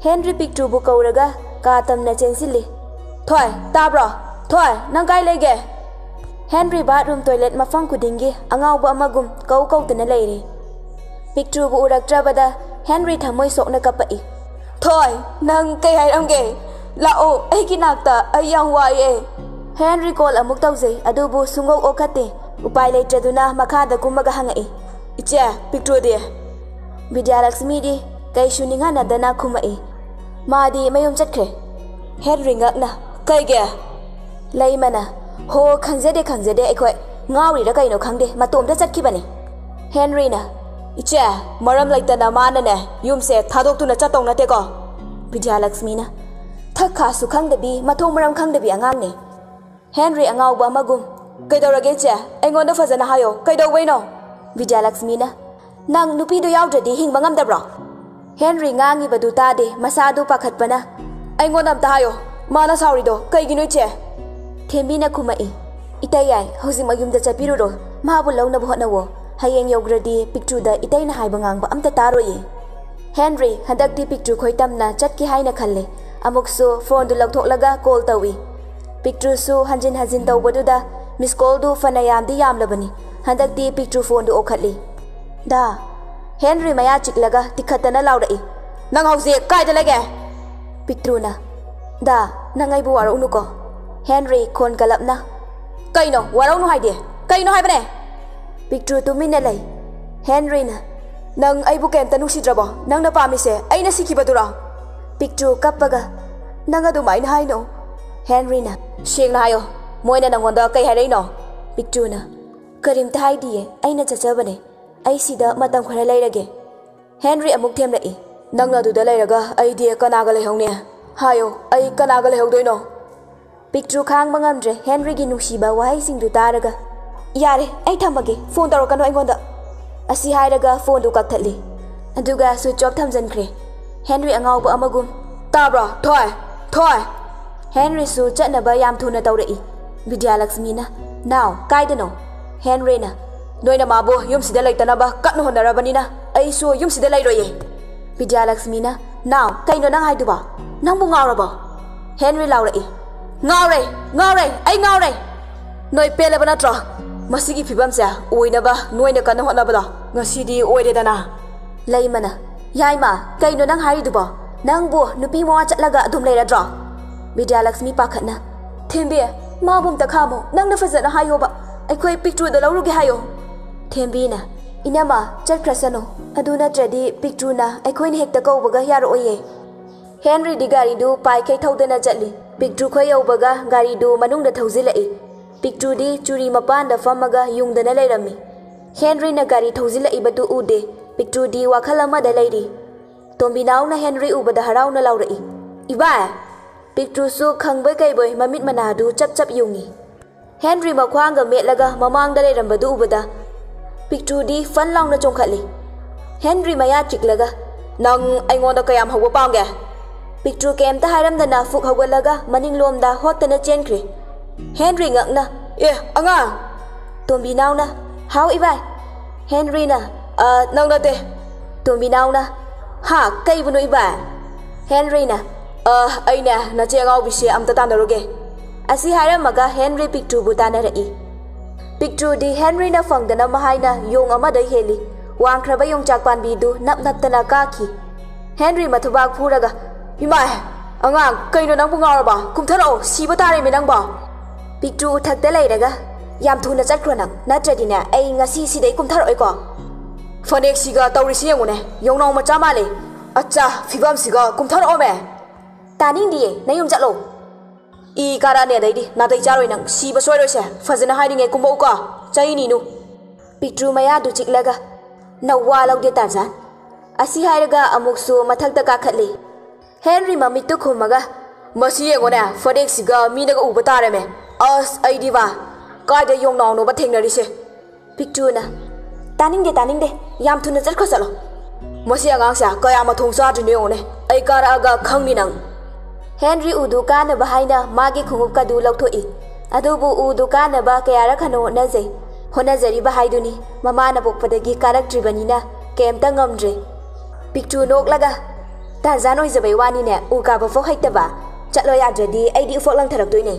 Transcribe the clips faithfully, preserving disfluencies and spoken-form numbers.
Henry ꯄꯤꯛꯇ꯭ꯔꯨꯕꯨ ꯀꯧꯔꯒ ꯀꯥ ꯇꯝꯅ ꯆꯦꯟꯁꯤꯜꯂꯤ꯫ "ꯊꯣꯏ, ꯇꯥꯕ꯭ꯔꯣ? ꯊꯣꯏ, ꯅꯪ ꯀꯥꯏ ꯂꯩꯒꯦ?" ꯍꯦꯟꯔꯤ ꯕꯥꯠꯔꯨꯝ ꯇꯣꯏꯂꯦꯠ ꯃꯐꯝ ꯈꯨꯗꯤꯡꯒꯤ ꯑꯉꯥꯎꯕ ꯑꯃꯒꯨꯝ ꯀꯧ ꯀꯧꯗꯨꯅ ꯂꯩꯔꯤ꯫ ꯄꯤꯛꯇ꯭ꯔꯨꯕꯨ ꯎꯔꯛꯇ꯭ꯔꯕꯗ ꯍꯦꯟꯔꯤ ꯊꯃꯣꯏ ꯁꯣꯛꯅ ꯀꯞꯄꯛꯏ꯫ "ꯊꯣꯏ, ꯅꯪ ꯀꯩ ꯍꯥꯏꯔꯝꯒꯦ? ꯂꯥꯛꯑꯣ ꯑꯩꯒꯤ ꯅꯥꯛꯇ, ꯑꯩ ꯌꯥꯝ ꯋꯥꯏꯑꯦ꯫" ꯍꯦꯟꯔꯤ ꯀꯣꯜ ꯑꯃꯨꯛ ꯇꯧꯖꯩ, ꯑꯗꯨꯕꯨ ꯁꯨꯡꯑꯣꯛ ꯑꯣꯛꯈꯠꯇꯦ꯫ ꯎꯄꯥꯏ ꯂꯩꯇ꯭ꯔꯗꯨꯅ ꯃꯈꯥꯗ ꯀꯨꯝꯃꯒ ꯍꯪꯉꯛꯏ꯫ "ꯏꯆꯦ, ꯄꯤꯛꯇ꯭ꯔꯨꯗꯤ?" ꯕꯤꯗ꯭ꯌꯥꯂꯛꯁꯃꯤꯗꯤ ꯀꯩꯁꯨ ꯅꯤꯡꯍꯟꯅꯗꯅ ꯈꯨꯝꯃꯛꯏ꯫ "ꯃꯥꯗꯤ ꯃꯌꯨꯝ ꯆꯠꯈ꯭ꯔꯦ꯫" ꯍꯦꯟꯔꯤ ꯉꯛꯅ꯫ "ꯀꯩꯒꯤ?" ꯂꯩꯃꯅ꯫ "ꯍꯣ, ꯈꯪꯖꯗꯦ, ꯈꯪꯖꯗꯦ, ꯑꯩꯈꯣꯏ ꯉꯥꯎꯔꯤꯔ ꯀꯩꯅꯣ ꯈꯪꯗꯦ, ꯃꯇꯣꯝꯇ ꯆꯠꯈꯤꯕꯅꯤ꯫" ꯍꯦꯟꯔꯤꯅ꯫ "ꯏꯆꯦ, ꯃꯔꯝ ꯂꯩꯇꯅ ꯃꯥꯅꯅꯦ ꯌꯨꯝꯁꯦ ꯊꯥꯗꯣꯛꯇꯨꯅ ꯆꯠꯇꯧ ꯅꯠꯇꯦꯀꯣ꯫" ꯕꯤꯗ꯭ꯌꯥꯂꯛꯁꯃꯤꯅ꯫ "ꯊꯛ ꯈꯥꯁꯨ ꯈꯪꯗꯕꯤ, ꯃꯊꯣꯡ ꯃꯔꯝ ꯈꯪꯗꯕꯤ ꯑꯉꯥꯡꯅꯦ꯫" ꯍꯦꯟꯔꯤ ꯑꯉꯥꯎꯕ ꯑꯃꯒꯨꯝ꯫ "ꯀꯩꯗꯧꯔꯒꯦ ꯏꯆꯦ? ꯑꯩꯉꯣꯟꯗ ꯐꯖꯅ ꯍꯥꯏꯌꯣ, ꯀꯩꯗꯧꯕꯩꯅꯣ?" ꯕꯤꯗ꯭ꯌꯥꯂꯛꯁꯃꯤꯅ꯫ "ꯅꯪ ꯅꯨꯄꯤꯗꯣ ꯌꯥꯎꯗ꯭ꯔꯗꯤ ꯍꯤꯡꯕ ꯉꯝꯗꯕ꯭ꯔꯣ?" ꯍꯦꯟꯔꯤ ꯉꯥꯡꯉꯤꯕꯗꯨ ꯇꯥꯗꯦ, ꯃꯁꯥꯗꯨ ꯄꯥꯈꯠꯄꯅ꯫ "ꯑꯩꯉꯣꯟꯗ ꯑꯝꯇ ꯍꯥꯏꯌꯣ, ꯃꯥꯅ ꯁꯥꯎꯔꯤꯗꯣ ꯀꯩꯒꯤꯅꯣ ꯏꯆꯦ?" ꯊꯦꯝꯕꯤꯅ ꯈꯨꯝꯃꯛꯏ꯫ "ꯏꯇꯩ ꯌꯥꯏ, ꯍꯧꯖꯤꯛꯃꯛ ꯌꯨꯝꯗ ꯆꯠꯄꯤꯔꯨꯔꯣ, ꯃꯥꯕꯨ ꯂꯧꯅꯕ ꯍꯣꯠꯅꯋꯣ꯫ ꯍꯌꯦꯡ ꯌꯧꯈ꯭ꯔꯗꯤ ꯄꯤꯛꯇ꯭ꯔꯨꯗ ꯏꯇꯩꯅ ꯍꯥꯏꯕ ꯉꯥꯡꯕ ꯑꯝꯇ ꯇꯥꯔꯣꯏꯌꯦ꯫" ꯍꯦꯟꯔꯤ ꯍꯟꯗꯛꯇꯤ ꯄꯤꯛꯇ꯭ꯔꯨ ꯈꯣꯏ ꯇꯝꯅ ꯆꯠꯀꯦ ꯍꯥꯏꯅ ꯈꯜꯂꯦ꯫ ꯑꯃꯨꯛꯁꯨ ꯐꯣꯟꯗꯨ ꯂꯧꯊꯣꯛꯂꯒ ꯀꯣꯜ ꯇꯧꯏ꯫ ꯄꯤꯛꯇ꯭ꯔꯨꯁꯨ ꯍꯟꯖꯤꯟ ꯍꯟꯖꯤꯟ ꯇꯧꯕꯗꯨꯗ ꯃꯤꯁ ꯀꯣꯜꯗꯨ ꯐꯅ ꯌꯥꯝꯗꯤ ꯌꯥꯝꯂꯕꯅꯤ꯫ ꯍꯟꯗꯛꯇꯤ ꯄꯤꯛꯇ꯭ꯔꯨ ꯐꯣꯟꯗꯨ ꯑꯣꯛꯈꯠꯂꯤ꯫ "ꯗꯥ꯫" ꯍꯦꯟꯔꯤ ꯃꯌꯥ ꯆꯤꯛꯂꯒ ꯇꯤꯛꯈꯠꯇꯅ ꯂꯥꯎꯔꯛꯏ꯫ "ꯅꯪ ꯍꯧꯖꯤꯛ ꯀꯥꯏꯗ ꯂꯩꯒꯦ?" ꯄꯤꯛꯇ꯭ꯔꯨꯅ꯫ "ꯗꯥ, ꯅꯪ ꯑꯩꯕꯨ ꯋꯥꯔꯧꯅꯨꯀꯣ꯫" ꯍꯦꯟꯔꯤ ꯈꯣꯟ ꯀꯜꯂꯞꯅ꯫ "ꯀꯩꯅꯣ ꯋꯥꯔꯧꯅꯨ ꯍꯥꯏꯗꯤ? ꯀꯩꯅꯣ ꯍꯥꯏꯕꯅꯦ?" ꯄꯤꯛꯇ꯭ꯔꯨ ꯇꯨꯃꯤꯟꯅ ꯂꯩ꯫ ꯍꯦꯟꯔꯤꯅ꯫ "ꯅꯪ ꯑꯩꯕꯨ ꯀꯩꯝꯇ ꯅꯨꯡꯁꯤꯗ꯭ꯔꯕꯣ? ꯅꯪꯅ ꯄꯥꯝꯃꯤꯁꯦ ꯑꯩꯅ ꯁꯤꯈꯤꯕꯗꯨꯔꯣ?" ꯄꯤꯛꯇ꯭ꯔꯨ ꯀꯞꯄꯒ꯫ "ꯅꯪ ꯑꯗꯨꯃꯥꯏꯅ ꯍꯥꯏꯅꯣ꯫" ꯍꯦꯟꯔꯤꯅ꯫ "ꯁꯦꯡꯅ ꯍꯥꯏꯌꯣ, ꯃꯣꯏꯅ ꯅꯪꯉꯣꯟꯗ ꯀꯩ ꯍꯥꯏꯔꯛꯏꯅꯣ?" ꯄꯤꯛꯇ꯭ꯔꯨꯅ꯫ "ꯀꯔꯤꯝꯇ ꯍꯥꯏꯗꯤꯌꯦ, ꯑꯩꯅ ꯆꯠꯆꯕꯅꯦ꯫ ꯑꯩ ꯁꯤꯗ ꯃꯇꯝ ꯈꯔ ꯂꯩꯔꯒꯦ꯫" ꯍꯦꯟꯔꯤ ꯑꯃꯨꯛ ꯊꯦꯝꯂꯛꯏ꯫ "ꯅꯪꯅ ꯑꯗꯨꯗ ꯂꯩꯔꯒ ꯑꯩꯗꯤ ꯀꯅꯥꯒ ꯂꯩꯍꯧꯅꯤ? ꯍꯥꯏꯌꯣ, ꯑꯩ ꯀꯅꯥꯒ ꯂꯩꯍꯧꯗꯣꯏꯅꯣ?" ꯄꯤꯛꯇ꯭ꯔꯨ ꯈꯥꯡꯕ ꯉꯝꯗ꯭ꯔꯦ ꯍꯦꯟꯔꯤꯒꯤ ꯅꯨꯡꯁꯤꯕ ꯋꯥꯍꯩꯁꯤꯡꯗꯨ ꯇꯥꯔꯒ꯫ "ꯌꯥꯔꯦ, ꯑꯩ ꯊꯝꯃꯒꯦ, ꯐꯣꯟ ꯇꯧꯔꯛꯀꯅꯨ ꯑꯩꯉꯣꯟꯗ꯫" ꯑꯁꯤ ꯍꯥꯏꯔꯒ ꯐꯣꯟꯗꯨ ꯀꯛꯊꯠꯂꯤ꯫ ꯑꯗꯨꯒ ꯁ꯭ꯋꯤꯆ ꯑꯣꯐ ꯊꯝꯖꯤꯟꯈ꯭ꯔꯦ꯫ ꯍꯦꯟꯔꯤ ꯑꯉꯥꯎꯕ ꯑꯃꯒꯨꯝ꯫ "ꯇꯥꯕ꯭ꯔꯣ? ꯊꯣꯏ! ꯊꯣꯏ!" ꯍꯦꯟꯔꯤꯁꯨ ꯆꯠꯅꯕ ꯌꯥꯝ ꯊꯨꯅ ꯇꯧꯔꯛꯏ꯫ ꯕꯤꯗ꯭ꯌꯥꯂꯛꯁꯃꯤꯅ꯫ "ꯅꯥꯎ, ꯀꯥꯏꯗꯅꯣ?" ꯍꯦꯟꯔꯤꯅ꯫ "ꯅꯣꯏꯅ ꯃꯥꯕꯨ ꯌꯨꯝꯁꯤꯗ ꯂꯩꯇꯅꯕ ꯀꯟꯅ ꯍꯣꯠꯅꯔꯕꯅꯤꯅ ꯑꯩꯁꯨ ꯌꯨꯝꯁꯤꯗ ꯂꯩꯔꯣꯏꯌꯦ꯫" ꯕꯤꯗ꯭ꯌꯥꯂꯛꯁꯃꯤꯅ꯫ ꯅꯥꯎ, ꯀꯩꯅꯣ ꯅꯪ ꯍꯥꯏꯗꯨꯕꯣ? ꯅꯪꯕꯨ ꯉꯥꯎꯔꯕꯣ? ꯍꯦꯟꯔꯤ ꯂꯥꯎꯔꯛꯏ꯫ "ꯉꯥꯎꯔꯦ, ꯉꯥꯎꯔꯦ, ꯑꯩ ꯉꯥꯎꯔꯦ!" "ꯅꯣꯏ ꯄꯦꯜꯂꯕ ꯅꯠꯇ꯭ꯔꯣ? ꯃꯁꯤꯒꯤ ꯐꯤꯕꯝꯁꯦ ꯑꯣꯏꯅꯕ ꯅꯣꯏꯅ ꯀꯟꯅ ꯍꯣꯠꯅꯕꯗꯣ ꯉꯁꯤꯗꯤ ꯑꯣꯏꯔꯦꯗꯅ!" ꯂꯩꯃꯅ, "ꯌꯥꯏꯃ, ꯀꯩꯅꯣ ꯅꯪ ꯍꯥꯏꯔꯤꯗꯨꯕꯣ? ꯅꯪꯕꯨ ꯅꯨꯄꯤ ꯃꯋꯥ ꯆꯠꯂꯒ ꯑꯗꯨꯝ ꯂꯩꯔꯗ꯭ꯔꯣ?" ꯕꯤꯗ꯭ꯌꯥꯂꯛꯁꯃꯤ ꯄꯥꯈꯠꯅ, "ꯊꯦꯝꯕꯤ, ꯃꯥꯕꯨ ꯑꯝꯇ ꯈꯥꯝꯃꯣ, ꯅꯪꯅ ꯐꯖꯅ ꯍꯥꯏꯌꯣꯕ꯫ ꯑꯩꯈꯣꯏ ꯄꯤꯛꯇ꯭ꯔꯨꯗ ꯂꯧꯔꯨꯒꯦ ꯍꯥꯏꯌꯣ꯫" ꯊꯦꯝꯕꯤꯅ, "ꯏꯅꯝꯃ, ꯆꯠꯈ꯭ꯔꯁꯅꯨ꯫ ꯑꯗꯨ ꯅꯠꯇ꯭ꯔꯗꯤ ꯄꯤꯛꯇ꯭ꯔꯨꯅ ꯑꯩꯈꯣꯏꯅ ꯍꯦꯛꯇ ꯀꯧꯕꯒ ꯌꯥꯔꯛꯑꯣꯏꯌꯦ꯫" ꯍꯦꯟꯔꯤꯗꯤ ꯒꯥꯔꯤꯗꯨ ꯄꯥꯏꯈꯩ ꯊꯧꯗꯅ ꯆꯠꯂꯤ꯫ ꯄꯤꯛꯇ꯭ꯔꯨ ꯈꯣꯏ ꯌꯧꯕꯒ ꯒꯥꯔꯤꯗꯨ ꯃꯅꯨꯡꯗ ꯊꯧꯖꯤꯜꯂꯛꯏ꯫ ꯄꯤꯛꯇ꯭ꯔꯨꯗꯤ ꯆꯨꯔꯤ ꯃꯄꯥꯟꯗ ꯐꯝꯃꯒ ꯌꯨꯡꯗꯅ ꯂꯩꯔꯝꯃꯤ꯫ ꯍꯦꯟꯔꯤꯅ ꯒꯥꯔꯤ ꯊꯧꯖꯤꯜꯂꯛꯏꯕꯗꯨ ꯎꯗꯦ꯫ ꯄꯤꯛꯇ꯭ꯔꯨꯗꯤ ꯋꯥꯈꯜ ꯑꯃꯗ ꯂꯩꯔꯤ꯫ ꯇꯣꯝꯕꯤꯅꯥꯎꯅ ꯍꯦꯟꯔꯤ ꯎꯕꯗ ꯍꯔꯥꯎꯅ ꯂꯥꯎꯔꯛꯏ, "ꯏꯕꯥꯏ!" ꯄꯤꯛꯇ꯭ꯔꯨꯁꯨ ꯈꯪꯕꯣꯏ ꯀꯩꯕꯣꯏ ꯃꯃꯤꯠ ꯃꯅꯥꯗꯨ ꯆꯞ ꯆꯞ ꯌꯨꯡꯉꯤ꯫ ꯍꯦꯟꯔꯤ ꯃꯈ꯭ꯋꯥꯡꯒ ꯃꯦꯠꯂꯒ ꯃꯃꯥꯡꯗ ꯂꯩꯔꯝꯕꯗꯨ ꯎꯕꯗ ꯄꯤꯛꯇ꯭ꯔꯨꯗꯤ ꯐꯟ ꯂꯥꯎꯅ ꯆꯣꯡꯈꯠꯂꯤ꯫ ꯍꯦꯟꯔꯤ ꯃꯌꯥ ꯆꯤꯛꯂꯒ, "ꯅꯪ ꯑꯩꯉꯣꯟꯗ ꯀꯌꯥꯝ ꯍꯧꯕ ꯄꯥꯝꯒꯦ?" ꯄꯤꯛꯇ꯭ꯔꯨ ꯀꯩꯝꯇ ꯍꯥꯏꯔꯝꯗꯅ ꯐꯨꯛ ꯍꯧꯒꯠꯂꯒ ꯃꯅꯤꯡꯂꯣꯝꯗ ꯍꯣꯠꯇꯅ ꯆꯦꯟꯈ꯭ꯔꯦ꯫ ꯍꯦꯟꯔꯤ ꯉꯛꯅ, "ꯑꯦ, ꯑꯉꯥꯡ!" ꯇꯣꯝꯕꯤꯅꯥꯎꯅ, "ꯍꯥꯎ, ꯏꯕꯥꯏ!" ꯍꯦꯟꯔꯤꯅ, "ꯑ, ꯅꯪ ꯅꯠꯇꯦ!" ꯇꯣꯝꯕꯤꯅꯥꯎꯅ, "ꯍꯥ, ꯀꯩꯕꯨꯅꯣ, ꯏꯕꯥꯏ?" ꯍꯦꯟꯔꯤꯅ, "ꯑ, ꯑꯩꯅꯦ, ꯅꯆꯦ ꯑꯉꯥꯎꯕꯤꯁꯦ ꯑꯝꯇ ꯇꯥꯟꯅꯔꯨꯒꯦ꯫" ꯑꯁꯤ ꯍꯥꯏꯔꯝꯃꯒ ꯍꯦꯟꯔꯤ ꯄꯤꯛꯇ꯭ꯔꯨꯕꯨ ꯇꯥꯟꯅꯔꯛꯏ꯫ ꯄꯤꯛꯇ꯭ꯔꯨꯗꯤ ꯍꯦꯟꯔꯤꯅ ꯐꯪꯗꯅꯕ ꯍꯥꯏꯅ ꯌꯣꯡ ꯑꯃꯗ ꯍꯦꯜꯂꯤ꯫ ꯋꯥꯡꯈ꯭ꯔꯕ ꯌꯣꯡꯆꯥꯛ ꯄꯥꯟꯕꯤꯗꯨ ꯅꯞ ꯅꯞꯇꯅ ꯀꯥꯈꯤ꯫ ꯍꯦꯟꯔꯤ ꯃꯊꯨꯕꯥꯛ ꯐꯨꯔꯒ, "ꯏꯃꯥꯏ! ꯑꯉꯥꯡ, ꯀꯩꯅꯣ ꯅꯪꯕꯨ ꯉꯥꯎꯔꯕ? ꯀꯨꯝꯊꯔꯛꯑꯣ, ꯁꯤꯕ ꯇꯥꯔꯦꯃꯤ ꯅꯪꯕꯣ!" ꯄꯤꯛꯇ꯭ꯔꯨ ꯎꯊꯛꯇ ꯂꯩꯔꯒ, "ꯌꯥꯝ ꯊꯨꯅ ꯆꯠꯈ꯭ꯔꯣ ꯅꯪ, ꯅꯠꯇ꯭ꯔꯗꯤꯅꯦ ꯑꯩ ꯉꯁꯤ ꯁꯤꯗꯩ ꯀꯨꯝꯊꯔꯛꯑꯣꯏꯀꯣ?" "ꯐꯅꯦꯛꯁꯤꯒ ꯇꯧꯔꯤꯁꯤ ꯌꯦꯡꯉꯨꯅꯦ, ꯌꯣꯡꯅꯥꯎ ꯃꯆꯥ ꯃꯥꯜꯂꯦ꯫ ꯑꯠꯆꯥ, ꯐꯤꯕꯝꯁꯤꯒ ꯀꯨꯝꯊꯔꯛꯑꯣꯃꯦ!" "ꯇꯥꯅꯤꯡꯗꯤꯌꯦ, ꯅꯌꯨꯝ ꯆꯠꯂꯣ!" "ꯏ ꯀꯥꯔꯛꯑꯅꯤ ꯑꯗꯩꯗꯤ, ꯅꯥꯇꯩ ꯆꯥꯔꯣꯏ ꯅꯪ, ꯁꯤꯕ ꯁꯣꯏꯔꯣꯏꯁꯦ꯫ ꯐꯖꯅ ꯍꯥꯏꯔꯤꯉꯩ ꯀꯨꯝꯃꯛꯎꯀꯣ, ꯆꯩꯅꯤꯅꯨ!" ꯄꯤꯛꯇ꯭ꯔꯨ ꯃꯌꯥꯗꯨ ꯆꯤꯛꯂꯒ, "ꯅꯋꯥ ꯂꯧꯗꯦ ꯇꯥꯔꯖꯥꯟ!" ꯑꯁꯤ ꯍꯥꯏꯔꯒ ꯑꯃꯨꯛꯁꯨ ꯃꯊꯛꯇ ꯀꯥꯈꯠꯂꯤ꯫ ꯍꯦꯟꯔꯤ ꯃꯃꯤꯠꯇꯨ ꯈꯨꯝꯃꯒ, "ꯃꯁꯤ ꯌꯦꯡꯉꯣꯅꯦ, ꯐꯅꯦꯛꯁꯤꯒ ꯃꯤꯅꯒ ꯎꯕ ꯇꯥꯔꯦꯃꯦ꯫ ꯑꯁ, ꯑꯩꯗꯤꯕ, ꯀꯥꯏꯗ ꯌꯣꯡꯅꯥꯎꯅꯣꯕ ꯊꯦꯡꯅꯔꯤꯁꯦ?" ꯄꯤꯛꯇ꯭ꯔꯨꯅ, "ꯇꯥꯅꯤꯡꯗꯦ, ꯇꯥꯅꯤꯡꯗꯦ, ꯌꯥꯝ ꯊꯨꯅ ꯆꯠꯈ꯭ꯔꯣ, ꯆꯠꯂꯣ!" "ꯃꯁꯤ ꯑꯉꯥꯡꯁꯦ ꯀꯌꯥ ꯃꯊꯣꯡ ꯆꯥꯗ꯭ꯔꯤꯅꯣ ꯌꯦꯡꯉꯨꯅꯦ, ꯑꯩ ꯀꯥꯔꯛꯑꯒ ꯈꯪꯅꯤ ꯅꯪ!" ꯍꯦꯟꯔꯤ ꯎꯗꯨ ꯀꯥꯅꯕ ꯍꯥꯏꯅ ꯃꯥꯒꯤ ꯈꯣꯡꯎꯞꯀꯗꯨ ꯂꯧꯊꯣꯛꯏ꯫ ꯑꯗꯨꯕꯨ ꯎꯗꯨ ꯀꯥꯅꯕ ꯀꯌꯥꯔꯛ ꯍꯟꯅ ꯍꯣꯠꯅꯖꯩ꯫ ꯍꯣꯠꯅꯖꯔꯤꯕ ꯍꯥꯏꯗꯨꯅꯤ, ꯃꯃꯥꯅ ꯄꯣꯛꯄꯗꯒꯤ ꯀꯥꯔꯛꯇ꯭ꯔꯤꯕꯅꯤꯅ ꯀꯩꯝꯇ ꯉꯝꯗ꯭ꯔꯦ꯫ ꯄꯤꯛꯇ꯭ꯔꯨ ꯅꯣꯛꯂꯒ, ꯇꯥꯔꯖꯥꯟ ꯑꯣꯏꯖꯕꯩ ꯋꯥꯅꯤꯅꯦ, ꯎ ꯀꯥꯕ ꯐꯥꯎ ꯍꯩꯇꯕ꯫ ꯆꯠꯂꯣ ꯌꯥꯗ꯭ꯔꯗꯤ ꯑꯩꯗꯤ ꯎꯐꯛ ꯂꯪꯊꯔꯛꯇꯣꯏꯅꯦ꯫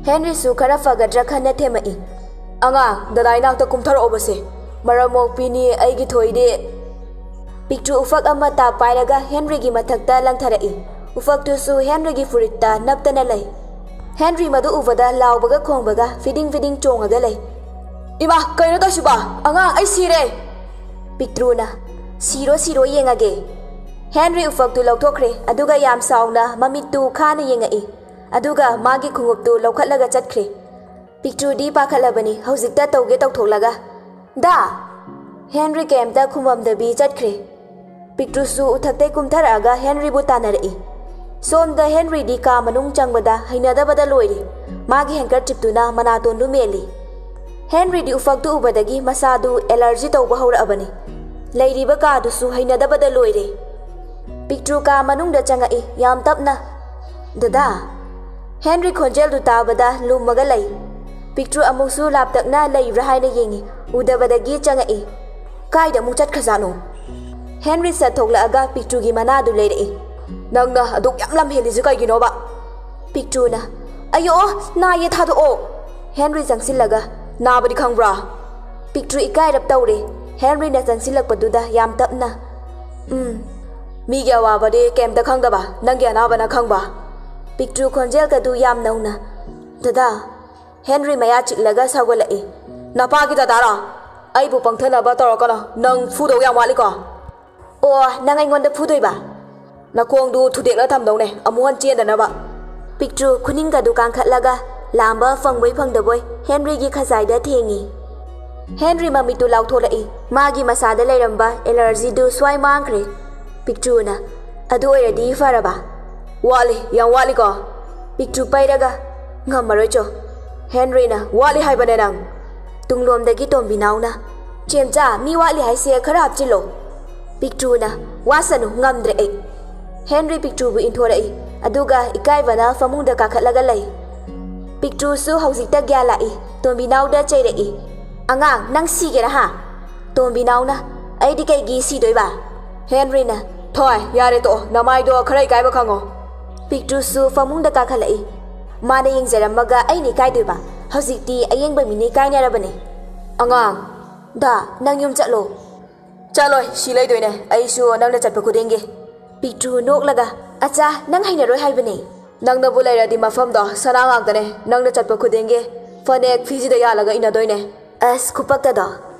ꯍꯦꯟꯔꯤꯁꯨ ꯈꯔ ꯐꯒꯗ꯭ꯔꯥ ꯈꯟꯅ ꯊꯦꯝꯃꯛꯏ꯫ "ꯑꯉꯥꯡ, ꯗꯗꯥ ꯏꯅꯥꯛꯇ ꯀꯨꯝꯊꯔꯛꯑꯣꯕꯁꯦ꯫ ꯃꯔꯝ ꯃꯣꯛꯄꯤꯅꯤ ꯑꯩꯒꯤ ꯊꯣꯏꯗꯤ꯫" ꯄꯤꯛꯇ꯭ꯔꯨ ꯎꯐꯛ ꯑꯃ ꯇꯥꯞ ꯄꯥꯏꯔꯒ ꯍꯦꯟꯔꯤꯒꯤ ꯃꯊꯛꯇ ꯂꯪꯊꯔꯛꯏ꯫ ꯎꯐꯛꯇꯨꯁꯨ ꯍꯦꯟꯔꯤꯒꯤ ꯐꯨꯔꯤꯠꯇ ꯅꯞꯇꯅ ꯂꯩ꯫ ꯍꯦꯟꯔꯤ ꯃꯗꯨ ꯎꯕꯗ ꯂꯥꯎꯕꯒ ꯈꯣꯡꯕꯒ ꯐꯤꯗꯤꯡ ꯐꯤꯗꯤꯡ ꯆꯣꯡꯉꯒ ꯂꯩ꯫ "ꯏꯃꯥ, ꯀꯩꯅꯣ ꯇꯧꯁꯤꯕ? ꯑꯉꯥꯡ, ꯑꯩ ꯁꯤꯔꯦ!" ꯄꯤꯛꯇ꯭ꯔꯨꯅ, "ꯁꯤꯔꯣ, ꯁꯤꯔꯣ, ꯌꯦꯡꯉꯒꯦ꯫" ꯍꯦꯟꯔꯤ ꯎꯐꯛꯇꯨ ꯂꯧꯊꯣꯛꯈ꯭ꯔꯦ, ꯑꯗꯨꯒ ꯌꯥꯝ ꯁꯥꯎꯅ ꯃꯃꯤꯠꯇꯨ ꯈꯥꯅ ꯌꯦꯡꯉꯛꯏ, ꯑꯗꯨꯒ ꯃꯥꯒꯤ ꯈꯣꯡꯎꯞꯇꯨ ꯂꯧꯈꯠꯂꯒ ꯆꯠꯈ꯭ꯔꯦ꯫ ꯄꯤꯛꯇ꯭ꯔꯨꯗꯤ ꯄꯥꯈꯠꯂꯕꯅꯤ, ꯍꯧꯖꯤꯛꯇ ꯇꯧꯒꯦ ꯇꯧꯊꯣꯛꯂꯒ, "ꯗꯥ!" ꯍꯦꯟꯔꯤ ꯀꯩꯝꯇ ꯈꯨꯝꯃꯝꯗꯕꯤ ꯆꯠꯈ꯭ꯔꯦ꯫ ꯄꯤꯛꯇ꯭ꯔꯨꯁꯨ ꯎꯊꯛꯇꯩ ꯀꯨꯝꯊꯔꯛꯑꯒ ꯍꯦꯟꯔꯤꯕꯨ ꯇꯥꯟꯅꯔꯛꯏ꯫ ꯁꯣꯝꯗ ꯍꯦꯟꯔꯤꯗꯤ ꯀꯥ ꯃꯅꯨꯡ ꯆꯪꯕꯗ ꯍꯩꯅꯗꯕꯗ ꯂꯣꯏꯔꯦ꯫ ꯃꯥꯒꯤ ꯍꯦꯟꯀꯔꯆꯤꯞꯇꯨꯅ ꯃꯅꯥꯇꯣꯟꯗꯨ ꯃꯦꯜꯂꯤ꯫ ꯍꯦꯟꯔꯤꯗꯤ ꯎꯐꯛꯇꯨ ꯎꯕꯗꯒꯤ ꯃꯁꯥꯗꯨ ꯑꯦꯂꯔꯖꯤ ꯇꯧꯕ ꯍꯧꯔꯛꯑꯕꯅꯤ꯫ ꯂꯩꯔꯤꯕ ꯀꯥꯗꯨꯁꯨ ꯍꯩꯅꯗꯕꯗ ꯂꯣꯏꯔꯦ꯫ ꯄꯤꯛꯇ꯭ꯔꯨ ꯀꯥ ꯃꯅꯨꯡꯗ ꯆꯪꯉꯛꯏ, ꯌꯥꯝ ꯇꯞꯅ꯫ "ꯗꯗꯥ!" ꯍꯦꯟꯔꯤ ꯈꯣꯟꯖꯦꯜꯗꯨ ꯇꯥꯕꯗ ꯂꯨꯝꯃꯒ ꯂꯩ꯫ ꯄꯤꯛꯇ꯭ꯔꯨ ꯑꯃꯨꯛꯁꯨ ꯂꯥꯞꯇꯛꯅ ꯂꯩꯕ꯭ꯔꯥ ꯍꯥꯏꯅ ꯌꯦꯡꯉꯤ, ꯎꯗꯕꯗꯒꯤ ꯆꯪꯉꯛꯏ꯫ "ꯀꯥꯏꯗ ꯑꯃꯨꯛ ꯆꯠꯈ꯭ꯔꯖꯥꯠꯅꯣ?" ꯍꯦꯟꯔꯤ ꯁꯠ ꯊꯣꯛꯂꯛꯑꯒ ꯄꯤꯛꯇ꯭ꯔꯨꯒꯤ ꯃꯅꯥꯗꯨ ꯂꯩꯔꯛꯏ꯫ "ꯅꯪꯅ ꯑꯗꯨꯛ ꯌꯥꯝ ꯂꯝ ꯍꯦꯜꯂꯤꯁꯦ ꯀꯩꯒꯤꯅꯣꯕ?" ꯄꯤꯛꯇ꯭ꯔꯨꯅ, "ꯑꯌꯣ, ꯅꯥꯏꯌꯦ, ꯊꯥꯗꯣꯛꯑꯣ!" ꯍꯦꯟꯔꯤ ꯆꯪꯁꯤꯜꯂꯒ, "ꯅꯥꯕꯗꯤ ꯈꯪꯕ꯭ꯔꯥ?" ꯄꯤꯛꯇ꯭ꯔꯨ ꯏꯀꯥꯏꯔꯞ ꯇꯧꯔꯦ꯫ ꯍꯦꯟꯔꯤꯅ ꯆꯪꯁꯤꯜꯂꯛꯄꯗꯨꯗ ꯌꯥꯝ ꯇꯞꯅ, "ꯎꯝ, ꯃꯤꯒꯤ ꯑꯋꯥꯕꯗꯤ ꯀꯩꯝꯇ ꯈꯪꯗꯕ, ꯅꯪꯒꯤ ꯑꯅꯥꯕꯅ ꯈꯪꯕ꯫" ꯄꯤꯛꯇ꯭ꯔꯨ ꯈꯣꯟꯖꯦꯜꯒꯗꯨ ꯌꯥꯝ ꯅꯧꯅ, "ꯗꯗꯥ!" ꯍꯦꯟꯔꯤ ꯃꯌꯥ ꯆꯤꯛꯂꯒ ꯁꯧꯒꯠꯂꯛꯏ꯫ "ꯅꯄꯥꯒꯤ ꯗꯗꯥꯔꯣ? ꯑꯩꯕꯨ ꯄꯪꯊꯅꯕ ꯇꯧꯔꯛꯀꯅꯣ, ꯅꯪ ꯐꯨꯗꯧ ꯌꯥꯝ ꯋꯥꯠꯂꯤꯀꯣ?" "ꯑꯣ, ꯅꯪ ꯑꯩꯉꯣꯟꯗ ꯐꯨꯗꯣꯏꯕ?" "ꯅꯈꯣꯡꯗꯨ ꯊꯨꯗꯦꯛꯂ ꯊꯝꯗꯧꯅꯦ, ꯑꯃꯨꯛ ꯍꯟ ꯆꯦꯟꯗꯅꯕ꯫" ꯄꯤꯛꯇ꯭ꯔꯨ ꯈꯨꯅꯤꯡꯒꯗꯨ ꯀꯥꯡꯈꯠꯂꯒ ꯂꯥꯝꯕ ꯐꯪꯕꯣꯏ ꯐꯪꯗꯕꯣꯏ ꯍꯦꯟꯔꯤꯒꯤ ꯈꯖꯥꯏꯗ ꯊꯦꯡꯉꯤ꯫ ꯍꯦꯟꯔꯤ ꯃꯃꯤꯠꯇꯨ ꯂꯥꯎꯊꯣꯛꯂꯛꯏ꯫ ꯃꯥꯒꯤ ꯃꯁꯥꯗ ꯂꯩꯔꯝꯕ ꯑꯦꯂꯔꯖꯤꯗꯨ ꯁ꯭ꯋꯥꯏ ꯃꯥꯡꯈ꯭ꯔꯦ꯫ ꯄꯤꯛꯇ꯭ꯔꯨꯅ, "ꯑꯗꯨ ꯑꯣꯏꯔꯗꯤ ꯐꯔꯕ?" "ꯋꯥꯠꯂꯤ, ꯌꯥꯝ ꯋꯥꯠꯂꯤꯀꯣ?" ꯄꯤꯛꯇ꯭ꯔꯨ ꯄꯩꯔꯒ, "ꯉꯝꯃꯔꯣꯏ ꯆꯣ꯫" ꯍꯦꯟꯔꯤꯅ, "ꯋꯥꯠꯂꯤ ꯍꯥꯏꯕꯅꯦ ꯅꯪ!" ꯇꯨꯡꯂꯣꯝꯗꯒꯤ ꯇꯣꯝꯕꯤꯅꯥꯎꯅ, "ꯆꯦꯝꯆꯥ, ꯃꯤ ꯋꯥꯠꯂꯤ ꯍꯥꯏꯁꯦ ꯈꯔ ꯍꯥꯞꯆꯤꯜꯂꯣ꯫" ꯄꯤꯛꯇ꯭ꯔꯨꯅ, "ꯋꯥꯁꯅꯨ, ꯉꯝꯗ꯭ꯔꯦ ꯑꯩ꯫" ꯍꯦꯟꯔꯤ ꯄꯤꯛꯇ꯭ꯔꯨꯕꯨ ꯏꯟꯊꯣꯔꯛꯏ, ꯑꯗꯨꯒ ꯏꯀꯥꯏꯕꯅ ꯐꯃꯨꯡꯗ ꯀꯥꯈꯠꯂꯒ ꯂꯩ꯫ ꯄꯤꯛꯇ꯭ꯔꯨꯁꯨ ꯍꯧꯖꯤꯛꯇ ꯒ꯭ꯌꯥꯟ ꯂꯥꯛꯏ, ꯇꯣꯝꯕꯤꯅꯥꯎꯗ ꯆꯩꯔꯛꯏ, "ꯑꯉꯥꯡ, ꯅꯪ ꯁꯤꯒꯦꯔꯥ ꯍꯥ?" ꯇꯣꯝꯕꯤꯅꯥꯎꯅ, "ꯑꯩꯗꯤ ꯀꯩꯒꯤ ꯁꯤꯗꯣꯏꯕ?" ꯍꯦꯟꯔꯤꯅ, ꯊꯣꯏ, ꯌꯥꯔꯦ ꯇꯣꯛꯑꯣ, ꯅꯃꯥꯏꯗꯣ ꯈꯔ ꯏꯀꯥꯏꯕ ꯈꯪꯉꯣ꯫ ꯄꯤꯛꯇ꯭ꯔꯨꯁꯨ ꯐꯃꯨꯡꯗ ꯀꯥꯈꯠꯂꯛꯏ꯫ ꯃꯥꯅ ꯌꯦꯡꯖꯔꯝꯃꯒ ꯑꯩꯅ ꯏꯀꯥꯏꯗꯣꯏꯕ? ꯍꯧꯖꯤꯛꯇꯤ ꯑꯌꯦꯡꯕ ꯃꯤꯅꯤ ꯀꯥꯏꯅꯔꯕꯅꯦ꯫ ꯑꯉꯥꯡ꯫ ꯗꯥ, ꯅꯪ ꯌꯨꯝ ꯆꯠꯂꯣ꯫ ꯆꯠꯂꯣꯏ, ꯁꯤ ꯂꯩꯗꯣꯏꯅꯦ ꯑꯩꯁꯨ ꯅꯪꯅ ꯆꯠꯄ ꯈꯨꯗꯤꯡꯒꯤ꯫ ꯄꯤꯛꯇ꯭ꯔꯨ ꯅꯣꯛꯂꯒ, ꯑꯆꯥ, ꯅꯪ ꯍꯩꯅꯔꯣꯏ ꯍꯥꯏꯕꯅꯦ꯫ ꯅꯪꯅꯕꯨ ꯂꯩꯔꯗꯤ ꯃꯐꯝꯗꯣ ꯁꯅꯥ ꯉꯥꯛꯇꯅꯦ, ꯅꯪꯅ ꯆꯠꯄ ꯈꯨꯗꯤꯡꯒꯤ ꯐꯅꯦꯛ ꯐꯤꯖꯤꯗ ꯌꯥꯜꯂꯒ ꯏꯟꯅꯗꯣꯏꯅꯦ꯫ ꯑꯁ, ꯈꯨꯄꯛꯇꯗꯣ꯫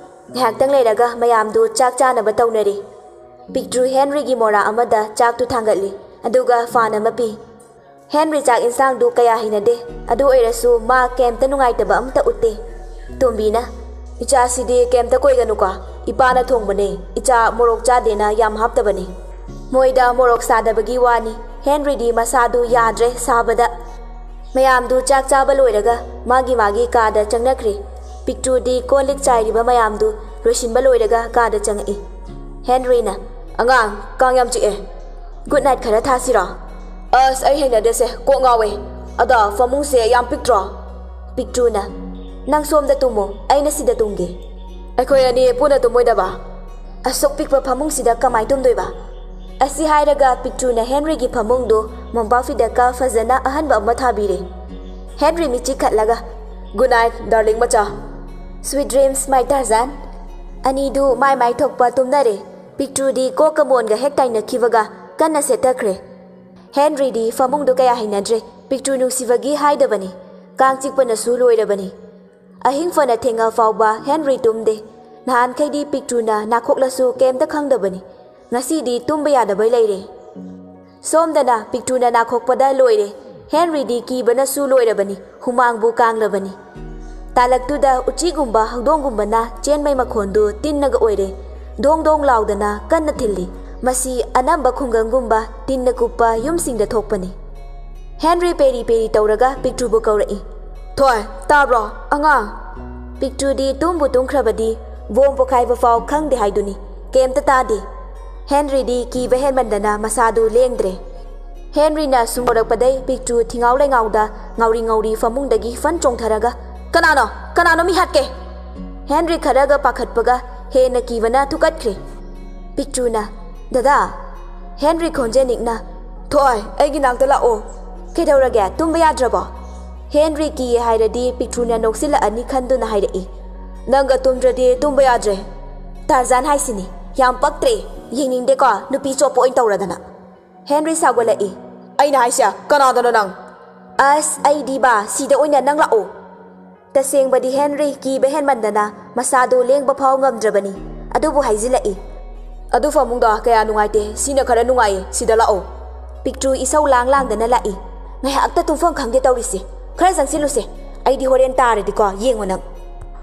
ꯉꯥꯏꯍꯥꯛꯇꯪ ꯂꯩꯔꯒ ꯃꯌꯥꯝꯗꯨ ꯆꯥꯛ ꯆꯥꯅꯕ ꯇꯧꯅꯔꯤ꯫ ꯄꯤꯛꯇ꯭ꯔꯨ ꯍꯦꯟꯔꯤꯒꯤ ꯃꯣꯔꯥ ꯑꯃꯗ ꯆꯥꯛꯇꯨ ꯊꯥꯡꯒꯠꯂꯤ, ꯑꯗꯨꯒ ꯐꯥꯟ ꯑꯃ ꯄꯤ꯫ ꯍꯦꯟꯔꯤ ꯆꯥꯛ ꯏꯟꯁꯥꯡꯗꯨ ꯀꯌꯥ ꯍꯩꯅꯗꯦ, ꯑꯗꯨ ꯑꯣꯏꯔꯁꯨ ꯃꯥ ꯀꯩꯝꯇ ꯅꯨꯡꯉꯥꯏꯇꯕ ꯑꯝꯇ ꯎꯠꯇꯦ꯫ ꯇꯣꯝꯕꯤꯅ, "ꯏꯆꯥꯁꯤꯗꯤ ꯀꯩꯝꯇ ꯀꯣꯏꯒꯅꯨꯀꯣ, ꯏꯄꯥꯅ ꯊꯣꯡꯕꯅꯦ, ꯏꯆꯥ ꯃꯣꯔꯣꯛ ꯆꯥꯗꯦꯅ ꯌꯥꯝ ꯍꯥꯞꯇꯕꯅꯤ꯫ ꯃꯣꯏꯗ ꯃꯣꯔꯣꯛ ꯁꯥꯗꯕꯒꯤ ꯋꯥꯅꯤ, ꯍꯦꯟꯔꯤꯗꯤ ꯃꯁꯥꯗꯨ ꯌꯥꯗ꯭ꯔꯦ ꯁꯥꯕꯗ"꯫ ꯃꯌꯥꯝꯗꯨ ꯆꯥꯛ ꯆꯥꯕ ꯂꯣꯏꯔꯒ ꯃꯥꯒꯤ ꯃꯥꯒꯤ ꯀꯥꯗ ꯆꯪꯅꯈ꯭ꯔꯦ꯫ ꯄꯤꯛꯇ꯭ꯔꯨꯗꯤ ꯀꯣꯜ ꯂꯤꯛ ꯆꯥꯏꯔꯤꯕ ꯃꯌꯥꯝꯗꯨ ꯂꯣꯏꯁꯤꯟꯕ ꯂꯣꯏꯔꯒ ꯀꯥꯗ ꯆꯪꯉꯛꯏ꯫ ꯍꯦꯟꯔꯤꯅ, "ꯑꯉꯥꯡ, ꯀꯥꯡ ꯌꯥꯝ ꯆꯤꯛꯑꯦ꯫ ꯒꯨꯗ ꯅꯥꯏꯠ ꯈꯔ ꯊꯥꯁꯤꯔꯣ?" "ꯑꯁ, ꯑꯩ ꯍꯩꯅꯗꯦꯁꯦ, ꯀꯣꯛ ꯉꯥꯎꯋꯦ꯫ ꯑꯗꯣ ꯐꯃꯨꯡꯁꯦ ꯌꯥꯝ ꯄꯤꯛꯇ꯭ꯔꯣ?" ꯄꯤꯛꯇ꯭ꯔꯨꯅ, "ꯅꯪ ꯁꯣꯝꯗ ꯇꯨꯝꯃꯣ, ꯑꯩꯅ ꯁꯤꯗ ꯇꯨꯝꯒꯦ꯫" "ꯑꯩꯈꯣꯏ ꯑꯅꯤ ꯄꯨꯟꯅ ꯇꯨꯝꯃꯣꯏꯗꯕ?" "ꯑꯁꯨꯛ ꯄꯤꯛꯄ ꯐꯃꯨꯡꯁꯤꯗ ꯀꯃꯥꯏ ꯇꯨꯝꯗꯣꯏꯕ?" ꯑꯁꯤ ꯍꯥꯏꯔꯒ ꯄꯤꯛꯇ꯭ꯔꯨꯅ ꯍꯦꯟꯔꯤꯒꯤ ꯐꯃꯨꯡꯗꯨ ꯃꯣꯝꯄꯥꯛ ꯐꯤꯗꯛꯀ ꯐꯖꯅ ꯑꯍꯟꯕ ꯑꯃ ꯊꯥꯕꯤꯔꯦ꯫ ꯍꯦꯟꯔꯤ ꯃꯤꯠ ꯆꯤꯛꯈꯠꯂꯒ, "ꯒꯨꯗ ꯅꯥꯏꯠ, ꯗꯥꯔꯂꯤꯡ ꯃꯆꯥ꯫ ꯁ꯭ꯋꯤꯠ ꯗ꯭ꯔꯤꯝꯁ, ꯃꯥꯏ ꯇꯥꯔꯖꯥꯟ꯫" ꯑꯅꯤꯗꯨ ꯃꯥꯏ ꯃꯥꯏ ꯊꯣꯛꯄ ꯇꯨꯝꯅꯔꯦ꯫ ꯄꯤꯛꯇ꯭ꯔꯨꯗꯤ ꯀꯣꯛꯀ ꯃꯣꯟꯒ ꯍꯦꯛ ꯇꯥꯏꯅꯈꯤꯕꯒ ꯀꯟꯅ ꯁꯦꯠꯊꯈ꯭ꯔꯦ꯫ ꯍꯦꯟꯔꯤꯗꯤ ꯐꯃꯨꯡꯗꯨ ꯀꯌꯥ ꯍꯩꯅꯗ꯭ꯔꯦ꯫ ꯄꯤꯛꯇ꯭ꯔꯨ ꯅꯨꯡꯁꯤꯕꯒꯤ ꯍꯥꯏꯗꯕꯅꯤ꯫ ꯀꯥꯡ ꯆꯤꯛꯄꯅꯁꯨ ꯂꯣꯏꯔꯕꯅꯤ꯫ ꯑꯍꯤꯡ ꯐꯅ ꯊꯦꯡꯉ ꯐꯥꯎꯕ ꯍꯦꯟꯔꯤ ꯇꯨꯝꯗꯦ꯫ ꯅꯍꯥꯟꯈꯩꯗꯤ ꯄꯤꯛꯇ꯭ꯔꯨꯅ ꯅꯥꯈꯣꯛꯂꯁꯨ ꯀꯩꯝꯇ ꯈꯪꯗꯕꯅꯤ꯫ ꯉꯁꯤꯗꯤ ꯇꯨꯝꯕ ꯌꯥꯗꯕꯩ ꯂꯩꯔꯦ꯫ ꯁꯣꯝꯗꯅ ꯄꯤꯛꯇ꯭ꯔꯨꯅ ꯅꯥꯈꯣꯛꯄꯗ ꯂꯣꯏꯔꯦ꯫ ꯍꯦꯟꯔꯤꯗꯤ ꯀꯤꯕꯅꯁꯨ ꯂꯣꯏꯔꯕꯅꯤ, ꯍꯨꯃꯥꯡꯕꯨ ꯀꯥꯡꯂꯕꯅꯤ꯫ ꯇꯥꯂꯛꯇꯨꯗ ꯎꯆꯤꯒꯨꯝꯕ ꯍꯧꯗꯣꯡꯒꯨꯝꯕꯅ ꯆꯦꯟꯕꯩ ꯃꯈꯣꯟꯗꯨ ꯇꯤꯟꯅꯒ ꯑꯣꯏꯔꯦ꯫ ꯗꯣꯡ ꯗꯣꯡ ꯂꯥꯎꯗꯅ ꯀꯟꯅ ꯊꯤꯜꯂꯤ꯫ ꯃꯁꯤ ꯑꯅꯝꯕ ꯈꯨꯡꯒꯪꯒꯨꯝꯕ ꯇꯤꯟꯅ ꯀꯨꯞꯄ ꯌꯨꯝꯁꯤꯡꯗ ꯊꯣꯛꯄꯅꯤ꯫ ꯍꯦꯟꯔꯤ ꯄꯦꯔꯤ ꯄꯦꯔꯤ ꯇꯧꯔꯒ ꯄꯤꯛꯇ꯭ꯔꯨꯕꯨ ꯀꯧꯔꯛꯏ꯫ "ꯊꯣꯏ, ꯇꯥꯕ꯭ꯔꯣ, ꯑꯉꯥꯡ?" ꯄꯤꯛꯇ꯭ꯔꯨꯗꯤ ꯇꯨꯝꯕꯨ ꯇꯨꯝꯈ꯭ꯔꯕꯗꯤ ꯕꯣꯝ ꯄꯣꯈꯥꯏꯕ ꯐꯥꯎ ꯈꯪꯗꯦ ꯍꯥꯏꯗꯨꯅꯤ, ꯀꯩꯝꯇ ꯇꯥꯗꯦ꯫ ꯍꯦꯟꯔꯤꯗꯤ ꯀꯤꯕ ꯍꯦꯟꯃꯟꯗꯅ ꯃꯁꯥꯗꯨ ꯂꯦꯡꯗ꯭ꯔꯦ꯫ ꯍꯦꯟꯔꯤꯅ ꯁꯨꯝ ꯀꯧꯔꯛꯄꯗꯩ ꯄꯤꯛꯇ꯭ꯔꯨ ꯊꯤꯉꯥꯎ ꯂꯩꯉꯥꯎꯗ ꯉꯥꯎꯔꯤ ꯉꯥꯎꯔꯤ ꯐꯃꯨꯡꯗꯒꯤ ꯐꯟ ꯆꯣꯡꯊꯔꯒ, "ꯀꯅꯥꯅꯣ? ꯀꯅꯥꯅꯣ ꯃꯤ ꯍꯥꯠꯀꯦ?" ꯍꯦꯟꯔꯤ ꯈꯔꯒ ꯄꯥꯈꯠꯄꯒ ꯍꯦꯟꯅ ꯀꯤꯕꯅ ꯊꯨꯀꯠꯈ꯭ꯔꯦ꯫ ꯄꯤꯛꯇ꯭ꯔꯨꯅ, "ꯗꯗꯥ, ꯍꯦꯟꯔꯤ ꯈꯣꯟꯖꯦꯜ ꯅꯤꯛꯅ, "ꯊꯣꯏ, ꯑꯩꯒꯤ ꯅꯥꯛꯇ ꯂꯥꯛꯑꯣ꯫ ꯀꯩꯗꯧꯔꯒꯦ? ꯇꯨꯝꯕ ꯌꯥꯗ꯭ꯔꯕꯣ?" ꯍꯦꯟꯔꯤ ꯀꯤꯌꯦ ꯍꯥꯏꯔꯗꯤ ꯄꯤꯛꯇ꯭ꯔꯨꯅ ꯅꯣꯛꯁꯤꯜꯂꯛꯑꯅꯤ ꯈꯟꯗꯨꯅ ꯍꯥꯏꯔꯛꯏ, "ꯅꯪꯒ ꯇꯨꯝꯗ꯭ꯔꯗꯤ ꯇꯨꯝꯕ ꯌꯥꯗ꯭ꯔꯦ꯫ ꯇꯥꯔꯖꯥꯟ ꯍꯥꯏꯁꯤꯅꯤ, ꯌꯥꯝ ꯄꯛꯇ꯭ꯔꯦ꯫ ꯌꯦꯡꯅꯤꯡꯗꯦꯀꯣ, ꯅꯨꯄꯤ ꯆꯣꯞꯄ ꯑꯣꯏꯅ ꯇꯧꯔꯗꯅ꯫" ꯍꯦꯟꯔꯤ ꯁꯥꯎꯒꯠꯂꯛꯏ, "ꯑꯩꯅ ꯍꯥꯏꯁꯦ, ꯀꯅꯥꯗꯅꯣ ꯅꯪ?" "ꯑꯁ, ꯑꯩꯗꯤ ꯕꯥ, ꯁꯤꯗ ꯑꯣꯏꯅ ꯅꯪ ꯂꯥꯛꯑꯣ꯫" ꯇꯁꯦꯡꯕꯗꯤ ꯍꯦꯟꯔꯤ ꯀꯤꯕ ꯍꯦꯟꯃꯟꯗꯅ ꯃꯁꯥꯗꯨ ꯂꯦꯡꯕ ꯐꯥꯎ ꯉꯝꯗ꯭ꯔꯕꯅꯤ꯫ ꯑꯗꯨꯕꯨ ꯍꯥꯏꯖꯤꯜꯂꯛꯏ, "ꯑꯗꯨ ꯐꯃꯨꯡꯗꯣ ꯀꯌꯥ ꯅꯨꯡꯉꯥꯏꯇꯦ, ꯁꯤꯅ ꯈꯔ ꯅꯨꯡꯉꯥꯏꯌꯦ, ꯁꯤꯗ ꯂꯥꯛꯑꯣ꯫" ꯄꯤꯛꯇ꯭ꯔꯨ ꯏꯁꯧ ꯂꯥꯡ ꯂꯥꯡꯗꯅ ꯂꯥꯛꯏ꯫ "ꯉꯥꯏꯍꯥꯛꯇ ꯇꯨꯝꯐꯝ ꯈꯪꯗꯦ ꯇꯧꯔꯤꯁꯦ꯫ ꯈꯔ ꯆꯪꯁꯤꯜꯂꯨꯁꯦ, ꯑꯩꯗꯤ ꯍꯣꯔꯦꯟ ꯇꯥꯔꯗꯤꯀꯣ, ꯌꯦꯡꯉꯣ ꯅꯪ꯫"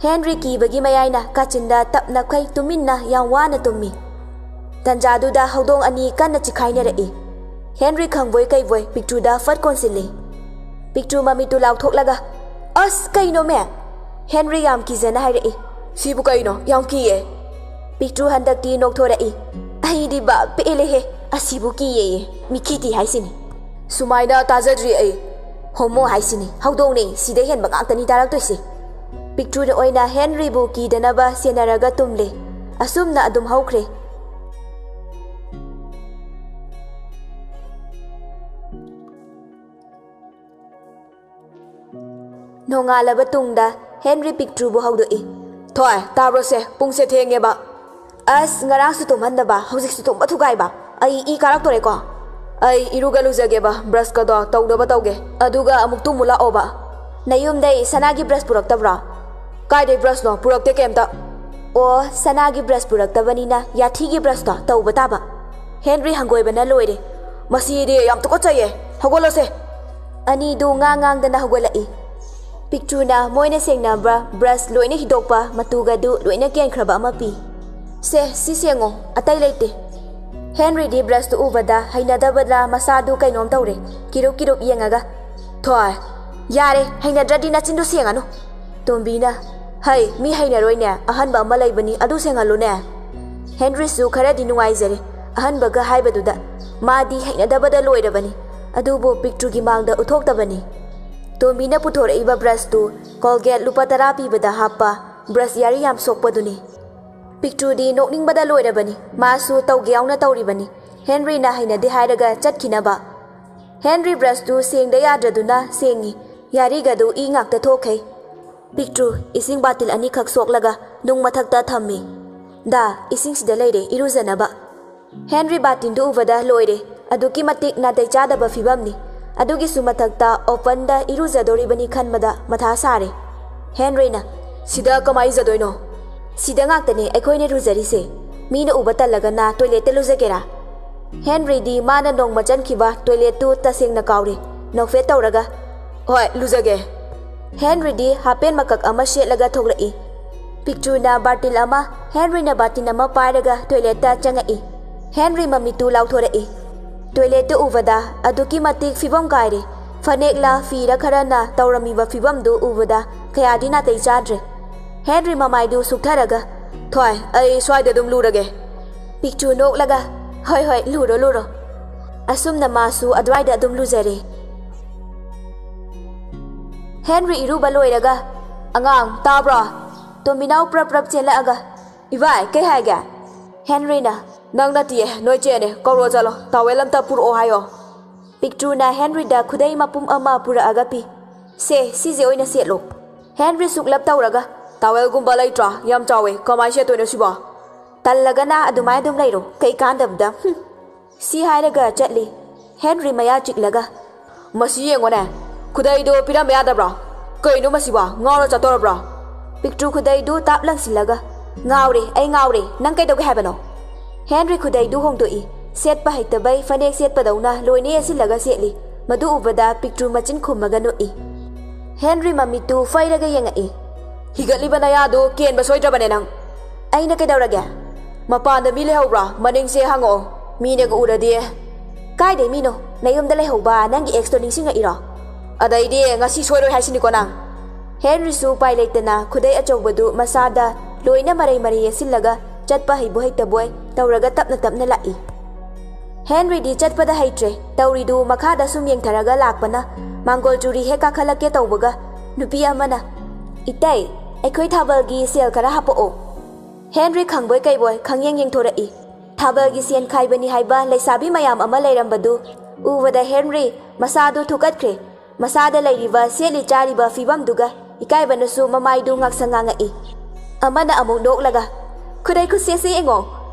ꯍꯦꯟꯔꯤ ꯀꯤꯕꯒꯤ ꯃꯌꯥꯏꯅ ꯀꯥꯆꯤꯟꯗ ꯇꯞꯅꯈꯩ ꯇꯨꯃꯤꯟꯅ ꯌꯥꯝ ꯋꯥꯅ ꯇꯨꯝꯃꯤ꯫ ꯇꯟꯖꯥꯗꯨꯗ ꯍꯧꯗꯣꯡ ꯑꯅꯤ ꯀꯟꯅ ꯆꯤꯈꯥꯏꯅꯔꯛꯏ꯫ ꯍꯦꯟꯔꯤ ꯈꯪꯕꯣꯏ ꯀꯩꯕꯣꯏ ꯄꯤꯛꯇ꯭ꯔꯨꯗ ꯐꯠ ꯀꯣꯟꯁꯤꯜꯂꯤ꯫ ꯄꯤꯛꯇ꯭ꯔꯨ ꯃꯃꯤꯠꯇꯨ ꯂꯥꯎꯊꯣꯛꯂꯒ, "ꯑꯁ, ꯀꯩꯅꯣꯃꯦ?" ꯍꯦꯟꯔꯤ ꯌꯥꯝ ꯀꯤꯖꯅ ꯍꯥꯏꯔꯛꯏ꯫ "ꯁꯤꯕꯨ ꯀꯩꯅꯣ? ꯌꯥꯝ ꯀꯤꯌꯦ꯫" ꯄꯤꯛꯇ꯭ꯔꯨ ꯍꯟꯗꯛꯇꯤ ꯅꯣꯛꯊꯣꯔꯛꯏ꯫ "ꯑꯩꯗꯤ ꯕꯥ ꯄꯦꯜꯂꯦꯍꯦ, ꯑꯁꯤꯕꯨ ꯀꯤꯌꯦꯌꯦ, ꯃꯤꯈꯤꯇꯤ ꯍꯥꯏꯁꯤꯅꯤ꯫ ꯁꯨꯃꯥꯏꯅ ꯇꯥꯖꯗ꯭ꯔꯤ ꯑꯩ꯫ ꯍꯣꯃꯣ ꯍꯥꯏꯁꯤꯅꯤ, ꯍꯧꯗꯣꯡꯅꯦ, ꯁꯤꯗ ꯍꯦꯟꯕ ꯉꯥꯛꯇꯅꯤ ꯇꯥꯔꯛꯇꯣꯏꯁꯦ꯫" ꯄꯤꯛꯇ꯭ꯔꯨꯅ ꯑꯣꯏꯅ ꯍꯦꯟꯔꯤꯕꯨ ꯀꯤꯗꯅꯕ ꯁꯦꯟꯅꯔꯒ ꯇꯨꯝꯂꯦ꯫ ꯑꯁꯨꯝꯅ ꯑꯗꯨꯝ ꯍꯧꯈ꯭ꯔꯦ꯫ ꯅꯣꯡꯉꯥꯜꯂꯕ ꯇꯨꯡꯗ ꯍꯦꯟꯔꯤ ꯄꯤꯛꯇ꯭ꯔꯨꯕꯨ ꯍꯧꯗꯣꯛꯏ꯫ "ꯊꯣꯏ, ꯇꯥꯕ꯭ꯔꯣꯁꯦ? ꯄꯨꯡꯁꯦ ꯊꯦꯡꯉꯦꯕ꯫" "ꯑꯁ, ꯉꯔꯥꯡꯁꯨ ꯇꯨꯝꯍꯟꯗꯕ, ꯍꯧꯖꯤꯛꯁꯨ ꯇꯨꯝꯕ ꯊꯨꯒꯥꯏꯕ꯫ ꯑꯩ ꯏ ꯀꯥꯔꯛꯇꯣꯔꯦꯀꯣ꯫" "ꯑꯩ ꯏꯔꯨꯒ ꯂꯨꯖꯒꯦꯕ, ꯕ꯭ꯔꯁꯀꯗꯣ ꯇꯧꯅꯕ ꯇꯧꯒꯦ, ꯑꯗꯨꯒ ꯑꯃꯨꯛ ꯇꯨꯝꯃꯨ ꯂꯥꯛꯑꯣꯕ꯫" "ꯅꯌꯨꯝꯗꯩ ꯁꯅꯥꯒꯤ ꯕ꯭ꯔꯁ ꯄꯨꯔꯛꯇꯕ꯭ꯔꯣ?" "ꯀꯥꯏꯗꯩ ꯕ꯭ꯔꯁꯅꯣ? ꯄꯨꯔꯛꯇꯦ ꯀꯩꯝꯇ꯫" "ꯑꯣ, ꯁꯅꯥꯒꯤ ꯕ꯭ꯔꯁ ꯄꯨꯔꯛꯇꯕꯅꯤꯅ ꯌꯥꯊꯤꯒꯤ ꯕ꯭ꯔꯁꯇꯣ ꯇꯧꯕ ꯇꯥꯕ꯫" ꯍꯦꯟꯔꯤ ꯍꯪꯒꯣꯏꯕꯅ ꯂꯣꯏꯔꯦ꯫ "ꯃꯁꯤꯗꯤ ꯌꯥꯝ ꯇꯨꯀꯠꯆꯩꯌꯦ, ꯍꯧꯒꯠꯂꯁꯦ꯫" ꯑꯅꯤꯗꯨ ꯉꯥꯡ ꯉꯥꯡꯗꯅ ꯍꯧꯒꯠꯂꯛꯏ꯫ ꯄꯤꯛꯇ꯭ꯔꯨꯅ ꯃꯣꯏꯅ ꯁꯦꯡꯅꯕ ꯕ꯭ꯔꯁ ꯂꯣꯏꯅ ꯍꯤꯗꯣꯛꯄ, ꯃꯇꯨꯒꯗꯨ ꯂꯣꯏꯅ ꯀꯦꯟꯈ꯭ꯔꯕ ꯑꯃ ꯄꯤ꯫ "ꯁꯦ, ꯁꯤ ꯁꯦꯡꯉꯣ, ꯑꯇꯩ ꯂꯩꯇꯦ꯫" ꯍꯦꯟꯔꯤꯗꯤ ꯕ꯭ꯔꯁꯇꯨ ꯎꯕꯗ ꯍꯩꯅꯗꯕꯗ ꯃꯁꯥꯗꯨ ꯀꯩꯅꯣꯝ ꯇꯧꯔꯦ, ꯀꯤꯔꯨꯞ ꯀꯤꯔꯨꯞ ꯌꯦꯡꯉꯒ꯫ "ꯊꯣꯏ, ꯌꯥꯔꯦ, ꯍꯩꯅꯗ꯭ꯔꯗꯤ ꯅꯆꯤꯟꯗꯨ ꯁꯦꯡꯉꯅꯨ꯫" ꯇꯣꯝꯕꯤꯅ, "ꯍꯩ, ꯃꯤ ꯍꯩꯅꯔꯣꯏꯅꯦ, ꯑꯍꯟꯕ ꯑꯃ ꯂꯩꯕꯅꯤ, ꯑꯗꯨ ꯁꯦꯡꯍꯜꯂꯨꯅꯦ꯫" ꯍꯦꯟꯔꯤꯁꯨ ꯈꯔꯗꯤ ꯅꯨꯡꯉꯥꯏꯖꯔꯦ ꯑꯍꯟꯕꯒ ꯍꯥꯏꯕꯗꯨꯗ, ꯃꯥꯗꯤ ꯍꯩꯅꯗꯕꯗ ꯂꯣꯏꯔꯕꯅꯤ, ꯑꯗꯨꯕꯨ ꯄꯤꯛꯇ꯭ꯔꯨꯒꯤ ꯃꯥꯡꯗ ꯎꯠꯊꯣꯛꯇꯕꯅꯤ꯫ ꯇꯣꯝꯕꯤꯅ ꯄꯨꯊꯣꯔꯛꯏꯕ ꯕ꯭ꯔꯁꯇꯨ ꯀꯣꯜꯒꯦꯠ ꯂꯨꯄꯥ ꯇꯔꯥ ꯄꯤꯕꯗ ꯍꯥꯞꯄ ꯕ꯭ꯔꯁ ꯌꯥꯔꯤ ꯌꯥꯝ ꯁꯣꯛꯄꯗꯨꯅꯤ꯫ ꯄꯤꯛꯇ꯭ꯔꯨꯗꯤ ꯅꯣꯛꯅꯤꯡꯕꯗ ꯂꯣꯏꯔꯕꯅꯤ, ꯃꯥꯁꯨ ꯇꯧꯒꯦ ꯌꯥꯎꯅ ꯇꯧꯔꯤꯕꯅꯤ꯫ ꯍꯦꯟꯔꯤꯅ ꯍꯩꯅꯗꯦ ꯍꯥꯏꯔꯒ ꯆꯠꯈꯤꯅꯕ꯫ ꯍꯦꯟꯔꯤ ꯕ꯭ꯔꯁꯇꯨ ꯁꯦꯡꯗ ꯌꯥꯗ꯭ꯔꯗꯨꯅ ꯁꯦꯡꯉꯤ꯫ ꯌꯥꯔꯤꯒꯗꯨ ꯏ ꯉꯥꯛꯇ ꯊꯣꯛꯈꯩ꯫ ꯄꯤꯛꯇ꯭ꯔꯨ, ꯏꯁꯤꯡ ꯕꯥꯇꯤꯜ ꯑꯅꯤꯈꯛ ꯁꯣꯛꯂꯒ ꯅꯨꯡ ꯃꯊꯛꯇ ꯊꯝꯃꯤ꯫ "ꯗꯥ, ꯏꯁꯤꯡꯁꯤꯗ ꯂꯩꯔꯦ ꯏꯔꯨꯖꯅꯕ꯫" ꯍꯦꯟꯔꯤ ꯕꯥꯇꯤꯟꯗꯨ ꯎꯕꯗ ꯂꯣꯏꯔꯦ꯫ ꯑꯗꯨꯛꯀꯤ ꯃꯇꯤꯛ ꯅꯥꯇꯩ ꯆꯥꯗꯕ ꯐꯤꯕꯝꯅꯤ꯫ ꯑꯗꯨꯒꯤꯁꯨ ꯃꯊꯛꯇ openꯗ ꯏꯔꯨꯖꯗꯣꯔꯤꯕꯅꯤ ꯈꯟꯕꯗ ꯃꯊꯥ ꯁꯥꯔꯦ꯫ ꯍꯦꯟꯔꯤꯅ, "ꯁꯤꯗ ꯀꯃꯥꯏ ꯏꯔꯨꯖꯗꯣꯏꯅꯣ?" "ꯁꯤꯗ ꯉꯥꯛꯇꯅꯦ ꯑꯩꯈꯣꯏꯅ ꯂꯨꯖꯔꯤꯁꯦ꯫ ꯃꯤꯅ ꯎꯕ ꯇꯜꯂꯒꯅ toiletꯇ ꯂꯨꯖꯒꯦꯔꯥ?" ꯍꯦꯟꯔꯤꯗꯤ ꯃꯥꯅ ꯅꯣꯡꯃ ꯆꯟꯈꯤꯕ toiletꯇꯨ ꯇꯁꯦꯡꯅ ꯀꯥꯎꯔꯦ꯫ ꯅꯣꯛꯐꯦꯠ ꯇꯧꯔꯒ, "ꯍꯣꯏ, ꯂꯨꯖꯒꯦ꯫" ꯍꯦꯟꯔꯤꯗꯤ ꯍꯥꯄꯦꯟ ꯃꯀꯛ ꯑꯃ ꯁꯦꯠꯂꯒ ꯊꯣꯛꯂꯛꯏ꯫ ꯄꯤꯛꯇ꯭ꯔꯨꯅ ꯕꯥꯔꯇꯤꯜ ꯑꯃ, ꯍꯦꯟꯔꯤꯅ ꯕꯥꯔꯇꯤꯜ ꯑꯃ ꯄꯥꯏꯔꯒ toiletꯇ ꯆꯪꯉꯛꯏ꯫ ꯍꯦꯟꯔꯤ ꯃꯃꯤꯠꯇꯨ ꯂꯥꯎꯊꯣꯔꯛꯏ꯫ Toiletꯇ ꯎꯕꯗ ꯑꯗꯨꯛꯀꯤ ꯃꯇꯤꯛ ꯐꯤꯕꯝ ꯀꯥꯏꯔꯦ꯫ ꯐꯅꯦꯛꯂ ꯐꯤꯔ ꯈꯔꯅ ꯇꯧꯔꯝꯃꯤꯕ ꯐꯤꯕꯝꯗꯨ ꯎꯕꯗ ꯀꯌꯥꯗꯤ ꯅꯥꯇꯩ ꯆꯥꯗ꯭ꯔꯦ꯫ ꯍꯦꯟꯔꯤ ꯃꯃꯥꯏꯗꯨ ꯁꯨꯛꯊꯔꯒ, "ꯊꯣꯏ, ꯑꯩ ꯁ꯭ꯋꯥꯏꯗ ꯑꯗꯨꯝ ꯂꯨꯔꯒꯦ꯫" ꯄꯤꯛꯇ꯭ꯔꯨ ꯅꯣꯛꯂꯒ, "ꯍꯣꯏ, ꯍꯣꯏ, ꯂꯨꯔꯣ, ꯂꯨꯔꯣ꯫" ꯑꯁꯨꯝꯅ ꯃꯥꯁꯨ ꯑꯗꯨꯋꯥꯏꯗ ꯑꯗꯨꯝ ꯂꯨꯖꯔꯦ꯫ ꯍꯦꯟꯔꯤ ꯏꯔꯨꯕ ꯂꯣꯏꯔꯒ, "ꯑꯉꯥꯡ, ꯇꯥꯕ꯭ꯔꯣ?" ꯇꯣꯝꯕꯤꯅꯥꯎ ꯄ꯭ꯔꯞ ꯄ꯭ꯔꯞ ꯆꯦꯜꯂꯛꯑꯒ, "ꯏꯕꯥꯏ, ꯀꯩ ꯍꯥꯏꯒꯦ?" ꯍꯦꯟꯔꯤꯅ, "ꯅꯪ ꯅꯠꯇꯤꯌꯦ, ꯅꯣꯏ ꯆꯦꯅꯦ, ꯀꯧꯔꯣ ꯆꯠꯂꯣ, towel ꯑꯝꯇ ꯄꯨꯔꯛꯑꯣ ꯍꯥꯏꯌꯣ꯫" ꯄꯤꯛꯇ꯭ꯔꯨꯅ ꯍꯦꯟꯔꯤꯗ ꯈꯨꯗꯩ ꯃꯄꯨꯝ ꯑꯃ ꯄꯨꯔꯛꯑꯒ ꯄꯤ꯫ "ꯁꯦ, ꯁꯤꯁꯦ ꯑꯣꯏꯅ ꯁꯦꯠꯂꯣ꯫" ꯍꯦꯟꯔꯤ ꯁꯨꯛꯂꯞ ꯇꯧꯔꯒ, "Towelꯒꯨꯝꯕ ꯂꯩꯇ꯭ꯔꯣ? ꯌꯥꯝ ꯆꯥꯎꯋꯦ, ꯀꯃꯥꯏ ꯁꯦꯠꯇꯣꯏꯅꯣ ꯁꯤꯕꯣ?" "ꯇꯜꯂꯒꯅ ꯑꯗꯨꯃꯥꯏ ꯑꯗꯨꯝ ꯂꯩꯔꯣ, ꯀꯩ ꯀꯥꯟꯗꯕꯗ, ꯍꯨꯝ꯫" ꯁꯤ ꯍꯥꯏꯔꯒ ꯆꯠꯂꯤ꯫ ꯍꯦꯟꯔꯤ ꯃꯌꯥ ꯆꯤꯛꯂꯒ, "ꯃꯁꯤ ꯌꯦꯡꯉꯣꯅꯦ, ꯈꯨꯗꯩꯗꯣ ꯄꯤꯔꯝꯕ ꯌꯥꯗꯕ꯭ꯔꯣ? ꯀꯩꯅꯣ ꯃꯁꯤꯕꯣ, ꯉꯥꯎꯔ ꯆꯠꯇꯧꯔꯕ꯭ꯔꯣ?" ꯄꯤꯛꯇ꯭ꯔꯨ ꯈꯨꯗꯩꯗꯨ ꯇꯥꯞ ꯂꯪꯁꯤꯜꯂꯒ, "ꯉꯥꯎꯔꯦ, ꯑꯩ ꯉꯥꯎꯔꯦ, ꯅꯪ ꯀꯩꯗꯧꯒꯦ ꯍꯥꯏꯕꯅꯣ?" ꯍꯦꯟꯔꯤ ꯈꯨꯗꯩꯗꯨ ꯍꯣꯡꯗꯣꯛꯏ꯫ ꯁꯦꯠꯄ ꯍꯩꯇꯕꯩ ꯐꯅꯦꯛ ꯁꯦꯠꯄꯗꯧꯅ ꯂꯣꯏꯅ ꯌꯦꯠꯁꯤꯜꯂꯒ ꯁꯦꯠꯂꯤ꯫ ꯃꯗꯨ ꯎꯕꯗ ꯄꯤꯛꯇ꯭ꯔꯨ ꯃꯆꯤꯟ ꯈꯨꯝꯃꯒ ꯅꯣꯛꯏ꯫ ꯍꯦꯟꯔꯤ ꯃꯃꯤꯠꯇꯨ ꯐꯩꯔꯒ ꯌꯦꯡꯉꯛꯏ꯫ "ꯍꯤꯒꯠꯂꯤꯕ ꯅꯌꯥꯗꯨ ꯀꯦꯟꯕ ꯁꯣꯏꯗ꯭ꯔꯕꯅꯦ ꯅꯪ꯫ ꯑꯩꯅ ꯀꯩꯗꯧꯔꯒꯦ? ꯃꯄꯥꯟꯗ ꯃꯤ ꯂꯩꯍꯧꯕ꯭ꯔꯥ? ꯃꯅꯤꯡꯁꯦ ꯍꯪꯉꯛꯑꯣ꯫ ꯃꯤꯅꯒ ꯎꯔꯗꯤ꯫" "ꯀꯥꯏꯗꯩ ꯃꯤꯅꯣ? ꯅꯌꯨꯝꯗ ꯂꯩꯍꯧꯕ ꯅꯪꯒꯤ exꯇꯣ ꯅꯤꯡꯁꯤꯡꯉꯛꯏꯔꯣ?" "ꯑꯗꯩꯗꯤ ꯉꯁꯤ ꯁꯣꯏꯔꯣꯏ ꯍꯥꯏꯁꯤꯅꯤꯀꯣ ꯅꯪ꯫" ꯍꯦꯟꯔꯤꯁꯨ ꯎꯄꯥꯏ ꯂꯩꯇꯅ ꯈꯨꯗꯩ ꯑꯆꯧꯕꯗꯨ ꯃꯁꯥꯗ ꯂꯣꯏꯅ ꯃꯔꯩ ꯃꯔꯩ ꯌꯦꯠꯁꯤꯜꯂꯒ ꯆꯠꯄ ꯍꯩꯕꯣꯏ ꯍꯩꯇꯕꯣꯏ ꯇꯧꯔꯒ ꯇꯞꯅ ꯇꯞꯅ ꯂꯥꯛꯏ꯫ ꯍꯦꯟꯔꯤꯗꯤ ꯆꯠꯄꯗ ꯍꯩꯇ꯭ꯔꯦ꯫ ꯇꯧꯔꯤꯗꯨ ꯃꯈꯥꯗ ꯁꯨꯝ ꯌꯦꯡꯊꯔꯒ ꯂꯥꯛꯄꯅ ꯃꯥꯡꯒꯣꯜ ꯆꯨꯔꯤ ꯍꯦꯛ ꯀꯥꯈꯠꯂꯛꯀꯦ ꯇꯧꯕꯒ ꯅꯨꯄꯤ ꯑꯃꯅ, "ꯏꯇꯩ, ꯑꯩꯈꯣꯏ ꯊꯥꯕꯜꯒꯤ ꯁꯦꯜ ꯈꯔ ꯍꯥꯄꯛꯑꯣ꯫" ꯍꯦꯟꯔꯤ ꯈꯪꯕꯣꯏ ꯀꯩꯕꯣꯏ ꯈꯪꯌꯦꯡ ꯌꯦꯡꯊꯣꯔꯛꯏ꯫ ꯊꯥꯕꯜꯒꯤ ꯁꯦꯟ ꯈꯥꯏꯕꯅꯤ ꯍꯥꯏꯕ ꯂꯩꯁꯥꯕꯤ ꯃꯌꯥꯝ ꯑꯃ ꯂꯩꯔꯝꯕꯗꯨ ꯎꯕꯗ ꯍꯦꯟꯔꯤ ꯃꯁꯥꯗꯨ ꯊꯨꯀꯠꯈ꯭ꯔꯦ꯫ ꯃꯁꯥꯗ ꯂꯩꯔꯤꯕ ꯁꯦꯠꯂꯤ ꯆꯥꯔꯤꯕ ꯐꯤꯕꯝꯗꯨꯒ ꯏꯀꯥꯏꯕꯅꯁꯨ ꯃꯃꯥꯏꯗꯨ ꯉꯥꯡꯁꯪ ꯉꯥꯡꯉꯛꯏ꯫ ꯑꯃꯅ ꯑꯃꯨꯛ ꯅꯣꯛꯂꯒ, "ꯈꯨꯗꯩ ꯈꯨꯠꯁꯦꯠꯁꯤ ꯌꯦꯡꯉꯣ!"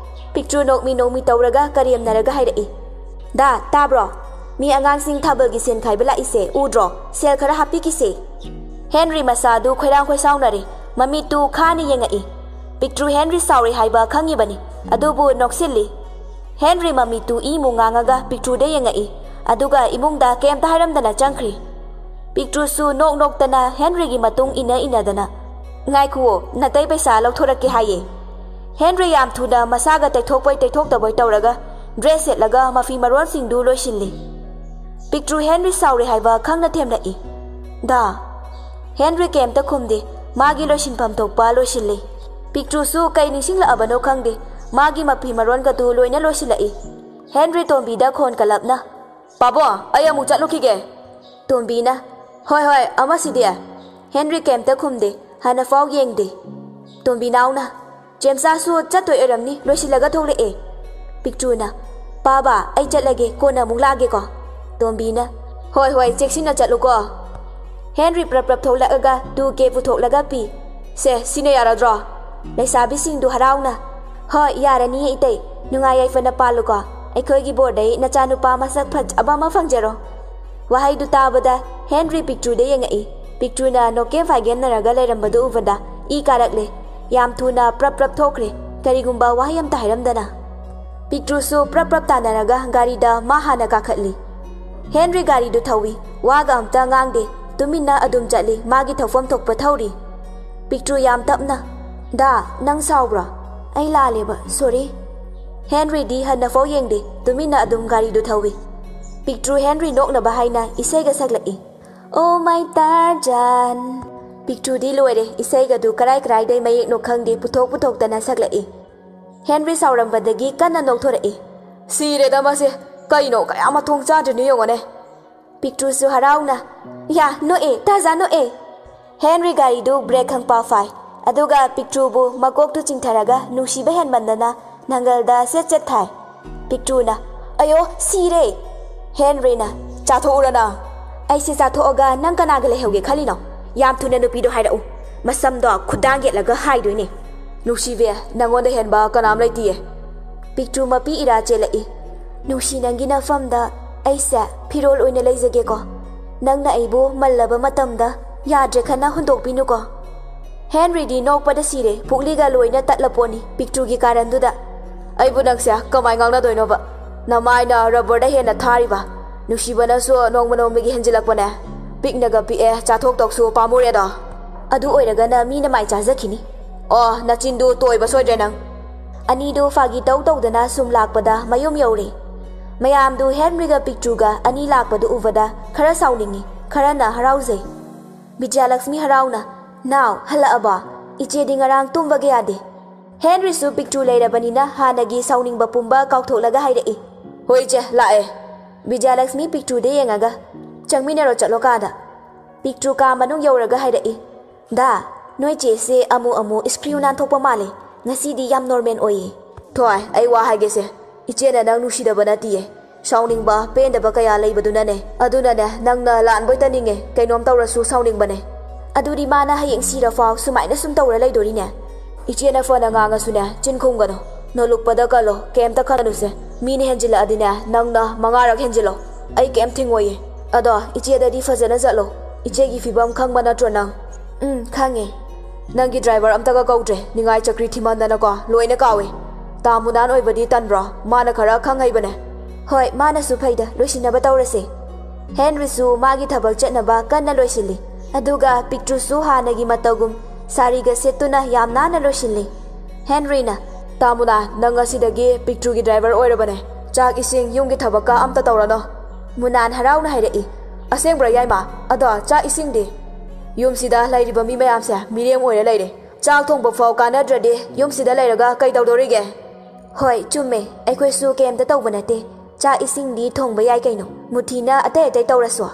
ꯄꯤꯛꯇ꯭ꯔꯨ ꯅꯣꯛꯃꯤ ꯅꯣꯛꯃꯤ ꯇꯧꯔꯒ ꯀꯔꯦꯝꯅꯔꯒ ꯍꯥꯏꯔꯛꯏ꯫ "ꯗꯥ, ꯇꯥꯕ꯭ꯔꯣ? ꯃꯤ ꯑꯉꯥꯡꯁꯤꯡ ꯊꯥꯕꯜꯒꯤ ꯁꯦꯟ ꯈꯥꯏꯕ ꯂꯥꯛꯏꯁꯦ ꯎꯗ꯭ꯔꯣ? ꯁꯦꯜ ꯈꯔ ꯍꯥꯞꯄꯤꯈꯤꯁꯦ!" ꯍꯦꯟꯔꯤ ꯃꯁꯥꯗꯨ ꯈꯣꯏꯔꯥꯡ ꯈꯣꯏꯁꯥꯎꯅꯔꯦ꯫ ꯃꯃꯤꯠꯇꯨ ꯈꯥꯅ ꯌꯦꯡꯉꯛꯏ꯫ ꯄꯤꯛꯇ꯭ꯔꯨ ꯍꯦꯟꯔꯤ ꯁꯥꯎꯔꯦ ꯍꯥꯏꯕ ꯈꯪꯉꯤꯕꯅꯤ, ꯑꯗꯨꯕꯨ ꯅꯣꯛꯁꯤꯜꯂꯤ꯫ ꯍꯦꯟꯔꯤ ꯃꯃꯤꯠꯇꯨ ꯏꯃꯨ ꯉꯥꯡꯉꯒ ꯄꯤꯛꯇ꯭ꯔꯨꯗ ꯌꯦꯡꯉꯛꯏ, ꯑꯗꯨꯒ ꯏꯃꯨꯡꯗ ꯀꯩꯝꯇ ꯍꯥꯏꯔꯝꯗꯅ ꯆꯪꯈ꯭ꯔꯤ꯫ ꯄꯤꯛꯇ꯭ꯔꯨꯁꯨ ꯅꯣꯛ ꯅꯣꯛꯇꯅ ꯍꯦꯟꯔꯤꯒꯤ ꯃꯇꯨꯡ ꯏꯟꯅ ꯏꯟꯅꯗꯅ, "ꯉꯥꯏꯈꯨꯑꯣ, ꯅꯇꯩ ꯄꯩꯁꯥ ꯂꯧꯊꯣꯔꯛꯀꯦ ꯍꯥꯏꯌꯦ꯫" ꯍꯦꯟꯔꯤ ꯌꯥꯝ ꯊꯨꯅ ꯃꯁꯥꯒ ꯇꯩꯊꯣꯛꯄꯣꯏ ꯇꯩꯊꯣꯛꯇꯕꯣꯏ ꯇꯧꯔꯒ ꯗ꯭ꯔꯦꯁ ꯁꯦꯠꯂꯒ ꯃꯐꯤ ꯃꯔꯣꯟꯁꯤꯡꯗꯨ ꯂꯣꯏꯁꯤꯜꯂꯤ꯫ ꯄꯤꯛꯇ꯭ꯔꯨ ꯍꯦꯟꯔꯤ ꯁꯥꯎꯔꯦ ꯍꯥꯏꯕ ꯈꯪꯅ ꯊꯦꯝꯂꯛꯏ꯫ "ꯗꯥ!" ꯍꯦꯟꯔꯤ ꯀꯩꯝꯇ ꯈꯨꯝꯗꯦ꯫ ꯃꯥꯒꯤ ꯂꯣꯏꯁꯤꯟꯐꯝ ꯊꯣꯛꯄ ꯂꯣꯏꯁꯤꯜꯂꯤ꯫ ꯄꯤꯛꯇ꯭ꯔꯨꯁꯨ ꯀꯩ ꯅꯤꯡꯁꯤꯡꯂꯛꯑꯕꯅꯣ ꯈꯪꯗꯦ, ꯃꯥꯒꯤ ꯃꯐꯤ ꯃꯔꯣꯟꯒꯗꯨ ꯂꯣꯏꯅ ꯂꯣꯏꯁꯤꯜꯂꯛꯏ꯫ ꯍꯦꯟꯔꯤ ꯇꯣꯝꯕꯤꯗ ꯈꯣꯟ ꯀꯜꯂꯞꯅ, "ꯄꯥꯕꯣ, ꯑꯩ ꯑꯃꯨꯛ ꯆꯠꯂꯨꯈꯤꯒꯦ꯫" ꯇꯣꯝꯕꯤꯅ, "ꯍꯣꯏ, ꯍꯣꯏ, ꯑꯃꯁꯤꯗꯤ?" ꯍꯦꯟꯔꯤ ꯀꯩꯝꯇ ꯈꯨꯝꯗꯦ, ꯍꯥꯟꯅꯐꯥꯎ ꯌꯦꯡꯗꯦ꯫ ꯇꯣꯝꯕꯤꯅꯥꯎꯅ, "ꯆꯦꯝꯆꯥꯁꯨ ꯆꯠꯇꯣꯏ ꯑꯣꯏꯔꯝꯅꯤ, ꯂꯣꯏꯁꯤꯜꯂꯒ ꯊꯣꯛꯂꯛꯑꯦ꯫" ꯄꯤꯛꯇ꯭ꯔꯨꯅ, "ꯄꯥꯕ, ꯑꯩ ꯆꯠꯂꯒꯦ, ꯀꯣꯟꯅ ꯑꯃꯨꯛ ꯂꯥꯛꯑꯒꯦꯀꯣ꯫" ꯇꯣꯝꯕꯤꯅ, "ꯍꯣꯏ, ꯍꯣꯏ, ꯆꯦꯛꯁꯤꯟꯅ ꯆꯠꯂꯨꯀꯣ꯫" ꯍꯦꯟꯔꯤ ꯄ꯭ꯔꯞ ꯄ꯭ꯔꯞ ꯊꯣꯛꯂꯛꯑꯒ ꯇꯨ ꯀꯦ ꯄꯨꯊꯣꯛꯂꯒ ꯄꯤ꯫ "ꯁꯦ, ꯁꯤꯅ ꯌꯥꯔꯗ꯭ꯔꯣ?" ꯂꯩꯁꯥꯕꯤꯁꯤꯡꯗꯨ ꯍꯔꯥꯎꯅ, "ꯍꯣꯏ, ꯌꯥꯔꯅꯤꯌꯦ ꯏꯇꯩ꯫ ꯅꯨꯡꯉꯥꯏ ꯌꯥꯏꯐꯅ ꯄꯥꯜꯂꯨꯀꯣ꯫ ꯑꯩꯈꯣꯏꯒꯤ ꯕꯣꯔꯗꯩ ꯅꯆꯥꯅꯨꯄꯥ ꯃꯁꯛ ꯐꯖꯕ ꯑꯃ ꯐꯪꯖꯔꯣ꯫" ꯋꯥꯍꯩꯗꯨ ꯇꯥꯕꯗ ꯍꯦꯟꯔꯤ ꯄꯤꯛꯇ꯭ꯔꯨꯗ ꯌꯦꯡꯉꯛꯏ꯫ ꯄꯤꯛꯇ꯭ꯔꯨꯅ ꯅꯣꯛꯀꯦꯝ ꯐꯥꯏꯒꯦꯝꯅꯔꯒ ꯂꯩꯔꯝꯕꯗꯨ ꯎꯕꯗ ꯏ ꯀꯥꯔꯛꯂꯦ꯫ ꯌꯥꯝ ꯊꯨꯅ ꯄ꯭ꯔꯞ ꯄ꯭ꯔꯞ ꯊꯣꯛꯈ꯭ꯔꯦ, ꯀꯔꯤꯒꯨꯝꯕ ꯋꯥꯍꯩ ꯑꯝꯇ ꯍꯥꯏꯔꯝꯗꯅ꯫ ꯄꯤꯛꯇ꯭ꯔꯨꯁꯨ ꯄ꯭ꯔꯞ ꯄ꯭ꯔꯞ ꯇꯥꯟꯅꯔꯒ ꯒꯥꯔꯤꯗ ꯃꯥ ꯍꯥꯟꯅ ꯀꯥꯈꯠꯂꯤ꯫ ꯍꯦꯟꯔꯤ ꯒꯥꯔꯤꯗꯨ ꯊꯧꯏ, ꯋꯥꯒ ꯑꯝꯇ ꯉꯥꯡꯗꯦ, ꯇꯨꯃꯤꯟꯅ ꯑꯗꯨꯝ ꯆꯠꯂꯤ, ꯃꯥꯒꯤ ꯊꯧꯐꯝ ꯊꯣꯛꯄ ꯊꯧꯔꯤ꯫ ꯄꯤꯛꯇ꯭ꯔꯨ ꯌꯥꯝ ꯇꯞꯅ, "ꯗꯥ, ꯅꯪ ꯁꯥꯎꯕ꯭ꯔꯣ? ꯑꯩ ꯂꯥꯜꯂꯦꯕ, ꯁꯣꯔꯤ꯫" ꯍꯦꯟꯔꯤꯗꯤ ꯍꯟꯅꯐꯥꯎ ꯌꯦꯡꯗꯦ, ꯇꯨꯃꯤꯟꯅ ꯑꯗꯨꯝ ꯒꯥꯔꯤꯗꯨ ꯊꯧꯏ꯫ ꯄꯤꯛꯇ꯭ꯔꯨ ꯍꯦꯟꯔꯤ ꯅꯣꯛꯅꯕ ꯍꯥꯏꯅ ꯏꯁꯩꯒ ꯁꯛꯂꯛꯏ꯫ "Oh my Tarzan!" ꯄꯤꯛꯇ꯭ꯔꯨꯗꯤ ꯂꯣꯏꯔꯦ, ꯏꯁꯩꯒꯗꯨ ꯀꯔꯥꯏ ꯀꯔꯥꯏꯗꯩ ꯃꯌꯦꯛꯅꯣ ꯈꯪꯗꯦ ꯄꯨꯊꯣꯛ ꯄꯨꯊꯣꯛꯇꯅ ꯁꯛꯂꯛꯏ꯫ ꯍꯦꯟꯔꯤ ꯁꯥꯎꯔꯝꯕꯗꯒꯤ ꯀꯟꯅ ꯅꯣꯛꯊꯣꯔꯛꯏ꯫ "ꯁꯤꯔꯦꯗ ꯃꯁꯦ, ꯀꯩꯅꯣ ꯀꯌꯥ ꯃꯊꯣꯡ ꯆꯥꯗ꯭ꯔꯤꯅꯣ ꯌꯦꯡꯉꯣꯅꯦ꯫" ꯄꯤꯛꯇ꯭ꯔꯨꯁꯨ ꯍꯔꯥꯎꯅ, "ꯌꯥ, ꯅꯣꯛꯑꯦ, ꯇꯥꯖꯥ ꯅꯣꯛꯑꯦ!" ꯍꯦꯟꯔꯤ ꯒꯥꯔꯤꯗꯨ ꯕ꯭ꯔꯦꯛ ꯈꯪꯄꯥ ꯐꯥꯏ, ꯑꯗꯨꯒ ꯄꯤꯛꯇ꯭ꯔꯨꯕꯨ ꯃꯀꯣꯛꯇꯨ ꯆꯤꯡꯊꯔꯒ ꯅꯨꯡꯁꯤꯕ ꯍꯦꯟꯃꯟꯗꯅ ꯅꯪꯒꯜꯗ ꯁꯦꯠ ꯁꯦꯠ ꯊꯥꯏ꯫ ꯄꯤꯛꯇ꯭ꯔꯨꯅ, "ꯑꯌꯣ, ꯁꯤꯔꯦ!" ꯍꯦꯟꯔꯤꯅ, "ꯆꯥꯊꯣꯛꯎꯔꯅ?" "ꯑꯩꯁꯦ ꯆꯥꯊꯣꯛꯑꯒ ꯅꯪ ꯀꯅꯥꯒ ꯂꯩꯍꯧꯒꯦ ꯈꯜꯂꯤꯅꯣ? ꯌꯥꯝ ꯊꯨꯅ ꯅꯨꯄꯤꯗꯣ ꯍꯥꯏꯔꯛꯎ꯫ ꯃꯁꯝꯗꯣ ꯈꯨꯗꯥꯡ ꯌꯦꯠꯂꯒ ꯍꯥꯏꯗꯣꯏꯅꯦ꯫" "ꯅꯨꯡꯁꯤꯕꯤ, ꯅꯪꯉꯣꯟꯗ ꯍꯦꯟꯕ ꯀꯅꯥꯝ ꯂꯩꯇꯤꯌꯦ꯫" ꯄꯤꯛꯇ꯭ꯔꯨ ꯃꯄꯤ ꯏꯔꯥ ꯆꯦꯜꯂꯛꯏ꯫ "ꯅꯨꯡꯁꯤ, ꯅꯪꯒꯤ ꯅꯐꯝꯗ ꯑꯩꯁꯦ ꯐꯤꯔꯣꯜ ꯑꯣꯏꯅ ꯂꯩꯖꯒꯦꯀꯣ꯫ ꯅꯪꯅ ꯑꯩꯕꯨ ꯃꯜꯂꯕ ꯃꯇꯝꯗ ꯌꯥꯗ꯭ꯔꯦ ꯈꯟꯅ ꯍꯨꯟꯗꯣꯛꯄꯤꯅꯨꯀꯣ꯫" ꯍꯦꯟꯔꯤꯗꯤ ꯅꯣꯛꯄꯗ ꯁꯤꯔꯦ, ꯄꯨꯛꯂꯤꯒ ꯂꯣꯏꯅ ꯇꯠꯂꯄꯣꯠꯅꯤ ꯄꯤꯛꯇ꯭ꯔꯨꯒꯤ ꯀꯥꯔꯟꯗꯨꯗ꯫ "ꯑꯩꯕꯨ ꯅꯪꯁꯦ ꯀꯃꯥꯏ ꯉꯥꯡꯅꯗꯣꯏꯅꯣꯕ? ꯅꯃꯥꯏꯅ ꯔꯕꯔꯗ ꯍꯦꯟꯅ ꯊꯥꯔꯤꯕ꯫ ꯅꯨꯡꯁꯤꯕꯅꯁꯨ ꯅꯣꯡꯃ ꯅꯣꯡꯃꯒꯤ ꯍꯦꯟꯖꯤꯜꯂꯛꯄꯅꯦ꯫ ꯄꯤꯛꯅꯒ ꯄꯤꯛꯑꯦ, ꯆꯥꯊꯣꯛꯇꯧꯁꯨ ꯄꯥꯝꯃꯨꯔꯦꯗꯣ꯫" "ꯑꯗꯨ ꯑꯣꯏꯔꯒꯅ ꯃꯤꯅ ꯃꯥꯏ ꯆꯥꯖꯈꯤꯅꯤ꯫" "ꯑꯣ, ꯅꯆꯤꯟꯗꯨ ꯇꯣꯏꯕ ꯁꯣꯏꯗ꯭ꯔꯦ ꯅꯪ꯫" ꯑꯅꯤꯗꯨ ꯐꯥꯒꯤ ꯇꯧ ꯇꯧꯗꯅ ꯁꯨꯝ ꯂꯥꯛꯄꯗ ꯃꯌꯨꯝ ꯌꯧꯔꯦ꯫ ꯃꯌꯥꯝꯗꯨ ꯍꯦꯟꯔꯤꯒ ꯄꯤꯛꯇ꯭ꯔꯨꯒ ꯑꯅꯤ ꯂꯥꯛꯄꯗꯨ ꯎꯕꯗ ꯈꯔ ꯁꯥꯎꯅꯤꯡꯉꯤ, ꯈꯔꯅ ꯍꯔꯥꯎꯖꯩ꯫ ꯕꯤꯖꯌꯂꯛꯁꯃꯤ ꯍꯔꯥꯎꯅ, "ꯅꯥꯎ, ꯍꯜꯂꯛꯑꯕꯣ? ꯏꯆꯦꯗꯤ ꯉꯔꯥꯡ ꯇꯨꯝꯕꯒ ꯌꯥꯗꯦ꯫" ꯍꯦꯟꯔꯤꯁꯨ ꯄꯤꯛꯇ꯭ꯔꯨ ꯂꯩꯔꯕꯅꯤꯅ ꯍꯥꯟꯅꯒꯤ ꯁꯥꯎꯅꯤꯡꯕ ꯄꯨꯝꯕ ꯀꯥꯎꯊꯣꯛꯂꯒ ꯍꯥꯏꯔꯛꯏ꯫ "ꯍꯣꯏ ꯏꯆꯦ, ꯂꯥꯛꯑꯦ꯫" ꯕꯤꯖꯌꯂꯛꯁꯃꯤ ꯄꯤꯛꯇ꯭ꯔꯨꯗ ꯌꯦꯡꯉꯒ, "ꯆꯪꯃꯤꯟꯅꯔꯣ, ꯆꯠꯂꯣ ꯀꯥꯗ꯫" ꯄꯤꯛꯇ꯭ꯔꯨ ꯀꯥ ꯃꯅꯨꯡ ꯌꯧꯔꯒ ꯍꯥꯏꯔꯛꯏ꯫ "ꯗꯥ, ꯅꯣꯏ ꯆꯦꯁꯦ ꯑꯃꯨ ꯑꯃꯨ ꯏꯁꯀ꯭ꯔꯤꯌꯨ ꯅꯥꯟꯊꯣꯛꯄ ꯃꯥꯜꯂꯦ꯫ ꯉꯁꯤꯗꯤ ꯌꯥꯝ ꯅꯣꯔꯃꯦꯜ ꯑꯣꯏꯌꯦ꯫" "ꯊꯣꯏ, ꯑꯩ ꯋꯥ ꯍꯥꯏꯒꯦꯁꯦ꯫ ꯏꯆꯦꯅ ꯅꯪ ꯅꯨꯡꯁꯤꯗꯕ ꯅꯠꯇꯤꯌꯦ꯫ ꯁꯥꯎꯅꯤꯡꯕ, ꯄꯦꯟꯗꯕ ꯀꯌꯥ ꯂꯩꯕꯗꯨꯅꯅꯦ꯫ ꯑꯗꯨꯅꯅꯦ, ꯅꯪꯅ ꯂꯥꯟꯕꯣꯏ ꯇꯅꯤꯡꯉꯦ, ꯀꯩꯅꯣꯝ ꯇꯧꯔꯁꯨ ꯁꯥꯎꯅꯤꯡꯕꯅꯦ꯫" "ꯑꯗꯨꯗꯤ ꯃꯥꯅ ꯍꯌꯦꯡ ꯁꯤꯔꯐꯥꯎ ꯁꯨꯃꯥꯏꯅ ꯁꯨꯝ ꯇꯧꯔ ꯂꯩꯗꯣꯔꯤꯅꯦ?" "ꯏꯆꯦꯅ ꯐꯅ ꯉꯥꯡꯉꯁꯨꯅꯦ, ꯆꯤꯟ ꯈꯨꯝꯒꯅꯨ꯫ ꯅꯣꯂꯨꯛꯄꯗ ꯀꯜꯂꯣ, ꯀꯩꯝꯇ ꯈꯜꯂꯨꯁꯦ꯫ ꯃꯤꯅ ꯍꯦꯟꯖꯤꯜꯂꯛꯑꯗꯤꯅꯦ, ꯅꯪꯅ ꯃꯉꯥꯔꯛ ꯍꯦꯟꯖꯤꯜꯂꯣ꯫ ꯑꯩ ꯀꯩꯝ ꯊꯤꯡꯉꯣꯏꯌꯦ꯫ ꯑꯗꯣ ꯏꯆꯦꯗꯗꯤ ꯐꯖꯅ ꯆꯠꯂꯣ꯫ ꯏꯆꯦꯒꯤ ꯐꯤꯕꯝ ꯈꯪꯕ ꯅꯠꯇ꯭ꯔꯣ ꯅꯪ?" "ꯎꯝ, ꯈꯪꯉꯦ꯫" "ꯅꯪꯒꯤ ꯗ꯭ꯔꯥꯏꯚꯔ ꯑꯝꯇꯒ ꯀꯧꯗ꯭ꯔꯦ, ꯅꯤꯡꯉꯥꯏ ꯆꯀ꯭ꯔꯤ ꯊꯤꯃꯟꯗꯅꯀꯣ, ꯂꯣꯏꯅ ꯀꯥꯎꯋꯦ꯫ ꯇꯥ ꯃꯨꯅꯥꯟ ꯑꯣꯏꯕꯗꯤ ꯇꯟꯕ꯭ꯔꯣ? ꯃꯥꯅ ꯈꯔ ꯈꯪ ꯍꯩꯕꯅꯦ꯫" "ꯍꯣꯏ, ꯃꯥꯅꯁꯨ ꯐꯩꯗ, ꯂꯣꯏꯁꯤꯟꯅꯕ ꯇꯧꯔꯁꯦ꯫" ꯍꯦꯟꯔꯤꯁꯨ ꯃꯥꯒꯤ ꯊꯕꯛ ꯆꯠꯅꯕ ꯀꯟꯅ ꯂꯣꯏꯁꯤꯜꯂꯤ꯫ ꯑꯗꯨꯒ ꯄꯤꯛꯇ꯭ꯔꯨꯁꯨ ꯍꯥꯟꯅꯒꯤ ꯃꯇꯧꯒꯨꯝ ꯁꯥꯔꯤꯒ ꯁꯦꯠꯇꯨꯅ ꯌꯥꯝ ꯅꯥꯟꯅ ꯂꯣꯏꯁꯤꯜꯂꯤ꯫ ꯍꯦꯟꯔꯤꯅ, "ꯇꯥ ꯃꯨꯅꯥꯟ, ꯅꯪ ꯉꯁꯤꯗꯒꯤ ꯄꯤꯛꯇ꯭ꯔꯨꯒꯤ ꯗ꯭ꯔꯥꯏꯚꯔ ꯑꯣꯏꯔꯕꯅꯦ꯫ ꯆꯥꯛ ꯏꯁꯤꯡ, ꯌꯨꯝꯒꯤ ꯊꯕꯛꯀ ꯑꯝꯇ ꯇꯧꯔꯅꯣ꯫" ꯃꯨꯅꯥꯟ ꯍꯔꯥꯎꯅ ꯍꯥꯏꯔꯛꯏ, "ꯑꯁꯦꯡꯕ꯭ꯔꯥ ꯌꯥꯏꯃ? ꯑꯗꯣ ꯆꯥꯛ ꯏꯁꯤꯡꯗꯤ?" "ꯌꯨꯝꯁꯤꯗ ꯂꯩꯔꯤꯕ ꯃꯤ ꯃꯌꯥꯝꯁꯦ ꯃꯤꯔꯦꯝ ꯑꯣꯏꯔ ꯂꯩꯔꯦ꯫ ꯆꯥꯛ ꯊꯣꯡꯕ ꯐꯥꯎ ꯀꯥꯟꯅꯗ꯭ꯔꯗꯤ ꯌꯨꯝꯁꯤꯗ ꯂꯩꯔꯒ ꯀꯩ ꯇꯧꯗꯣꯔꯤꯒꯦ?" "ꯍꯣꯏ, ꯆꯨꯝꯃꯦ꯫ ꯑꯩꯈꯣꯏꯁꯨ ꯀꯩꯝꯇ ꯇꯧꯕ ꯅꯠꯇꯦ꯫ ꯆꯥꯛ ꯏꯁꯤꯡꯗꯤ ꯊꯣꯡꯕ ꯌꯥꯏ ꯀꯩꯅꯣ꯫ ꯃꯨꯊꯤꯅ ꯑꯇꯩ ꯑꯇꯩ ꯇꯧꯔꯁꯨ꯫"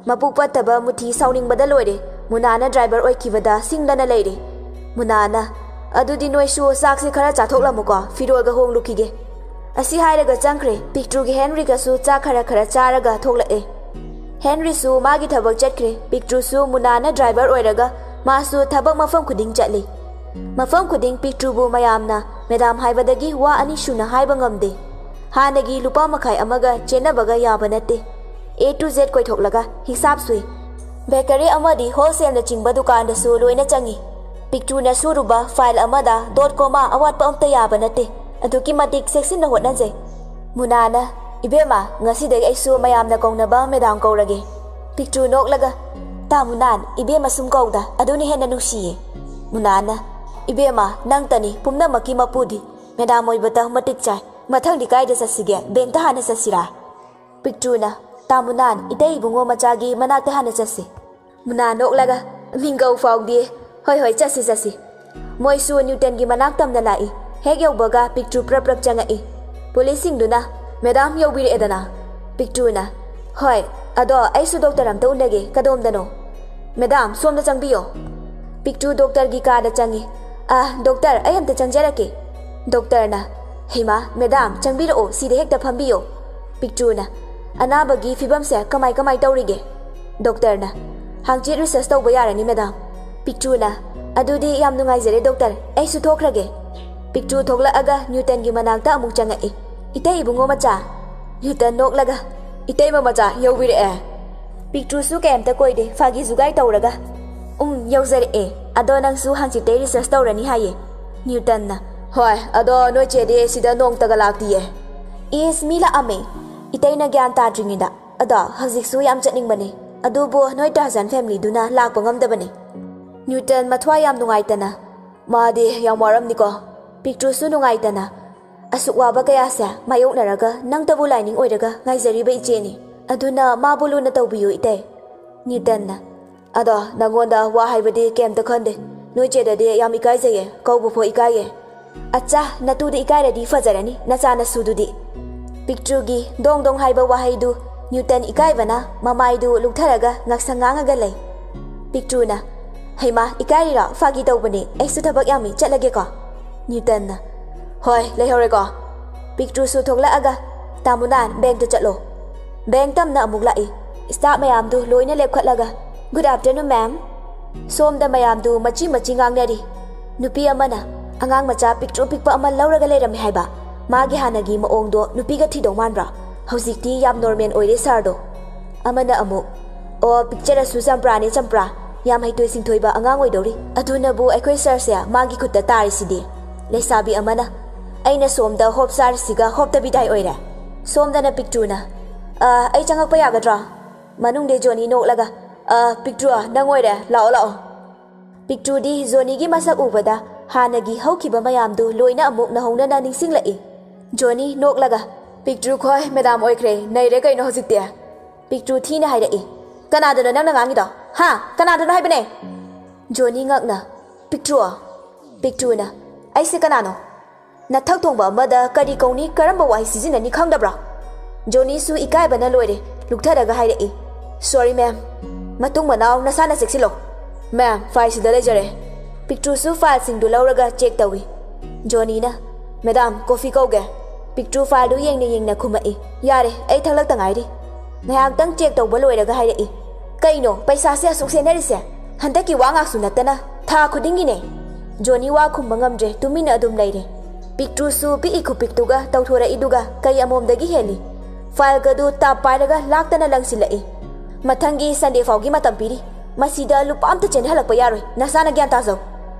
ꯃꯄꯨꯛ ꯄꯠꯇꯕ ꯃꯨꯊꯤ ꯁꯥꯎꯅꯤꯡꯕꯗ ꯂꯣꯏꯔꯦ꯫ ꯃꯨꯅꯥꯅ ꯗ꯭ꯔꯥꯏꯚꯔ ꯑꯣꯏꯈꯤꯕꯗ ꯁꯤꯡꯗꯅ ꯂꯩꯔꯦ꯫ ꯃꯨꯅꯥꯅ, "ꯑꯗꯨꯗꯤ ꯅꯣꯏꯁꯨ ꯆꯥꯛꯁꯦ ꯈꯔ ꯆꯥꯊꯣꯛꯂꯝꯃꯨꯀꯣ, ꯐꯤꯔꯣꯜꯒ ꯍꯣꯡꯂꯨꯈꯤꯒꯦ"꯫ ꯑꯁꯤ ꯍꯥꯏꯔꯒ ꯆꯪꯈ꯭ꯔꯦ꯫ ꯄꯤꯛꯇ꯭ꯔꯨꯒꯤ ꯍꯦꯟꯔꯤꯒꯁꯨ ꯆꯥꯛ ꯈꯔ ꯈꯔ ꯆꯥꯔꯒ ꯊꯣꯛꯂꯛꯑꯦ꯫ ꯍꯦꯟꯔꯤꯁꯨ ꯃꯥꯒꯤ ꯊꯕꯛ ꯆꯠꯈ꯭ꯔꯦ꯫ ꯄꯤꯛꯇ꯭ꯔꯨꯁꯨ ꯃꯨꯅꯥꯅ ꯗ꯭ꯔꯥꯏꯚꯔ ꯑꯣꯏꯔꯒ ꯃꯥꯁꯨ ꯊꯕꯛ ꯃꯐꯝ ꯈꯨꯗꯤꯡ ꯆꯠꯂꯤ꯫ ꯃꯐꯝ ꯈꯨꯗꯤꯡ ꯄꯤꯛꯇ꯭ꯔꯨꯕꯨ ꯃꯌꯥꯝꯅ ꯃꯦꯗꯥꯝ ꯍꯥꯏꯕꯗꯒꯤ ꯋꯥ ꯑꯅꯤ ꯁꯨꯅ ꯍꯥꯏꯕ ꯉꯝꯗꯦ꯫ ꯍꯥꯟꯅꯒꯤ ꯂꯨꯄꯥ ꯃꯈꯥꯏ ꯑꯃꯒ ꯆꯦꯟꯅꯕꯒ ꯌꯥꯕ ꯅꯠꯇꯦ꯫ A to Z ꯀꯣꯏꯊꯣꯛꯂꯒ ꯍꯤꯁꯥꯞ ꯁꯨꯏ꯫ ꯕꯦꯀꯔꯤ ꯑꯃꯗꯤ ꯍꯣꯜꯁꯦꯜꯅꯆꯤꯡꯕ ꯗꯨꯀꯥꯟꯗꯁꯨ ꯂꯣꯏꯅ ꯆꯪꯏ꯫ ꯄꯤꯛꯇ꯭ꯔꯨꯅ ꯁꯨꯔꯨꯕ ꯐꯥꯏꯜ ꯑꯃꯗ ꯗꯣꯠ ꯀꯣꯃꯥ ꯑꯋꯥꯠꯄ ꯑꯝꯇ ꯌꯥꯕ ꯅꯠꯇꯦ꯫ ꯑꯗꯨꯛꯀꯤ ꯃꯇꯤꯛ ꯆꯦꯛꯁꯤꯟꯅ ꯍꯣꯠꯅꯖꯩ꯫ ꯃꯨꯅꯥꯅ, "ꯏꯕꯦꯝꯃ, ꯉꯁꯤꯗꯒꯤ ꯑꯩꯁꯨ ꯃꯌꯥꯝꯅ ꯀꯧꯅꯕ ꯃꯦꯗꯥꯝ ꯀꯧꯔꯒꯦ"꯫ ꯄꯤꯛꯇ꯭ꯔꯨ ꯅꯣꯛꯂꯒ, "ꯇꯥ ꯃꯨꯅꯥꯟ, ꯏꯕꯦꯝꯃ ꯁꯨꯝ ꯀꯧꯗ, ꯑꯗꯨꯅ ꯍꯦꯟꯅ ꯅꯨꯡꯁꯤꯌꯦ"꯫ ꯃꯨꯅꯥꯅ, "ꯏꯕꯦꯝꯃ, ꯅꯪꯇꯅꯤ ꯄꯨꯝꯅꯃꯛꯀꯤ ꯃꯄꯨꯗꯤ꯫ ꯃꯦꯗꯥꯝ ꯑꯣꯏꯕꯇ ꯃꯇꯤꯛ ꯆꯥꯏ꯫ ꯃꯊꯪꯗꯤ ꯀꯥꯏꯗ ꯆꯠꯁꯤꯒꯦ? ꯕꯦꯡꯛꯇ ꯍꯥꯟꯅ ꯆꯠꯁꯤꯔꯥ?" ꯄꯤꯛꯇ꯭ꯔꯨꯅ, "ꯇꯥ ꯃꯨꯅꯥꯟ, ꯏꯇꯩ ꯏꯕꯨꯡꯉꯣ ꯃꯆꯥꯒꯤ ꯃꯅꯥꯛꯇ ꯍꯥꯟꯅ ꯆꯠꯁꯤ"꯫ ꯃꯨꯅꯥ ꯅꯣꯛꯂꯒ, "ꯃꯤꯡꯒꯧ ꯐꯥꯎꯗꯦ꯫ ꯍꯣꯏ, ꯍꯣꯏ, ꯆꯠꯁꯤ, ꯆꯠꯁꯤ"꯫ ꯃꯣꯏꯁꯨ ꯅ꯭ꯌꯨꯇꯟꯒꯤ ꯃꯅꯥꯛ ꯇꯝꯅ ꯂꯥꯛꯏ꯫ ꯍꯦꯛ ꯌꯧꯕꯒ ꯄꯤꯛꯇ꯭ꯔꯨ ꯄ꯭ꯔꯞ ꯄ꯭ꯔꯞ ꯆꯪꯉꯛꯏ꯫ ꯄꯨꯂꯤꯁꯁꯤꯡꯗꯨꯅ, "ꯃꯦꯗꯥꯝ ꯌꯧꯕꯤꯔꯛꯑꯦꯗꯅ"꯫ ꯄꯤꯛꯇ꯭ꯔꯨꯅ, "ꯍꯣꯏ, ꯑꯗꯣ ꯑꯩꯁꯨ ꯗꯣꯛꯇꯔ ꯑꯝꯇ ꯎꯅꯒꯦ, ꯀꯗꯣꯝꯗꯅꯣ?" "ꯃꯦꯗꯥꯝ, ꯁꯣꯝꯗ ꯆꯪꯕꯤꯌꯣ"꯫ ꯄꯤꯛꯇ꯭ꯔꯨ ꯗꯣꯛꯇꯔꯒꯤ ꯀꯥꯗ ꯆꯪꯉꯤ꯫ "ꯑ, ꯗꯣꯛꯇꯔ, ꯑꯩ ꯑꯝꯇ ꯆꯪꯖꯔꯛꯀꯦ"꯫ ꯗꯣꯛꯇꯔꯅ, "ꯍꯩꯃꯥ, ꯃꯦꯗꯥꯝ, ꯆꯪꯕꯤꯔꯛꯑꯣ, ꯁꯤꯗ ꯍꯦꯛꯇ ꯐꯝꯕꯤꯌꯣ"꯫ ꯄꯤꯛꯇ꯭ꯔꯨꯅ, "ꯑꯅꯥꯕꯒꯤ ꯐꯤꯕꯝꯁꯦ ꯀꯃꯥꯏ ꯀꯃꯥꯏ ꯇꯧꯔꯤꯒꯦ?" ꯗꯣꯛꯇꯔꯅ, "ꯍꯥꯡꯆꯤꯠ ꯔꯤꯁꯔꯁ ꯇꯧꯕ ꯌꯥꯔꯅꯤ, ꯃꯦꯗꯥꯝ"꯫ ꯄꯤꯛꯇ꯭ꯔꯨꯅ, "ꯑꯗꯨꯗꯤ ꯌꯥꯝ ꯅꯨꯡꯉꯥꯏꯖꯔꯦ ꯗꯣꯛꯇꯔ, ꯑꯩꯁꯨ ꯊꯣꯛꯈ꯭ꯔꯒꯦ"꯫ ꯄꯤꯛꯇ꯭ꯔꯨ ꯊꯣꯛꯂꯛꯑꯒ ꯅ꯭ꯌꯨꯇꯟꯒꯤ ꯃꯅꯥꯛꯇ ꯑꯃꯨꯛ ꯆꯪꯉꯛꯏ꯫ "ꯏꯇꯩ ꯏꯕꯨꯡꯉꯣ ꯃꯆꯥ"꯫ ꯅ꯭ꯌꯨꯇꯟ ꯅꯣꯛꯂꯒ, "ꯏꯇꯩꯃ ꯃꯆꯥ ꯌꯧꯕꯤꯔꯛꯑꯦ"꯫ ꯄꯤꯛꯇ꯭ꯔꯨꯁꯨ ꯀꯩꯝꯇ ꯀꯣꯏꯗꯦ, ꯐꯥꯒꯤ ꯖꯨꯒꯥꯏ ꯇꯧꯔꯒ, "ꯎꯝ, ꯌꯧꯖꯔꯛꯑꯦ꯫ ꯑꯗꯣ ꯅꯪꯁꯨ ꯍꯥꯡꯆꯤꯠꯇꯩ ꯔꯤꯁꯔꯁ ꯇꯧꯔꯅꯤ ꯍꯥꯏꯌꯦ"꯫ ꯅ꯭ꯌꯨꯇꯟꯅ, "ꯍꯣꯏ, ꯑꯗꯣ ꯅꯣꯏ ꯆꯦꯗꯤ ꯁꯤꯗ ꯅꯣꯡꯇꯒ ꯂꯥꯛꯇꯤꯌꯦ"꯫ "ꯏꯁ, ꯃꯤ ꯂꯥꯛꯑꯝꯃꯦ, ꯏꯇꯩꯅ ꯒ꯭ꯌꯥꯟ ꯇꯥꯗ꯭ꯔꯤꯉꯩꯗ꯫ ꯑꯗꯣ ꯍꯧꯖꯤꯛꯁꯨ ꯌꯥꯝ ꯆꯠꯅꯤꯡꯕꯅꯦ, ꯑꯗꯨꯕꯨ ꯅꯣꯏ ꯇꯥꯔꯖꯥꯟ ꯐꯦꯃꯤꯂꯤꯗꯨꯅ ꯂꯥꯛꯄ ꯉꯝꯗꯕꯅꯦ"꯫ ꯅ꯭ꯌꯨꯇꯟ ꯃꯊ꯭ꯋꯥꯏ ꯌꯥꯝ ꯅꯨꯡꯉꯥꯏꯇꯅ, "ꯃꯥꯗꯤ ꯌꯥꯝ ꯋꯥꯔꯝꯅꯤꯀꯣ"꯫ ꯄꯤꯛꯇ꯭ꯔꯨꯁꯨ ꯅꯨꯡꯉꯥꯏꯇꯅ, "ꯑꯁꯨꯛ ꯋꯥꯕ ꯀꯌꯥꯁꯦ ꯃꯥꯌꯣꯛꯅꯔꯒ ꯅꯪꯇꯕꯨ ꯂꯥꯏꯅꯤꯡ ꯑꯣꯏꯔꯒ ꯉꯥꯏꯖꯔꯤꯕ ꯏꯆꯦꯅꯤ, ꯑꯗꯨꯅ ꯃꯥꯕꯨ ꯂꯨꯅ ꯇꯧꯕꯤꯌꯨ, ꯏꯇꯩ"꯫ ꯅ꯭ꯌꯨꯇꯟꯅ, "ꯑꯗꯣ ꯅꯪꯉꯣꯟꯗ ꯋꯥ ꯍꯥꯏꯕꯗꯤ ꯀꯩꯝꯇ ꯈꯟꯗꯦ, ꯅꯣꯏ ꯆꯦꯗꯗꯤ ꯌꯥꯝ ꯏꯀꯥꯏꯖꯩꯌꯦ, ꯀꯧꯕ ꯐꯥꯎ ꯏꯀꯥꯏꯌꯦ"꯫ "ꯑꯆꯥ, ꯅꯇꯨꯗꯤ ꯏꯀꯥꯏꯔꯗꯤ ꯐꯖꯔꯅꯤ, ꯅꯆꯥ ꯅꯁꯨꯗꯨꯗꯤ"꯫ ꯄꯤꯛꯇ꯭ꯔꯨꯒꯤ ꯗꯣꯡ ꯗꯣꯡ ꯍꯥꯏꯕ ꯋꯥꯍꯩꯗꯨ ꯅ꯭ꯌꯨꯇꯟ ꯏꯀꯥꯏꯕꯅ ꯃꯃꯥꯏꯗꯨ ꯂꯨꯛꯊꯔꯒ ꯉꯛꯁꯪ ꯉꯥꯡꯉꯒ ꯂꯩ꯫ ꯄꯤꯛꯇ꯭ꯔꯨꯅ, "ꯍꯩꯃꯥ, ꯏꯀꯥꯏꯔꯤꯔꯣ? ꯐꯥꯒꯤ ꯇꯧꯕꯅꯦ, ꯑꯩꯁꯨ ꯊꯕꯛ ꯌꯥꯝꯃꯤ, ꯆꯠꯂꯒꯦꯀꯣ꯫" ꯅ꯭ꯌꯨꯇꯟꯅ, "ꯍꯣꯏ, ꯂꯩꯍꯧꯔꯦꯀꯣ꯫" ꯄꯤꯛꯇ꯭ꯔꯨꯁꯨ ꯊꯣꯛꯂꯛꯑꯒ, "ꯇꯥꯃꯣ ꯅꯥꯟ, ꯕꯦꯡꯛꯇ ꯆꯠꯂꯣ꯫" ꯕꯦꯡꯛ ꯇꯝꯅ ꯑꯃꯨꯛ ꯂꯥꯛꯏ꯫ ꯁ꯭ꯇꯥꯐ ꯃꯌꯥꯝꯗꯨ ꯂꯣꯏꯅ ꯂꯦꯞꯈꯠꯂꯒ, "Good afternoon, ma'am꯫" ꯁꯣꯝꯗ ꯃꯌꯥꯝꯗꯨ ꯃꯆꯤ ꯃꯆꯤ ꯉꯥꯡꯅꯔꯤ꯫ ꯅꯨꯄꯤ ꯑꯃꯅ, "ꯑꯉꯥꯡ ꯃꯆꯥ ꯄꯤꯛꯇ꯭ꯔꯨ ꯄꯤꯛꯄ ꯑꯃ ꯂꯧꯔꯒ ꯂꯩꯔꯝꯃꯦ ꯍꯥꯏꯕ꯫ ꯃꯥꯒꯤ ꯍꯥꯟꯅꯒꯤ ꯃꯑꯣꯡꯗꯣ ꯅꯨꯄꯤꯒ ꯊꯤꯗꯧ ꯃꯥꯟꯕ꯭ꯔꯥ? ꯍꯧꯖꯤꯛꯇꯤ ꯌꯥꯝ ꯅꯣꯔꯃꯦꯜ ꯑꯣꯏꯔꯦ ꯁꯥꯔꯗꯣ꯫" ꯑꯃꯅ ꯑꯃꯨꯛ, "ꯑꯣ, ꯄꯤꯛꯆꯔꯁꯨ ꯆꯝꯄ꯭ꯔꯥꯅꯦ ꯆꯝꯄ꯭ꯔꯥ꯫ ꯌꯥꯝ ꯍꯩꯊꯣꯏ ꯁꯤꯡꯊꯣꯏꯕ ꯑꯉꯥꯡ ꯑꯣꯏꯗꯧꯔꯤ꯫ ꯑꯗꯨꯅꯕꯨ ꯑꯩꯈꯣꯏ ꯁꯥꯔꯁꯦ ꯃꯥꯒꯤ ꯈꯨꯠꯇ ꯇꯥꯔꯤꯁꯤꯗꯤ꯫" ꯂꯩꯁꯥꯕꯤ ꯑꯃꯅ, "ꯑꯩꯅ ꯁꯣꯝꯗ ꯍꯣꯞ ꯆꯥꯔꯤꯁꯤꯒ ꯍꯣꯞꯇ ꯕꯤꯗꯥꯏ ꯑꯣꯏꯔꯦ꯫" ꯁꯣꯝꯗꯅ ꯄꯤꯛꯇ꯭ꯔꯨꯅ, "ꯑ, ꯑꯩ ꯆꯪꯉꯛꯄ ꯌꯥꯒꯗ꯭ꯔꯣ?" ꯃꯅꯨꯡꯗ ꯖꯣꯅꯤ ꯅꯣꯛꯂꯒ, "ꯑ, ꯄꯤꯛꯇ꯭ꯔꯨ, ꯅꯪ ꯑꯣꯏꯔꯦ, ꯂꯥꯛꯑꯣ, ꯂꯥꯛꯑꯣ꯫" ꯄꯤꯛꯇ꯭ꯔꯨꯗꯤ ꯖꯣꯅꯤꯒꯤ ꯃꯁꯛ ꯎꯕꯗ ꯍꯥꯟꯅꯒꯤ ꯍꯧꯈꯤꯕ ꯃꯌꯥꯝꯗꯨ ꯂꯣꯏꯅ ꯑꯃꯨꯛ ꯅꯧꯍꯧꯅꯅ ꯅꯤꯡꯁꯤꯡꯂꯛꯏ꯫ ꯖꯣꯅꯤ ꯅꯣꯛꯂꯒ, "ꯄꯤꯛꯇ꯭ꯔꯨ ꯈꯣꯏ ꯃꯦꯗꯥꯝ ꯑꯣꯏꯈ꯭ꯔꯦ, ꯅꯩꯔꯦ ꯀꯩꯅꯣ ꯍꯧꯖꯤꯛꯇꯤ꯫" ꯄꯤꯛꯇ꯭ꯔꯨ ꯊꯤꯅ ꯍꯥꯏꯔꯛꯏ, "ꯀꯅꯥꯗꯅꯣ ꯅꯪꯅ ꯉꯥꯡꯉꯤꯗꯣ? ꯍꯥ? ꯀꯅꯥꯗꯅꯣ ꯍꯥꯏꯕꯅꯦ?" ꯖꯣꯅꯤ ꯉꯛꯅ, "ꯄꯤꯛꯇ꯭ꯔꯨ?" ꯄꯤꯛꯇ꯭ꯔꯨꯅ, "ꯑꯩꯁꯦ ꯀꯅꯥꯅꯣ? ꯅꯊꯛ ꯊꯣꯡꯕ ꯑꯃꯗ ꯀꯔꯤ ꯀꯧꯅꯤ, ꯀꯔꯝꯕ ꯋꯥꯍꯩ ꯁꯤꯖꯤꯟꯅꯅꯤ ꯈꯪꯗꯕ꯭ꯔꯥ?" ꯖꯣꯅꯤꯁꯨ ꯏꯀꯥꯏꯕꯅ ꯂꯣꯏꯔꯦ, ꯂꯨꯛꯊꯔꯒ ꯍꯥꯏꯔꯛꯏ, "Sorry, ma'am꯫ ꯃꯇꯨꯡ ꯃꯅꯥꯎ ꯅꯁꯥꯅ ꯆꯦꯛꯁꯤꯜꯂꯣ꯫" "Ma'am, fileꯁꯤꯗ ꯂꯩꯖꯔꯦ꯫" ꯄꯤꯛꯇ꯭ꯔꯨꯁꯨ fileꯁꯤꯡꯗꯨ ꯂꯧꯔꯒ check ꯇꯧꯏ꯫ ꯖꯣꯅꯤꯅ, "Madam, coffee ꯀꯧꯒꯦ꯫" ꯄꯤꯛꯇ꯭ꯔꯨ fileꯗꯨ ꯌꯦꯡꯅ ꯌꯦꯡꯅ ꯈꯨꯝꯃꯛꯏ, "ꯌꯥꯔꯦ, ꯑꯩ ꯊꯛꯂꯛꯇ ꯉꯥꯏꯔꯤ꯫" ꯉꯥꯏꯍꯥꯛꯇꯪ check ꯇꯧꯕ ꯂꯣꯏꯔꯒ ꯍꯥꯏꯔꯛꯏ, "ꯀꯩꯅꯣ, ꯄꯩꯁꯥꯁꯦ ꯑꯁꯨꯛ ꯁꯦꯟꯅꯔꯤꯁꯦ? ꯍꯟꯗꯛꯀꯤ ꯋꯥ ꯉꯥꯛꯁꯨ ꯅꯠꯇꯅ ꯊꯥ ꯈꯨꯗꯤꯡꯒꯤꯅꯦ꯫" ꯖꯣꯅꯤ ꯋꯥ ꯈꯨꯝꯕ ꯉꯝꯗ꯭ꯔꯦ, ꯇꯨꯃꯤꯟꯅ ꯑꯗꯨꯝ ꯂꯩꯔꯦ꯫ ꯄꯤꯛꯇ꯭ꯔꯨꯁꯨ ꯄꯤꯛꯏ ꯈꯨꯄꯤꯛꯇꯨꯒ ꯇꯧꯊꯣꯔꯛꯏꯗꯨꯒ ꯀꯩ ꯑꯃꯣꯝꯗꯒꯤ ꯍꯦꯜꯂꯤ? Fileꯒꯗꯨ ꯇꯥꯞ ꯄꯥꯏꯔꯒ ꯂꯥꯛꯇꯅ ꯂꯪꯁꯤꯜꯂꯛꯏ꯫ "ꯃꯊꯪꯒꯤ Sunday ꯐꯥꯎꯒꯤ ꯃꯇꯝ ꯄꯤꯔꯤ꯫ ꯃꯁꯤꯗ ꯂꯨꯄꯥ ꯑꯝꯇ ꯆꯦꯟꯍꯜꯂꯛꯄ ꯌꯥꯔꯣꯏ, ꯅꯁꯥꯅ ꯒ꯭ꯌꯥꯟ ꯇꯥꯖꯧ꯫"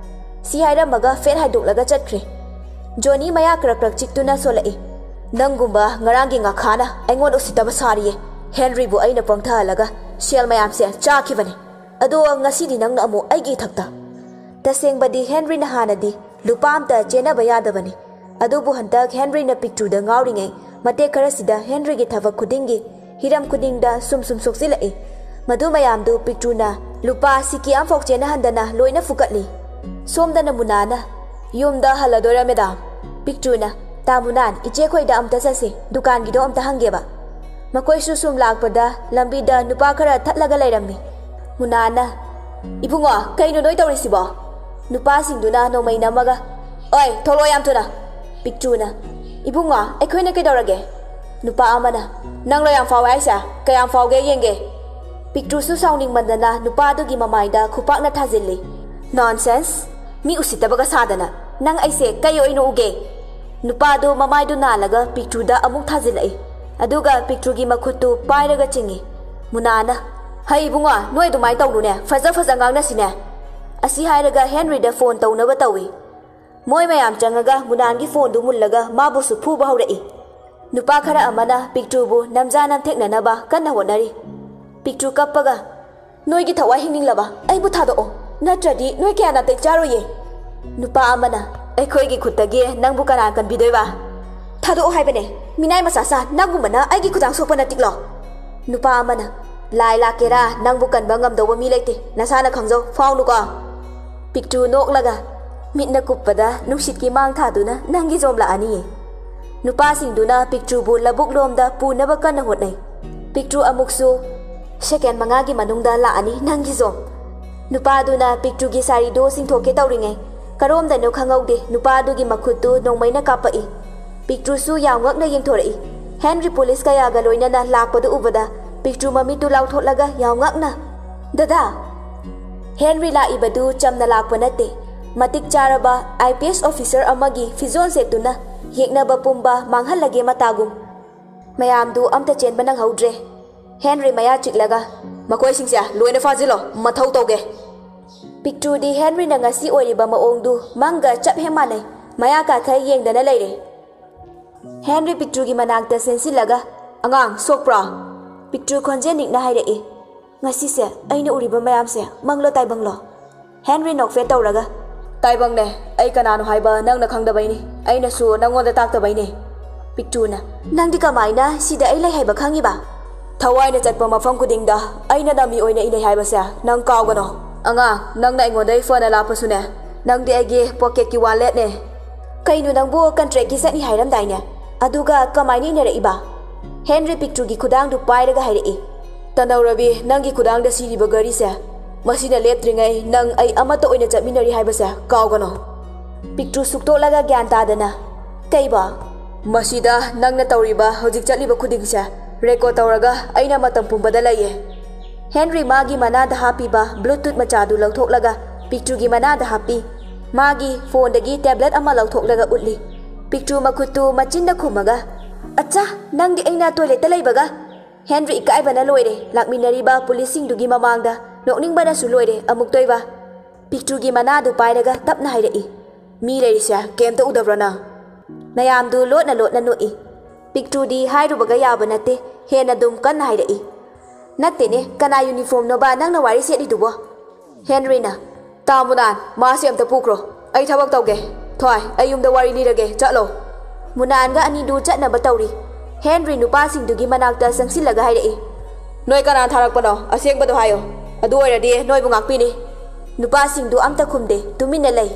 ꯁꯤ ꯍꯥꯏꯔꯝꯃꯒ ꯐꯦꯟ ꯍꯥꯏꯗꯣꯛꯂꯒ ꯆꯠꯈ꯭ꯔꯦ꯫ ꯖꯣꯅꯤ ꯃꯌꯥ ꯀ꯭ꯔꯛ ꯀ꯭ꯔꯛ ꯆꯤꯛꯇꯨꯅ ꯁꯣꯜꯂꯛꯏ, "ꯅꯪꯒꯨꯝꯕ ꯉꯔꯥꯡꯒꯤ ꯉꯥꯈꯥꯅ ꯑꯩꯉꯣꯟꯗ ꯎꯁꯤꯠꯇꯕ ꯁꯥꯔꯤꯌꯦ꯫ ꯍꯦꯟꯔꯤꯕꯨ ꯑꯩꯅ ꯄꯪꯊꯍꯜꯂꯒ ꯁꯦꯜ ꯃꯌꯥꯝꯁꯦ ꯆꯥꯈꯤꯕꯅꯦ꯫ ꯑꯗꯣ ꯉꯁꯤꯗꯤ ꯅꯪꯅ ꯑꯃꯨꯛ ꯑꯩꯒꯤ ꯏꯊꯛꯇ꯫" ꯇꯁꯦꯡꯕꯗꯤ ꯍꯦꯟꯔꯤꯅ ꯍꯥꯟꯅꯗꯤ ꯂꯨꯄꯥ ꯑꯝꯇ ꯆꯦꯟꯅꯕ ꯌꯥꯗꯕꯅꯤ꯫ ꯑꯗꯨꯕꯨ ꯍꯟꯗꯛ ꯍꯦꯟꯔꯤꯅ ꯄꯤꯛꯇ꯭ꯔꯨꯗ ꯉꯥꯎꯔꯤꯉꯩ ꯃꯇꯦꯛ ꯈꯔꯁꯤꯗ ꯍꯦꯟꯔꯤꯒꯤ ꯊꯕꯛ ꯈꯨꯗꯤꯡꯒꯤ, ꯍꯤꯔꯝ ꯈꯨꯗꯤꯡꯗ ꯁꯨꯝ ꯁꯨꯝ ꯁꯣꯛꯆꯤꯜꯂꯛꯏ꯫ ꯃꯗꯨ ꯃꯌꯥꯝꯗꯨ ꯄꯤꯛꯇ꯭ꯔꯨꯅ ꯂꯨꯄꯥ ꯁꯤꯀꯤ ꯑꯃꯐꯥꯎ ꯆꯦꯟꯅꯍꯟꯗꯅ ꯂꯣꯏꯅ ꯐꯨꯀꯠꯂꯤ꯫ ꯁꯣꯝꯗꯅ ꯃꯨꯅꯥꯅ, "ꯌꯨꯝꯗ ꯍꯜꯂꯗꯣꯏꯔ, ꯃꯦꯗꯥꯝ?" ꯄꯤꯛꯇ꯭ꯔꯨꯅ, "ꯇꯥ ꯃꯨꯅꯥꯟ, ꯏꯆꯦ ꯈꯣꯏꯗ ꯑꯝꯇ ꯆꯠꯁꯤ, ꯗꯨꯀꯥꯟꯒꯤꯗꯣ ꯑꯝꯇ ꯍꯪꯒꯦꯕ꯫" ꯃꯈꯣꯏꯁꯨ ꯁꯨꯝ ꯂꯥꯛꯄꯗ ꯂꯝꯕꯤꯗ ꯅꯨꯄꯥ ꯈꯔ ꯊꯠꯂꯒ ꯂꯩꯔꯝꯃꯤ꯫ ꯃꯨꯅꯥꯅ, "ꯏꯕꯨꯡꯉꯣ, ꯀꯩꯅꯣ ꯅꯣꯏ ꯇꯧꯔꯤꯁꯤꯕꯣ?" ꯅꯨꯄꯥꯁꯤꯡꯗꯨꯅ ꯅꯣꯡꯃꯩ ꯅꯝꯃꯒ, "ꯑꯣꯏ, ꯊꯣꯛꯂꯛꯑꯣ ꯌꯥꯝ ꯊꯨꯅ!" ꯄꯤꯛꯇ꯭ꯔꯨꯅ, "ꯏꯕꯨꯡꯉꯣ, ꯑꯩꯈꯣꯏꯅ ꯀꯩꯗꯧꯔꯒꯦ?" ꯅꯨꯄꯥ ꯑꯃꯅ, "ꯅꯪꯂꯣ ꯌꯥꯝ ꯐꯥꯎꯋꯦ ꯍꯥꯏꯁꯦ? ꯀꯌꯥꯝ ꯐꯥꯎꯒꯦ ꯌꯦꯡꯒꯦ?" ꯄꯤꯛꯇ꯭ꯔꯨꯁꯨ ꯁꯥꯎꯅꯤꯡꯃꯟꯗꯅ ꯅꯨꯄꯥꯗꯨꯒꯤ ꯃꯃꯥꯏꯗ ꯈꯨꯄꯥꯛꯅ ꯊꯥꯖꯤꯜꯂꯤ꯫ "Nonsense! ꯃꯤ ꯎꯁꯤꯠꯇꯕꯒ ꯁꯥꯗꯅ! ꯅꯪ ꯑꯩꯁꯦ ꯀꯩ ꯑꯣꯏꯅ ꯎꯒꯦ?" ꯅꯨꯄꯥꯗꯨ ꯃꯃꯥꯏꯗꯨ ꯅꯥꯜꯂꯒ ꯄꯤꯛꯇ꯭ꯔꯨꯗ ꯑꯃꯨꯛ ꯊꯥꯖꯤꯜꯂꯛꯏ꯫ ꯑꯗꯨꯒ ꯄꯤꯛꯇ꯭ꯔꯨꯒꯤ ꯃꯈꯨꯠꯇꯨ ꯄꯥꯏꯔꯒ ꯆꯤꯡꯏ꯫ ꯃꯨꯅꯥꯅ, "ꯍꯩ ꯏꯕꯨꯡꯉꯣ, ꯅꯣꯏ ꯑꯗꯨꯃꯥꯏꯅ ꯇꯧꯅꯨꯅꯦ, ꯐꯖ ꯐꯖ ꯉꯥꯡꯅꯁꯤꯅꯦ!" ꯑꯁꯤ ꯍꯥꯏꯔꯒ ꯍꯦꯟꯔꯤꯗ ꯐꯣꯟ ꯇꯧꯅꯕ ꯇꯧꯏ꯫ ꯃꯣꯏ ꯃꯌꯥꯝ ꯆꯪꯉꯒ ꯃꯨꯅꯥꯟꯒꯤ ꯐꯣꯟꯗꯨ ꯃꯨꯜꯂꯒ ꯃꯥꯕꯨꯁꯨ ꯐꯨꯕ ꯍꯧꯔꯛꯏ꯫ ꯅꯨꯄꯥ ꯈꯔ ꯑꯃꯅ ꯄꯤꯛꯇ꯭ꯔꯨꯕꯨ ꯅꯝꯖꯥ ꯅꯝꯊꯦꯛꯅꯅꯕ ꯀꯟꯅ ꯍꯣꯠꯅꯔꯤ꯫ ꯄꯤꯛꯇ꯭ꯔꯨ ꯀꯞꯄꯒ, "ꯅꯣꯏꯒꯤ ꯊꯋꯥꯏ ꯍꯤꯡꯅꯤꯡꯂꯕ ꯑꯩꯕꯨ ꯊꯥꯗꯣꯛꯑꯣ, ꯅꯠꯇ꯭ꯔꯗꯤ ꯅꯣꯏ ꯀꯌꯥ ꯅꯥꯇꯩ ꯆꯥꯔꯣꯏꯌꯦ!" ꯅꯨꯄꯥ ꯑꯃꯅ, "ꯑꯩꯈꯣꯏꯒꯤ ꯈꯨꯠꯇꯒꯤ ꯅꯪꯕꯨ ꯀꯅꯥ ꯀꯟꯕꯤꯗꯣꯏꯕ? ꯊꯥꯗꯣꯛꯑꯣ ꯍꯥꯏꯕꯅꯦ, ꯃꯤꯅꯥꯏ ꯃꯆꯥ ꯁꯥ, ꯅꯪꯒꯨꯝꯕꯅ ꯑꯩꯒꯤ ꯈꯨꯗꯥꯡ ꯁꯣꯛꯄ ꯅꯠꯇꯤꯛꯂꯣ?" ꯅꯨꯄꯥ ꯑꯃꯅ, "ꯂꯥꯏ ꯂꯥꯛꯀꯦꯔꯥ, ꯅꯪꯕꯨ ꯀꯟꯕ ꯉꯝꯗꯧꯕ ꯃꯤ ꯂꯩꯇꯦ, ꯅꯁꯥꯅ ꯈꯪꯖꯧ, ꯐꯥꯎꯅꯨꯀꯣ!" ꯄꯤꯛꯇ꯭ꯔꯨ ꯅꯣꯛꯂꯒ, ꯃꯤꯠꯅ ꯀꯨꯞꯄꯗ ꯅꯨꯡꯁꯤꯠꯀꯤ ꯃꯥꯡ ꯊꯥꯗꯨꯅ ꯅꯪꯒꯤ ꯖꯣꯝ ꯂꯥꯛꯑꯅꯤꯌꯦ꯫ ꯅꯨꯄꯥꯁꯤꯡꯗꯨꯅ ꯄꯤꯛꯇ꯭ꯔꯨꯕꯨ ꯂꯧꯕꯨꯛ ꯂꯣꯝꯗ ꯄꯨꯅꯕ ꯀꯟꯅ ꯍꯣꯠꯅꯩ꯫ ꯄꯤꯛꯇ꯭ꯔꯨ ꯑꯃꯨꯛꯁꯨ, "ꯁꯦꯀꯦꯟ ꯃꯉꯥꯒꯤ ꯃꯅꯨꯡꯗ ꯂꯥꯛꯑꯅꯤ ꯅꯪꯒꯤ ꯖꯣꯝ!" ꯅꯨꯄꯥꯗꯨꯅ ꯄꯤꯛꯇ꯭ꯔꯨꯒꯤ ꯁꯥꯔꯤꯗꯨ ꯆꯤꯡꯊꯣꯛꯀꯦ ꯇꯧꯔꯤꯉꯩ, ꯀꯔꯣꯝꯗꯅꯣ ꯈꯪꯍꯧꯗꯦ, ꯅꯨꯄꯥꯗꯨꯒꯤ ꯃꯈꯨꯠꯇꯨ ꯅꯣꯡꯃꯩꯅ ꯀꯥꯞꯄꯛꯏ꯫ ꯄꯤꯛꯇ꯭ꯔꯨꯁꯨ ꯌꯥꯝ ꯉꯛꯅ ꯌꯦꯡꯊꯣꯔꯛꯏ꯫ ꯍꯦꯟꯔꯤ ꯄꯨꯂꯤꯁ ꯀꯌꯥꯒ ꯂꯣꯏꯅꯅ ꯂꯥꯛꯄꯗꯨ ꯎꯕꯗ ꯄꯤꯛꯇ꯭ꯔꯨ ꯃꯃꯤꯠꯇꯨ ꯂꯥꯎꯊꯣꯛꯂꯒ ꯌꯥꯝ ꯉꯛꯅ, "ꯗꯗꯥ!" ꯍꯦꯟꯔꯤ ꯂꯥꯛꯏꯕꯗꯨ ꯆꯝꯅ ꯂꯥꯛꯄ ꯅꯠꯇꯦ꯫ ꯃꯇꯤꯛ ꯆꯥꯔꯕ ꯑꯥꯏ ꯄꯤ ꯑꯦꯁ ꯑꯣꯐꯤꯁꯔ ꯑꯃꯒꯤ ꯐꯤꯖꯣꯜ ꯁꯦꯠꯇꯨꯅ ꯌꯦꯛꯅꯕ ꯄꯨꯝꯕ ꯃꯥꯡꯍꯜꯂꯒꯦ ꯃꯇꯥꯒꯨꯝ꯫ ꯃꯌꯥꯝꯗꯨ ꯑꯝꯇ ꯆꯦꯟꯕ ꯅꯪꯍꯧꯗ꯭ꯔꯦ꯫ ꯍꯦꯟꯔꯤ ꯃꯌꯥ ꯆꯤꯛꯂꯒ, "ꯃꯈꯣꯏꯁꯤꯡꯁꯦ ꯂꯣꯏꯅ ꯐꯥꯖꯤꯜꯂꯣ, ꯃꯊꯧ ꯇꯧꯒꯦ!" ꯄꯤꯛꯇ꯭ꯔꯨꯗꯤ ꯍꯦꯟꯔꯤꯅ ꯉꯁꯤ ꯑꯣꯏꯔꯤꯕ ꯃꯑꯣꯡꯗꯨ ꯃꯪꯒ ꯆꯞ ꯍꯦꯛ ꯃꯥꯟꯅꯩ꯫ ꯃꯌꯥ ꯀꯥꯊ ꯌꯦꯡꯗꯅ ꯂꯩꯔꯦ꯫ ꯍꯦꯟꯔꯤ ꯄꯤꯛꯇ꯭ꯔꯨꯒꯤ ꯃꯅꯥꯛꯇ ꯆꯦꯟꯁꯤꯜꯂꯒ, "ꯑꯉꯥꯡ, ꯁꯣꯛꯄ꯭ꯔꯣ?" ꯄꯤꯛꯇ꯭ꯔꯨ ꯈꯣꯟꯖꯦꯜ ꯅꯤꯛꯅ ꯍꯥꯏꯔꯛꯏ꯫ "ꯉꯁꯤꯁꯦ ꯑꯩꯅ ꯎꯔꯤꯕ ꯃꯌꯥꯝꯁꯦ ꯃꯪꯂꯣ ꯇꯥꯏꯕꯪꯂꯣ?" ꯍꯦꯟꯔꯤ ꯅꯣꯛꯐꯦꯠ ꯇꯧꯔꯒ, "ꯇꯥꯏꯕꯪꯅꯦ꯫ ꯑꯩ ꯀꯅꯥꯅꯣ ꯍꯥꯏꯕ ꯅꯪꯅ ꯈꯪꯗꯕꯩꯅꯤ꯫ ꯑꯩꯅꯁꯨ ꯅꯪꯉꯣꯟꯗ ꯇꯥꯛꯇꯕꯩꯅꯦ꯫" ꯄꯤꯛꯇ꯭ꯔꯨꯅ, "ꯅꯪꯗꯤ ꯀꯃꯥꯏꯅ ꯁꯤꯗ ꯑꯩ ꯂꯩ ꯍꯥꯏꯕ ꯈꯪꯉꯤꯕ?" "ꯊꯋꯥꯏꯅ ꯆꯠꯄ ꯃꯐꯝ ꯈꯨꯗꯤꯡꯗ ꯑꯩꯅ ꯅꯃꯤ ꯑꯣꯏꯅ ꯏꯅꯩ ꯍꯥꯏꯕꯁꯦ ꯅꯪ ꯀꯥꯎꯒꯅꯣ꯫ ꯑꯉꯥꯡ, ꯅꯪꯅ ꯑꯩꯉꯣꯟꯗꯩ ꯐꯅ ꯂꯥꯞꯄꯁꯨꯅꯦ, ꯅꯪꯗꯤ ꯑꯩꯒꯤ ꯄꯣꯀꯦꯠꯀꯤ ꯋꯥꯂꯦꯠꯅꯦ꯫" "ꯀꯩꯅꯣ, ꯅꯪꯕꯨ ꯀꯟꯇ꯭ꯔꯦꯛꯀꯤ ꯆꯠꯅꯤ ꯍꯥꯏꯔꯝꯗꯥꯏꯅꯦ? ꯑꯗꯨꯒ ꯀꯃꯥꯏꯅ ꯏꯟꯅꯔꯛꯏꯕ?" ꯍꯦꯟꯔꯤ ꯄꯤꯛꯇ꯭ꯔꯨꯒꯤ ꯈꯨꯗꯥꯡꯗꯨ ꯄꯥꯏꯔꯒ ꯍꯥꯏꯔꯛꯏ꯫ "ꯇꯅꯧꯔꯕꯤ, ꯅꯪꯒꯤ ꯈꯨꯗꯥꯡꯗ ꯁꯤꯔꯤꯕ ꯘꯔꯤꯁꯦ ꯃꯁꯤꯅ ꯂꯦꯞꯇ꯭ꯔꯤꯉꯩ ꯅꯪ ꯑꯩ ꯑꯃꯠꯇ ꯑꯣꯏꯅ ꯆꯠꯃꯤꯟꯅꯔꯤ ꯍꯥꯏꯕꯁꯦ ꯀꯥꯎꯒꯅꯨ꯫ ꯄꯤꯛꯇ꯭ꯔꯨ ꯁꯨꯛꯇꯣꯛꯂꯒ ꯒ꯭ꯌꯥꯟ ꯇꯥꯗꯅ, "ꯀꯩꯕꯣ?" "ꯃꯁꯤꯗ ꯅꯪꯅ ꯇꯧꯔꯤꯕ ꯍꯧꯖꯤꯛ ꯆꯠꯂꯤꯕ ꯈꯨꯗꯤꯡꯁꯦ ꯔꯦꯀꯣꯔꯗ ꯇꯧꯔꯒ ꯑꯩꯅ ꯃꯇꯝ ꯄꯨꯝꯕꯗ ꯂꯩꯌꯦ꯫" ꯍꯦꯟꯔꯤ ꯃꯥꯒꯤ ꯃꯅꯥꯗ ꯍꯥꯞꯄꯤꯕ ꯕ꯭ꯂꯨꯇꯨꯠ ꯃꯆꯥꯗꯨ ꯂꯧꯊꯣꯛꯂꯒ ꯄꯤꯛꯇ꯭ꯔꯨꯒꯤ ꯃꯅꯥꯗ ꯍꯥꯞꯄꯤ꯫ ꯃꯥꯒꯤ ꯐꯣꯟꯗꯒꯤ ꯇꯦꯕ꯭ꯂꯦꯠ ꯑꯃ ꯂꯧꯊꯣꯛꯂꯒ ꯎꯠꯂꯤ꯫ ꯄꯤꯛꯇ꯭ꯔꯨ ꯃꯈꯨꯠꯇꯨ ꯃꯆꯤꯟꯗ ꯈꯨꯝꯃꯒ, "ꯑꯠꯆꯥ, ꯅꯪꯗꯤ ꯑꯩꯅ ꯇꯣꯏꯂꯦꯠꯇ ꯂꯩꯕꯒ?" ꯍꯦꯟꯔꯤ ꯏꯀꯥꯏꯕꯅ ꯂꯣꯏꯔꯦ꯫ ꯂꯥꯛꯃꯤꯟꯅꯔꯤꯕ ꯄꯨꯂꯤꯁꯁꯤꯡꯗꯨꯒꯤ ꯃꯃꯥꯡꯗ ꯅꯣꯛꯅꯤꯡꯕꯅꯁꯨ ꯂꯣꯏꯔꯦ ꯑꯃꯨꯛꯇꯣꯏꯕ꯫ ꯄꯤꯛꯇ꯭ꯔꯨꯒꯤ ꯃꯅꯥꯗꯨ ꯄꯥꯏꯔꯒ ꯇꯞꯅ ꯍꯥꯏꯔꯛꯏ, "ꯃꯤ ꯂꯩꯔꯤꯁꯦ ꯀꯩꯝꯇ ꯎꯗꯕ꯭ꯔꯣ ꯅꯪ?" ꯃꯌꯥꯝꯗꯨ ꯂꯣꯠꯅ ꯂꯣꯠꯅ ꯅꯣꯛꯏ꯫ ꯄꯤꯛꯇ꯭ꯔꯨꯗꯤ ꯍꯥꯏꯔꯨꯕꯒ ꯌꯥꯕ ꯅꯠꯇꯦ, ꯍꯦꯟꯅ ꯑꯗꯨꯝ ꯀꯟꯅ ꯍꯥꯏꯔꯛꯏ, "ꯅꯠꯇꯦꯅꯦ, ꯀꯅꯥ ꯌꯨꯅꯤꯐꯣꯔꯝꯅꯣꯕ ꯅꯪꯅ ꯋꯥꯔꯤ ꯁꯦꯠꯂꯤꯗꯨꯕꯣ?" ꯍꯦꯟꯔꯤꯅ, "ꯇꯥ ꯃꯨꯅꯥꯟ, ꯃꯥꯁꯦ ꯑꯝꯇ ꯄꯨꯈ꯭ꯔꯣ, ꯑꯩ ꯊꯕꯛ ꯇꯧꯒꯦ꯫ ꯊꯣꯏ, ꯑꯩ ꯌꯨꯝꯗ ꯋꯥꯔꯤ ꯂꯤꯔꯒꯦ, ꯆꯠꯂꯣ꯫" ꯃꯨꯅꯥꯟꯒ ꯑꯅꯤꯗꯨ ꯆꯠꯅꯕ ꯇꯧꯔꯤ꯫ ꯍꯦꯟꯔꯤ ꯅꯨꯄꯥꯁꯤꯡꯗꯨꯒꯤ ꯃꯅꯥꯛꯇ ꯆꯪꯁꯤꯜꯂꯒ ꯍꯥꯏꯔꯛꯏ, "ꯅꯣꯏ ꯀꯅꯥ ꯊꯥꯔꯛꯄꯅꯣ? ꯑꯁꯦꯡꯕꯗꯣ ꯍꯥꯏꯌꯣ꯫ ꯑꯗꯨ ꯑꯣꯏꯔꯗꯤ ꯅꯣꯏꯕꯨ ꯉꯥꯛꯄꯤꯅꯤ꯫" ꯅꯨꯄꯥꯁꯤꯡꯗꯨ ꯑꯝꯇ ꯈꯨꯝꯗꯦ, ꯇꯨꯃꯤꯟꯅ ꯂꯩ꯫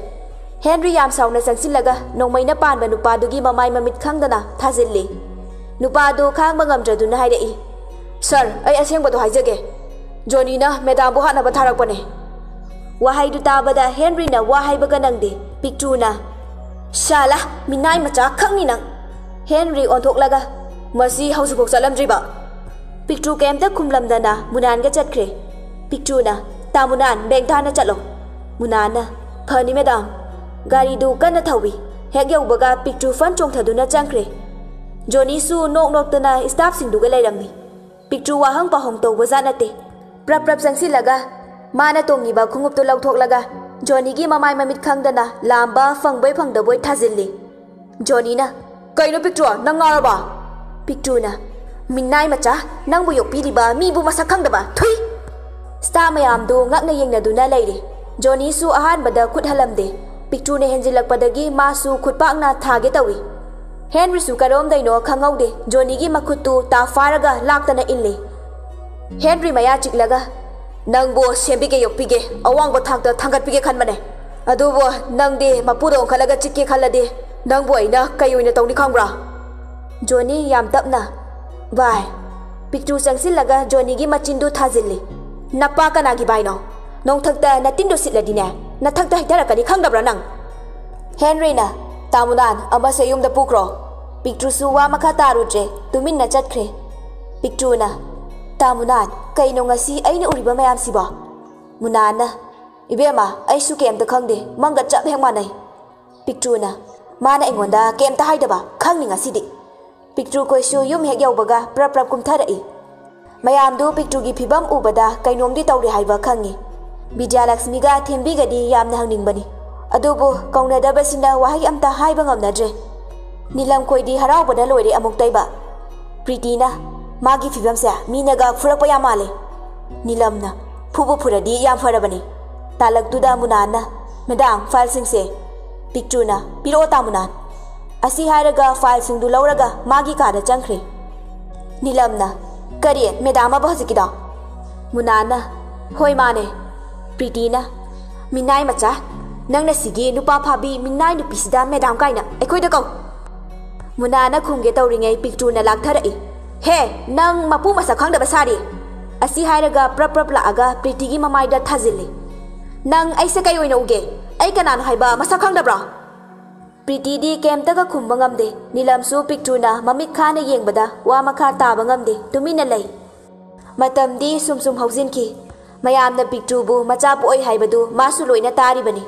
ꯍꯦꯟꯔꯤ ꯌꯥꯝ ꯁꯥꯎꯅ ꯆꯪꯁꯤꯜꯂꯒ ꯅꯣꯡꯃꯩꯅ ꯄꯥꯟꯕ ꯅꯨꯄꯥꯗꯨꯒꯤ ꯃꯃꯥꯏ ꯃꯃꯤꯠ ꯈꯪꯗꯅ ꯊꯥꯖꯤꯜꯂꯤ꯫ ꯅꯨꯄꯥꯗꯨ ꯈꯥꯡꯕ ꯉꯝꯗ꯭ꯔꯗꯨꯅ ꯍꯥꯏꯔꯛꯏ, "ꯁꯥꯔ, ꯑꯩ ꯑꯁꯦꯡꯕꯗꯣ ꯍꯥꯏꯖꯒꯦ꯫ ꯖꯣꯅꯤꯅ ꯃꯦꯗꯥꯝꯕꯨ ꯍꯥꯠꯅꯕ ꯊꯥꯔꯛꯄꯅꯦ꯫" ꯋꯥꯍꯩꯗꯨ ꯇꯥꯕꯗ ꯍꯦꯟꯔꯤꯅ ꯋꯥ ꯍꯥꯏꯕꯒ ꯅꯪꯗꯦ꯫ ꯄꯤꯛꯇ꯭ꯔꯨꯅ, "ꯁꯥꯂꯥ, ꯃꯤꯅꯥꯏ ꯃꯆꯥ ꯈꯛꯅꯤ ꯅꯪ!" ꯍꯦꯟꯔꯤ ꯑꯣꯟꯊꯣꯛꯂꯒ, "ꯃꯁꯤ ꯍꯧꯖꯤꯛꯐꯥꯎ ꯆꯠꯂꯝꯗ꯭ꯔꯤꯕ?" ꯄꯤꯛꯇ꯭ꯔꯨ ꯀꯩꯝꯇ ꯈꯨꯝꯂꯝꯗꯅ ꯃꯨꯅꯥꯟꯒ ꯆꯠꯈ꯭ꯔꯦ꯫ ꯄꯤꯛꯇ꯭ꯔꯨꯅ, "ꯇꯥ ꯃꯨꯅꯥꯟ, ꯕꯦꯡ ꯊꯥꯅ ꯆꯠꯂꯣ꯫" ꯃꯨꯅꯥꯟꯅ, "ꯐꯅꯤ ꯃꯦꯗꯥꯝ꯫" ꯒꯥꯔꯤꯗꯨ ꯀꯟꯅ ꯊꯧꯏ꯫ ꯍꯦꯛ ꯌꯧꯕꯒ ꯄꯤꯛꯇ꯭ꯔꯨ ꯐꯟ ꯆꯣꯡꯊꯗꯨꯅ ꯆꯪꯈ꯭ꯔꯦ꯫ ꯖꯣꯅꯤꯁꯨ ꯅꯣꯛ ꯅꯣꯛꯇꯅ ꯁ꯭ꯇꯥꯐꯁꯤꯡꯗꯨꯒ ꯂꯩꯔꯝꯃꯤ꯫ ꯄꯤꯛꯇ꯭ꯔꯨ ꯋꯥꯍꯪ ꯄꯥꯎꯍꯪ ꯇꯧꯕꯖꯥꯠ ꯅꯠꯇꯦ꯫ ꯄ꯭ꯔꯞ ꯄ꯭ꯔꯞ ꯆꯪꯁꯤꯜꯂꯒ ꯃꯥꯅ ꯇꯣꯡꯉꯤꯕ ꯈꯣꯡꯎꯞꯇꯨ ꯂꯧꯊꯣꯛꯂꯒ ꯖꯣꯅꯤꯒꯤ ꯃꯃꯥꯏ ꯃꯃꯤꯠ ꯈꯪꯗꯅ ꯂꯥꯝꯕ ꯐꯪꯕꯣꯏ ꯐꯪꯗꯕꯣꯏ ꯊꯥꯖꯤꯜꯂꯤ꯫ ꯖꯣꯅꯤꯅ, "ꯀꯩꯅꯣ ꯄꯤꯛꯇ꯭ꯔꯨ, ꯅꯪ ꯉꯥꯎꯔꯕ?" ꯄꯤꯛꯇ꯭ꯔꯨꯅ, "ꯃꯤꯅꯥꯏ ꯃꯆꯥ, ꯅꯪꯕꯨ ꯌꯣꯛꯄꯤꯔꯤꯕ ꯃꯤꯕꯨ ꯃꯁꯛ ꯈꯪꯗꯕ, ꯊꯨꯏ!" ꯁ꯭ꯇꯥꯐ ꯃꯌꯥꯝꯗꯨ ꯉꯛꯅ ꯌꯦꯡꯅꯗꯨꯅ ꯂꯩꯔꯤ꯫ ꯖꯣꯅꯤꯁꯨ ꯑꯍꯥꯟꯕꯗ ꯈꯨꯠ ꯍꯜꯂꯝꯗꯦ꯫ ꯄꯤꯛꯇ꯭ꯔꯨꯅ ꯍꯦꯟꯖꯤꯜꯂꯛꯄꯗꯒꯤ ꯃꯥꯁꯨ ꯈꯨꯠꯄꯥꯛꯅ ꯊꯥꯒꯦ ꯇꯧꯏ꯫ ꯍꯦꯟꯔꯤꯁꯨ ꯀꯔꯣꯝꯗꯩꯅꯣ ꯈꯪꯍꯧꯗꯦ, ꯖꯣꯅꯤꯒꯤ ꯃꯈꯨꯠꯇꯨ ꯇꯥ ꯐꯥꯔꯒ ꯂꯥꯛꯇꯅ ꯏꯜꯂꯤ꯫ ꯍꯦꯟꯔꯤ ꯃꯌꯥ ꯆꯤꯛꯂꯒ, "ꯅꯪꯕꯨ ꯁꯦꯝꯕꯤꯒꯦ ꯌꯣꯛꯄꯤꯒꯦ, ꯑꯋꯥꯡꯕ ꯊꯥꯛꯇ ꯊꯥꯡꯒꯠꯄꯤꯒꯦ ꯈꯟꯕꯅꯦ꯫ ꯑꯗꯨꯕꯨ ꯅꯪꯗꯤ ꯃꯄꯨꯗ ꯑꯣꯟꯈꯠꯂꯒ ꯆꯤꯛꯀꯦ ꯈꯜꯂꯗꯤ ꯅꯪꯕꯨ ꯑꯩꯅ ꯀꯩ ꯑꯣꯏꯅ ꯇꯧꯅꯤ ꯈꯪꯕ꯭ꯔꯥ?" ꯖꯣꯅꯤ ꯌꯥꯝ ꯇꯞꯅ, "ꯕꯥꯏ꯫" ꯄꯤꯛꯇ꯭ꯔꯨ ꯆꯪꯁꯤꯜꯂꯒ ꯖꯣꯅꯤꯒꯤ ꯃꯆꯤꯟꯗꯨ ꯊꯥꯖꯤꯜꯂꯤ꯫ "ꯅꯄꯥ ꯀꯅꯥꯒꯤ ꯕꯥꯏꯅꯣ?" ꯅꯣꯡꯊꯛꯇ ꯅꯇꯤꯟꯗꯨ ꯁꯤꯠꯂꯗꯤꯅꯦ, ꯅꯊꯛꯇ ꯍꯩꯊꯔꯛꯀꯅꯤ, ꯈꯪꯗꯕ꯭ꯔꯥ ꯅꯪ? ꯍꯦꯟꯔꯤꯅ, "ꯇꯥꯃꯨꯅꯥꯟ, ꯑꯃꯁꯦ ꯌꯨꯝꯗ ꯄꯨꯈ꯭ꯔꯣ꯫" ꯄꯤꯛꯇ꯭ꯔꯨꯁꯨ ꯋꯥ ꯃꯈꯥ ꯇꯥꯔꯨꯗ꯭ꯔꯦ, ꯇꯨꯃꯤꯟꯅ ꯆꯠꯈ꯭ꯔꯦ꯫ ꯄꯤꯛꯇ꯭ꯔꯨꯅ, "ꯇꯥꯃꯨꯅꯥꯟ, ꯀꯩꯅꯣ ꯉꯁꯤ ꯑꯩꯅ ꯎꯔꯤꯕ ꯃꯌꯥꯝꯁꯤꯕꯣ?" ꯃꯨꯅꯥꯟꯅ, "ꯏꯕꯦꯝꯃ, ꯑꯩꯁꯨ ꯀꯩꯝꯇ ꯈꯪꯗꯦ, ꯃꯪꯒ ꯆꯞ ꯍꯦꯛ ꯃꯥꯟꯅꯩ꯫" ꯄꯤꯛꯇ꯭ꯔꯨꯅ, "ꯃꯥꯅ ꯑꯩꯉꯣꯟꯗ ꯀꯩꯝꯇ ꯍꯥꯏꯗꯕ, ꯈꯪꯅꯤ ꯉꯁꯤꯗꯤ꯫" ꯄꯤꯛꯇ꯭ꯔꯨꯈꯣꯏꯁꯨ ꯌꯨꯝ ꯍꯦꯛ ꯌꯧꯕꯒ ꯄ꯭ꯔꯞ ꯄ꯭ꯔꯞ ꯀꯨꯝꯊꯔꯛꯏ꯫ ꯃꯌꯥꯝꯗꯨ ꯄꯤꯛꯇ꯭ꯔꯨꯒꯤ ꯐꯤꯕꯝ ꯎꯕꯗ ꯀꯩꯅꯣꯝꯗꯤ ꯇꯧꯔꯦ ꯍꯥꯏꯕ ꯈꯪꯉꯤ꯫ ꯕꯤꯗ꯭ꯌꯥꯂꯛꯁꯃꯤꯒ ꯊꯦꯝꯕꯤꯒꯗꯤ ꯌꯥꯝꯅ ꯍꯪꯅꯤꯡꯕꯅꯤ, ꯑꯗꯨꯕꯨ ꯀꯧꯅꯗꯕꯁꯤꯅ ꯋꯥꯍꯩ ꯑꯝꯇ ꯍꯥꯏꯕ ꯉꯝꯅꯗ꯭ꯔꯦ꯫ ꯅꯤꯂꯝꯈꯣꯏꯗꯤ ꯍꯔꯥꯎꯕꯅ ꯂꯣꯏꯔꯦ ꯑꯃꯨꯛꯇꯩꯕ꯫ ꯄ꯭ꯔꯤꯇꯤꯅ, "ꯃꯥꯒꯤ ꯐꯤꯕꯝꯁꯦ ꯃꯤꯅꯒ ꯐꯨꯔꯛꯄ ꯌꯥꯝ ꯃꯥꯜꯂꯦ꯫" ꯅꯤꯂꯝꯅ, "ꯐꯨꯕꯨ ꯐꯨꯔꯗꯤ ꯌꯥꯝ ꯐꯔꯕꯅꯤ꯫" ꯇꯥꯂꯛꯇꯨꯗ ꯃꯨꯅꯥꯟꯅ, "ꯃꯦꯗꯥꯝ, ꯐꯥꯏꯜꯁꯤꯡꯁꯦ꯫" ꯄꯤꯛꯇ꯭ꯔꯨꯅ, "ꯄꯤꯔꯛꯑꯣ ꯇꯥ ꯃꯨꯅꯥꯟ꯫" ꯑꯁꯤ ꯍꯥꯏꯔꯒ ꯐꯥꯏꯜꯁꯤꯡꯗꯨ ꯂꯧꯔꯒ ꯃꯥꯒꯤ ꯀꯥꯗ ꯆꯪꯈ꯭ꯔꯦ꯫ ꯅꯤꯂꯝꯅ, "ꯀꯔꯤ, ꯃꯦꯗꯥꯝ ꯑꯕ ꯍꯧꯖꯤꯛꯀꯤꯗꯣ?" ꯃꯨꯅꯥꯟꯅ, "ꯍꯣꯏ, ꯃꯥꯅꯦ꯫ ꯄ꯭ꯔꯤꯇꯤꯅ, ꯃꯤꯅꯥꯏ ꯃꯆꯥ, ꯅꯪꯅ ꯁꯤꯒꯤ ꯅꯨꯄꯥ ꯐꯥꯕꯤ ꯃꯤꯅꯥꯏ ꯅꯨꯄꯤꯁꯤꯗ ꯃꯦꯗꯥꯝ ꯀꯥꯏꯅ ꯑꯩꯈꯣꯏꯗ ꯀꯧ꯫" ꯃꯨꯅꯥꯟꯅ ꯈꯨꯝꯒꯦ ꯇꯧꯔꯤꯉꯩ ꯄꯤꯛꯇ꯭ꯔꯨꯅ ꯂꯥꯛꯊꯔꯛꯏ꯫ "ꯍꯦ, ꯅꯪ ꯃꯄꯨ ꯃꯁꯛ ꯈꯪꯗꯕ ꯁꯥꯔꯤ!" ꯑꯁꯤ ꯍꯥꯏꯔꯒ ꯄ꯭ꯔꯞ ꯄ꯭ꯔꯞ ꯂꯥꯛꯑꯒ ꯄ꯭ꯔꯤꯇꯤꯒꯤ ꯃꯃꯥꯏꯗ ꯊꯥꯖꯤꯜꯂꯤ꯫ "ꯅꯪ ꯑꯩꯁꯦ ꯀꯩ ꯑꯣꯏꯅ ꯎꯒꯦ? ꯑꯩ ꯀꯅꯥꯅꯣ ꯍꯥꯏꯕ ꯃꯁꯛ ꯈꯪꯗꯕ꯭ꯔꯣ?" ꯄ꯭ꯔꯤꯇꯤꯗꯤ ꯀꯩꯝꯇꯒ ꯈꯨꯝꯕ ꯉꯝꯗꯦ꯫ ꯅꯤꯂꯝꯁꯨ ꯄꯤꯛꯇ꯭ꯔꯨꯅ ꯃꯃꯤꯠ ꯈꯥꯅ ꯌꯦꯡꯕꯗ ꯋꯥ ꯃꯈꯥ ꯇꯥꯕ ꯉꯝꯗꯦ, ꯇꯨꯃꯤꯟꯅ ꯂꯩ꯫ ꯃꯇꯝꯗꯤ ꯁꯨꯝ ꯁꯨꯝ ꯍꯧꯖꯤꯟꯈꯤ꯫ ꯃꯌꯥꯝꯅ ꯄꯤꯛꯇ꯭ꯔꯨꯕꯨ ꯃꯆꯥ ꯄꯣꯛꯏ ꯍꯥꯏꯕꯗꯨ ꯃꯥꯁꯨ ꯂꯣꯏꯅ ꯇꯥꯔꯤꯕꯅꯤ꯫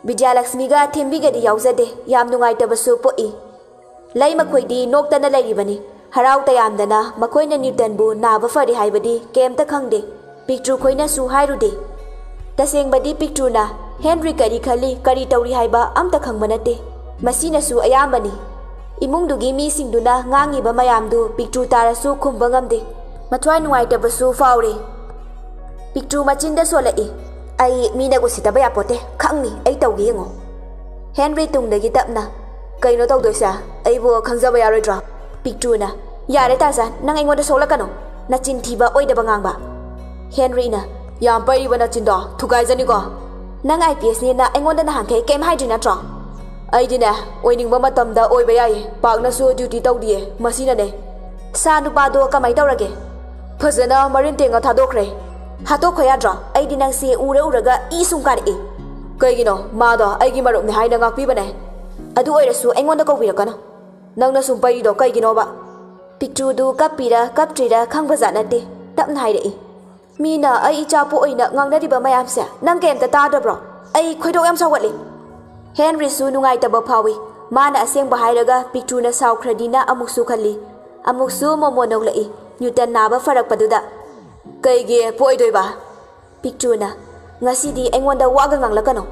ꯕꯤꯗ꯭ꯌꯥꯂꯛꯁꯃꯤꯒ ꯊꯦꯝꯕꯤꯒꯗꯤ ꯌꯥꯎꯖꯗꯦ, ꯌꯥꯝ ꯅꯨꯡꯉꯥꯏꯇꯕꯁꯨ ꯄꯣꯛꯏ꯫ ꯂꯩ ꯃꯈꯣꯏꯗꯤ ꯅꯣꯛꯇꯅ ꯂꯩꯔꯤꯕꯅꯤ꯫ ꯍꯔꯥꯎ ꯇꯌꯥꯝꯗꯅ ꯃꯈꯣꯏꯅ ꯅ꯭ꯌꯨꯇꯟꯕꯨ ꯅꯥꯕ ꯐꯔꯦ ꯍꯥꯏꯕꯗꯤ ꯀꯩꯝꯇ ꯈꯪꯗꯦ꯫ ꯄꯤꯛꯇ꯭ꯔꯨ ꯈꯣꯏꯅꯁꯨ ꯍꯥꯏꯔꯨꯗꯦ꯫ ꯇꯁꯦꯡꯕꯗꯤ ꯄꯤꯛꯇ꯭ꯔꯨꯅ ꯍꯦꯟꯔꯤ ꯀꯔꯤ ꯈꯜꯂꯤ, ꯀꯔꯤ ꯇꯧꯔꯤ ꯍꯥꯏꯕ ꯑꯝꯇ ꯈꯪꯕ ꯅꯠꯇꯦ꯫ ꯃꯁꯤꯅꯁꯨ ꯑꯌꯥꯝꯕꯅꯤ꯫ ꯏꯃꯨꯡꯗꯨꯒꯤ ꯃꯤꯁꯤꯡꯗꯨꯅ ꯉꯥꯡꯉꯤꯕ ꯃꯌꯥꯝꯗꯨ ꯄꯤꯛꯇ꯭ꯔꯨ ꯇꯥꯔꯁꯨ ꯈꯨꯝꯕ ꯉꯝꯗꯦ꯫ ꯃꯊ꯭ꯋꯥꯏ ꯅꯨꯡꯉꯥꯏꯇꯕꯁꯨ ꯐꯥꯎꯔꯦ꯫ ꯄꯤꯛꯇ꯭ꯔꯨ ꯃꯆꯤꯟꯗ ꯁꯣꯜꯂꯛꯏ꯫ "ꯑꯩ ꯃꯤꯅ ꯎꯁꯤꯠꯇꯕ ꯌꯥꯄꯣꯠꯇꯦ, ꯈꯪꯅꯤ, ꯑꯩ ꯇꯧꯒꯦ ꯌꯦꯡꯉꯣ꯫" ꯍꯦꯟꯔꯤ ꯇꯨꯡꯗꯒꯤ ꯇꯞꯅ, "ꯀꯩꯅꯣ ꯇꯧꯗꯣꯏꯁꯦ? ꯑꯩꯕꯨ ꯈꯪꯖꯕ ꯌꯥꯔꯣꯏꯗ꯭ꯔꯣ?" ꯄꯤꯛꯇ꯭ꯔꯨꯅ, "ꯌꯥꯔꯦ ꯇꯥꯔꯖꯥꯟ, ꯅꯪ ꯑꯩꯉꯣꯟꯗ ꯁꯣꯛꯂꯛꯀꯅꯨ꯫ ꯅꯆꯤꯟ ꯊꯤꯕ, ꯑꯣꯏꯗꯕ ꯉꯥꯡꯕ꯫" ꯍꯦꯟꯔꯤꯅ, "ꯌꯥꯝ ꯄꯩꯔꯤꯕ ꯅꯆꯤꯟꯗꯣ ꯊꯨꯒꯥꯏꯖꯅꯤꯀꯣ꯫ ꯅꯪ ꯑꯥꯏ ꯄꯤ ꯑꯦꯁꯅꯦꯅ ꯑꯩꯉꯣꯟꯗ ꯅꯍꯥꯟꯈꯩ ꯀꯩꯝ ꯍꯥꯏꯗ꯭ꯔꯤ ꯅꯠꯇ꯭ꯔꯣ?" "ꯑꯩꯗꯤꯅꯦ, ꯑꯣꯏꯅꯤꯡꯕ ꯃꯇꯝꯗ ꯑꯣꯏꯕ ꯌꯥꯏꯌꯦ, ꯄꯥꯛꯅꯁꯨ ꯗ꯭ꯌꯨꯇꯤ ꯇꯧꯗꯤꯌꯦ, ꯃꯁꯤꯅꯅꯦ꯫" "ꯁꯥ ꯅꯨꯄꯥꯗꯣ ꯀꯃꯥꯏ ꯇꯧꯔꯒꯦ?" "ꯐꯖꯅ ꯃꯔꯤꯟ ꯇꯦꯡꯉ ꯊꯥꯗꯣꯛꯈ꯭ꯔꯦ꯫ "ꯍꯥꯠꯇꯣꯛꯈꯣ ꯌꯥꯗ꯭ꯔꯣ? ꯑꯩꯗꯤ ꯅꯪꯁꯦ ꯎꯔ ꯎꯔꯒ ꯏ ꯁꯨꯝ ꯀꯥꯔꯛꯏ꯫" "ꯀꯩꯒꯤꯅꯣ? ꯃꯥꯗꯣ ꯑꯩꯒꯤ ꯃꯔꯨꯞꯅꯦ ꯍꯥꯏꯅ ꯉꯥꯛꯄꯤꯕꯅꯦ꯫" "ꯑꯗꯨ ꯑꯣꯏꯔꯁꯨ ꯑꯩꯉꯣꯟꯗ ꯀꯧꯕꯤꯔꯛꯀꯅꯨ꯫" "ꯅꯪꯅ ꯁꯨꯝ ꯄꯩꯔꯤꯗꯣ ꯀꯩꯒꯤꯅꯣꯕ?" ꯄꯤꯛꯇ꯭ꯔꯨꯗꯨ ꯀꯞꯄꯤꯔ ꯀꯞꯇ꯭ꯔꯤꯔ ꯈꯪꯕꯖꯥꯠ ꯅꯠꯇꯦ꯫ ꯇꯞꯅ ꯍꯥꯏꯔꯛꯏ, "ꯃꯤꯅ ꯑꯩ ꯏꯆꯥ ꯄꯣꯛꯑꯣꯏꯅ ꯉꯥꯡꯅꯔꯤꯕ ꯃꯌꯥꯝꯁꯦ ꯅꯪ ꯀꯩꯝꯇ ꯇꯥꯗꯕ꯭ꯔꯣ? ꯑꯩ ꯈꯣꯏꯗꯧ ꯌꯥꯝ ꯁꯥꯎꯒꯠꯂꯤ꯫" ꯍꯦꯟꯔꯤꯁꯨ ꯅꯨꯡꯉꯥꯏꯇꯕ ꯐꯥꯎꯏ꯫ ꯃꯥꯅ ꯑꯁꯦꯡꯕ ꯍꯥꯏꯔꯒ ꯄꯤꯛꯇ꯭ꯔꯨꯅ ꯁꯥꯎꯈ꯭ꯔꯗꯤꯅ ꯑꯃꯨꯛꯁꯨ ꯈꯜꯂꯤ꯫ ꯑꯃꯨꯛꯁꯨ ꯃꯣꯃꯣ ꯅꯣꯛꯂꯛꯏ꯫ ꯅ꯭ꯌꯨꯇꯟ ꯅꯥꯕ ꯐꯔꯛꯄꯗꯨꯗ, "ꯀꯩꯒꯤ ꯄꯣꯛꯑꯣꯏꯗꯣꯏꯕ?" ꯄꯤꯛꯇ꯭ꯔꯨꯅ, "ꯉꯁꯤꯗꯤ ꯑꯩꯉꯣꯟꯗ ꯋꯥꯒ ꯉꯥꯡꯂꯛꯀꯅꯨ꯫"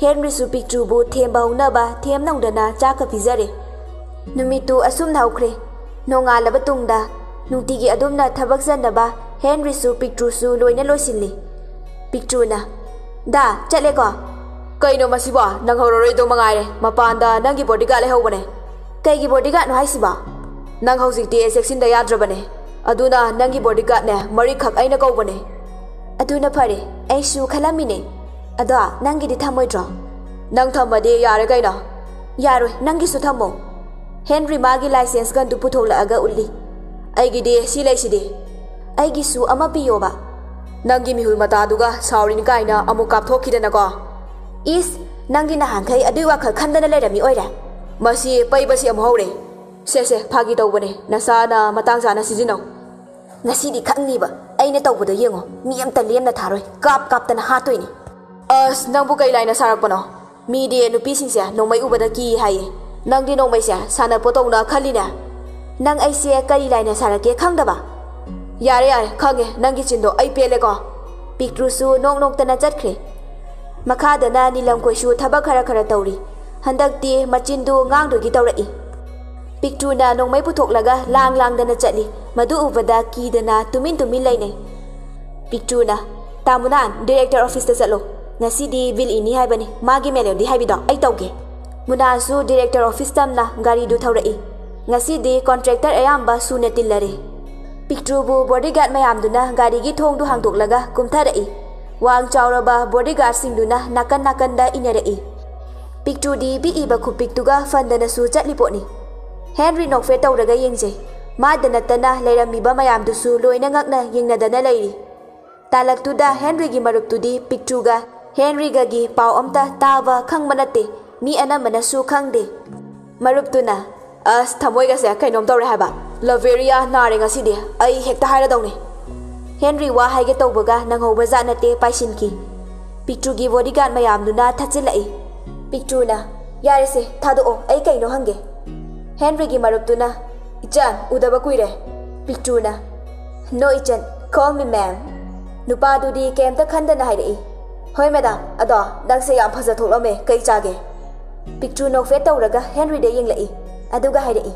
ꯍꯦꯟꯔꯤꯁꯨ ꯄꯤꯛꯇ꯭ꯔꯨꯕꯨ ꯊꯦꯝꯕ ꯍꯧꯅꯕ ꯊꯦꯝ ꯅꯧꯗꯅ ꯆꯥꯛꯀ ꯄꯤꯖꯔꯦ꯫ ꯅꯨꯃꯤꯠꯇꯨ ꯑꯁꯨꯝꯅ ꯍꯧꯈ꯭ꯔꯦ꯫ ꯅꯣꯡꯉꯥꯜꯂꯕ ꯇꯨꯡꯗ ꯅꯨꯡꯇꯤꯒꯤ ꯑꯗꯨꯝꯅ ꯊꯕꯛ ꯆꯠꯅꯕ ꯍꯦꯟꯔꯤꯁꯨ ꯄꯤꯛꯇ꯭ꯔꯨꯁꯨ ꯂꯣꯏꯅ ꯂꯣꯏꯁꯤꯜꯂꯤ꯫ ꯄꯤꯛꯇ꯭ꯔꯨꯅ, "ꯗꯥ, ꯆꯠꯂꯦꯀꯣ?" "ꯀꯩꯅꯣ ꯃꯁꯤꯕꯣ? ꯅꯪꯍꯧꯔꯔꯣꯏꯗꯧ ꯃꯉꯥꯏꯔꯦ꯫ ꯃꯄꯥꯟꯗ ꯅꯪꯒꯤ ꯕꯣꯗꯤꯒꯥꯔꯗ ꯂꯩꯍꯧꯕꯅꯦ꯫" "ꯀꯩꯒꯤ ꯕꯣꯗꯤꯒꯥꯔꯗꯅꯣ ꯍꯥꯏꯁꯤꯕꯣ?" "ꯅꯪ ꯍꯧꯖꯤꯛꯇꯤ ꯆꯦꯛꯁꯤꯟꯗ ꯌꯥꯗ꯭ꯔꯕꯅꯦ꯫ ꯑꯗꯨꯅ ꯅꯪꯒꯤ ꯕꯣꯗꯤꯒꯥꯔꯗꯅꯦ ꯃꯔꯤꯈꯛ ꯑꯩꯅ ꯀꯧꯕꯅꯦ꯫" "ꯑꯗꯨꯅ ꯐꯔꯦ, ꯑꯩꯁꯨ ꯈꯜꯂꯝꯃꯤꯅꯦ꯫ ꯑꯗꯣ ꯅꯪꯒꯤꯗꯤ ꯊꯝꯃꯣꯏꯗ꯭ꯔꯣ?" "ꯅꯪ ꯊꯝꯃꯗꯤ ꯌꯥꯔꯦ ꯀꯩꯅꯣ꯫" "ꯌꯥꯔꯣꯏ, ꯅꯪꯒꯤꯁꯨ ꯊꯝꯃꯣ꯫" ꯍꯦꯟꯔꯤ ꯃꯥꯒꯤ ꯂꯥꯏꯁꯦꯟꯁ ꯒꯟꯗꯨ ꯄꯨꯊꯣꯛꯂꯛꯑꯒ ꯎꯠꯂꯤ꯫ "ꯑꯩꯒꯤꯗꯤ ꯁꯤ ꯂꯩꯁꯤꯗꯤ꯫" "ꯑꯩꯒꯤꯁꯨ ꯑꯃ ꯄꯤꯌꯣꯕ꯫" "ꯅꯪꯒꯤ ꯃꯤꯍꯨꯜ ꯃꯇꯥꯗꯨꯒ ꯁꯥꯎꯔꯤꯅꯤ ꯀꯥꯏꯅ ꯑꯃꯨꯛ ꯀꯥꯞꯊꯣꯛꯈꯤꯗꯅꯀꯣ꯫" "ꯏꯁ, ꯅꯪꯗꯤ ꯅꯍꯥꯟꯈꯩ ꯑꯗꯨꯏ ꯋꯥꯈꯜ ꯈꯟꯗꯅ ꯂꯩꯔꯝꯃꯤ ꯑꯣꯏꯔꯦ꯫" "ꯃꯁꯤ ꯄꯩꯕꯁꯤ ꯑꯃꯨꯛ ꯍꯧꯔꯦ꯫" "ꯁꯦ ꯁꯦ, ꯐꯥꯒꯤ ꯇꯧꯕꯅꯦ, ꯅꯁꯥꯅ ꯃꯇꯥꯡ ꯆꯥꯅ ꯁꯤꯖꯤꯟꯅꯧ꯫" "ꯉꯁꯤꯗꯤ ꯈꯪꯅꯤꯕ, ꯑꯩꯅ ꯇꯧꯕꯗꯣ ꯌꯦꯡꯉꯣ, ꯃꯤ ꯑꯝꯇ ꯂꯦꯝꯅ ꯊꯥꯔꯣꯏ, ꯀꯥꯞ ꯀꯥꯞꯇꯅ ꯍꯥꯠꯇꯣꯏꯅꯤ꯫" "ꯑꯁ, ꯅꯪꯕꯨ ꯀꯩ ꯂꯥꯏꯅ ꯁꯥꯔꯛꯄꯅꯣ? ꯃꯤꯗꯤ ꯅꯨꯄꯤꯁꯤꯡꯁꯦ ꯅꯣꯡꯃꯩ ꯎꯕꯗ ꯀꯤ ꯍꯥꯏꯌꯦ꯫ ꯅꯪꯗꯤ ꯅꯣꯡꯃꯩꯁꯦ ꯁꯥꯟꯅꯄꯣꯠ ꯇꯧꯅ ꯈꯜꯂꯤꯅꯦ꯫" "ꯅꯪ ꯑꯩꯁꯦ ꯀꯔꯤ ꯂꯥꯏꯅ ꯁꯥꯔꯛꯀꯦ ꯈꯪꯗꯕ?" "ꯌꯥꯔꯦ ꯌꯥꯔꯦ, ꯈꯪꯉꯦ, ꯅꯪꯒꯤ ꯆꯤꯟꯗꯣ ꯑꯩ ꯄꯦꯜꯂꯦꯀꯣ꯫" ꯄꯤꯛꯇ꯭ꯔꯨꯁꯨ ꯅꯣꯛ ꯅꯣꯛꯇꯅ ꯆꯠꯈ꯭ꯔꯦ꯫ ꯃꯈꯥꯗꯅ ꯅꯤꯂꯝꯈꯣꯏꯁꯨ ꯊꯕꯛ ꯈꯔ ꯈꯔ ꯇꯧꯔꯤ꯫ ꯍꯟꯗꯛꯇꯤ ꯃꯆꯤꯟꯗꯨ ꯉꯥꯡꯗꯣꯏꯒꯤ ꯇꯧꯔꯛꯏ꯫ ꯄꯤꯛꯇ꯭ꯔꯨꯅ ꯅꯣꯡꯃꯩ ꯄꯨꯊꯣꯛꯂꯒ ꯂꯥꯡ ꯂꯥꯡꯗꯅ ꯆꯠꯂꯤ꯫ ꯃꯗꯨ ꯎꯕꯗ ꯀꯤꯗꯅ ꯇꯨꯃꯤꯟ ꯇꯨꯃꯤꯟ ꯂꯩꯅꯩ꯫ ꯄꯤꯛꯇ꯭ꯔꯨꯅ, "ꯇꯥꯃꯨꯅꯥꯟ, ꯗꯤꯔꯦꯛꯇꯔ ꯑꯣꯐꯤꯁꯇ ꯆꯠꯂꯣ꯫ ꯉꯁꯤꯗꯤ ꯕꯤꯜ ꯏꯅꯤ ꯍꯥꯏꯕꯅꯤ, ꯃꯥꯒꯤ ꯃꯦꯂꯣꯗꯤ ꯍꯥꯏꯕꯤꯗꯣ ꯑꯩ ꯇꯧꯒꯦ꯫" ꯃꯨꯅꯥꯟꯁꯨ ꯗꯤꯔꯦꯛꯇꯔ ꯑꯣꯐꯤꯁ ꯇꯝꯅ ꯒꯥꯔꯤꯗꯨ ꯊꯧꯔꯛꯏ꯫ ꯉꯁꯤꯗꯤ ꯀꯣꯟꯇ꯭ꯔꯦꯛꯇꯔ ꯑꯌꯥꯝꯕ ꯁꯨꯅ ꯇꯤꯜꯂꯔꯦ꯫ ꯄꯤꯛꯇ꯭ꯔꯨꯕꯨ ꯕꯣꯗꯤꯒꯥꯔꯗ ꯃꯌꯥꯝꯗꯨꯅ ꯒꯥꯔꯤꯒꯤ ꯊꯣꯡꯗꯨ ꯍꯥꯡꯗꯣꯛꯂꯒ ꯀꯨꯝꯊꯔꯛꯏ꯫ ꯋꯥꯡ ꯆꯥꯎꯔꯕ ꯕꯣꯗꯤꯒꯥꯔꯗꯁꯤꯡꯗꯨꯅ ꯅꯥꯀꯟ ꯅꯥꯀꯟꯗ ꯏꯟꯅꯔꯛꯏ꯫ ꯄꯤꯛꯇ꯭ꯔꯨꯗꯤ ꯄꯤꯛꯏꯕ ꯈꯨꯄꯤꯛꯇꯨꯒ ꯐꯟꯗꯅꯁꯨ ꯆꯠꯂꯤ ꯄꯣꯠꯅꯤ꯫ ꯍꯦꯟꯔꯤ ꯅꯣꯛꯐꯦꯠ ꯇꯧꯔꯒ ꯌꯦꯡꯖꯩ꯫ ꯃꯥꯗ ꯅꯠꯇꯅ ꯂꯩꯔꯝꯃꯤꯕ ꯃꯌꯥꯝꯗꯨꯁꯨ ꯂꯣꯏꯅ ꯉꯛꯅ ꯌꯦꯡꯅꯗꯅ ꯂꯩꯔꯤ꯫ ꯇꯥꯂꯛꯇꯨꯗ ꯍꯦꯟꯔꯤꯒꯤ ꯃꯔꯨꯞꯇꯨꯗꯤ ꯄꯤꯛꯇ꯭ꯔꯨꯒ ꯍꯦꯟꯔꯤꯒꯒꯤ ꯄꯥꯎ ꯑꯝꯇ ꯇꯥꯕ ꯈꯪꯕ ꯅꯠꯇꯦ꯫ ꯃꯤ ꯑꯅꯝꯕꯅꯁꯨ ꯈꯪꯗꯦ꯫ ꯃꯔꯨꯞꯇꯨꯅ, "ꯑꯁ, ꯊꯃꯣꯏꯒꯁꯦ ꯀꯩꯅꯣꯝ ꯇꯧꯔꯦ ꯍꯥꯏꯕ꯫ ꯂꯚꯦꯔꯤꯌꯥ ꯅꯥꯔꯦ ꯉꯁꯤꯗꯤ, ꯑꯩ ꯍꯦꯛꯇ ꯍꯥꯏꯔꯗꯧꯅꯤ꯫" ꯍꯦꯟꯔꯤ ꯋꯥ ꯍꯥꯏꯒꯦ ꯇꯧꯕꯒ ꯅꯪꯍꯧꯕ ꯖꯥꯠ ꯅꯠꯇꯦ, ꯄꯥꯏꯁꯤꯟꯈꯤ꯫ ꯄꯤꯛꯇ꯭ꯔꯨꯒꯤ ꯕꯣꯗꯤꯒꯥꯔꯗ ꯃꯌꯥꯝꯗꯨꯅ ꯊꯠꯆꯤꯜꯂꯛꯏ꯫ ꯄꯤꯛꯇ꯭ꯔꯨꯅ, "ꯌꯥꯔꯦꯁꯦ, ꯊꯥꯗꯣꯛꯑꯣ, ꯑꯩ ꯀꯩꯅꯣ ꯍꯪꯒꯦ꯫" ꯍꯦꯟꯔꯤꯒꯤ ꯃꯔꯨꯞꯇꯨꯅ, "ꯏꯆꯟ, ꯎꯗꯕ ꯀꯨꯏꯔꯦ꯫" ꯄꯤꯛꯇ꯭ꯔꯨꯅ, "No, ꯏꯆꯟ, call me ma'am꯫ ꯅꯨꯄꯥꯗꯨꯗꯤ ꯀꯩꯝꯇ ꯈꯟꯗꯅ ꯍꯥꯏꯔꯛꯏ, "ꯍꯣꯏ ꯃꯦꯗꯥꯝ, ꯑꯗꯣ ꯅꯪꯁꯦ ꯌꯥꯝ ꯐꯖ ꯊꯣꯛꯂꯝꯃꯦ, ꯀꯩ ꯆꯥꯒꯦ?" ꯄꯤꯛꯇ꯭ꯔꯨ ꯅꯣꯛꯐꯦꯠ ꯇꯧꯔꯒ ꯍꯦꯟꯔꯤꯗ ꯌꯦꯡꯂꯛꯏ, ꯑꯗꯨꯒ ꯍꯥꯏꯔꯛꯏ,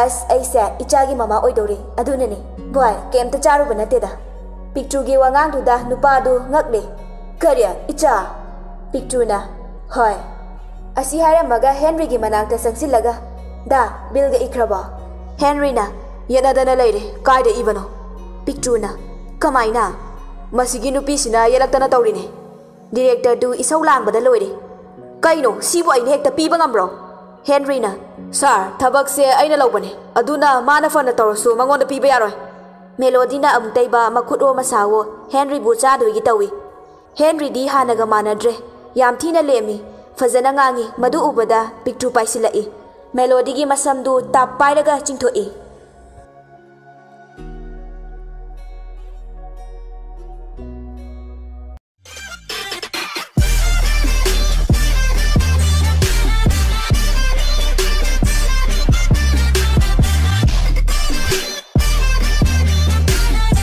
"ꯑꯁ, ꯑꯩꯁꯦ ꯏꯆꯥꯒꯤ ꯃꯃꯥ ꯑꯣꯏꯗꯧꯔꯦ, ꯑꯗꯨꯅꯅꯦ꯫ ꯚꯥꯏ, ꯀꯩꯝꯇ ꯆꯥꯔꯨꯕ ꯅꯠꯇꯦꯗ꯫" ꯄꯤꯛꯇ꯭ꯔꯨꯒꯤ ꯋꯥꯉꯥꯡꯗꯨꯗ ꯅꯨꯄꯥꯗꯨ ꯉꯛꯂꯦ꯫ "ꯀꯔꯤ? ꯏꯆꯥ?" ꯄꯤꯛꯇ꯭ꯔꯨꯅ, "ꯍꯣꯏ꯫" ꯑꯁꯤ ꯍꯥꯏꯔꯝꯃꯒ ꯍꯦꯟꯔꯤꯒꯤ ꯃꯅꯥꯛꯇ ꯆꯪꯁꯤꯜꯂꯒ, "ꯗꯥ, ꯕꯤꯜꯒ ꯏꯈ꯭ꯔꯕꯣ?" ꯍꯦꯟꯔꯤꯅ, "ꯌꯦꯠꯅꯗꯅ ꯂꯩꯔꯦ, ꯀꯥꯏꯗ ꯏꯕꯅꯣ?" ꯄꯤꯛꯇ꯭ꯔꯨꯅ, "ꯀꯃꯥꯏꯅ? ꯃꯁꯤꯒꯤ ꯅꯨꯄꯤꯁꯤꯅ ꯌꯦꯠꯂꯛꯇꯅ ꯇꯧꯔꯤꯅꯦ꯫ ꯗꯤꯔꯦꯛꯇꯔꯗꯨ ꯏꯁꯧ ꯂꯥꯡꯕꯗ ꯂꯣꯏꯔꯦ꯫ ꯀꯩꯅꯣ, ꯁꯤꯕꯨ ꯑꯩꯅ ꯍꯦꯛꯇ ꯄꯤꯕ ꯉꯝꯕ꯭ꯔꯣ?" ꯍꯦꯟꯔꯤꯅ, "ꯁꯥꯔ, ꯊꯕꯛꯁꯦ ꯑꯩꯅ ꯂꯧꯕꯅꯦ, ꯑꯗꯨꯅ ꯃꯥꯅ ꯐꯅ ꯇꯧꯔꯁꯨ ꯃꯉꯣꯟꯗ ꯄꯤꯕ ꯌꯥꯔꯣꯏ꯫" ꯃꯦꯂꯣꯗꯤꯅ ꯑꯃꯨꯛꯇꯩꯕ ꯃꯈꯨꯠꯋꯣ ꯃꯁꯥꯋꯣ ꯍꯦꯟꯔꯤꯕꯨ ꯆꯥꯗꯣꯏꯒꯤ ꯇꯧꯏ꯫ ꯍꯦꯟꯔꯤꯗꯤ ꯍꯥꯟꯅꯒ ꯃꯥꯟꯅꯗ꯭ꯔꯦ, ꯌꯥꯝ ꯊꯤꯅ ꯂꯦꯝꯃꯤ꯫ ꯐꯖꯅ ꯉꯥꯡꯉꯤ꯫ ꯃꯗꯨ ꯎꯕꯗ ꯄꯤꯛꯇ꯭ꯔꯨ ꯄꯥꯏꯁꯤꯜꯂꯛꯏ꯫ ꯃꯦꯂꯣꯗꯤꯒꯤ ꯃꯁꯝꯗꯨ ꯇꯥꯞ ꯄꯥꯏꯔꯒ ꯆꯤꯡꯊꯣꯛꯏ꯫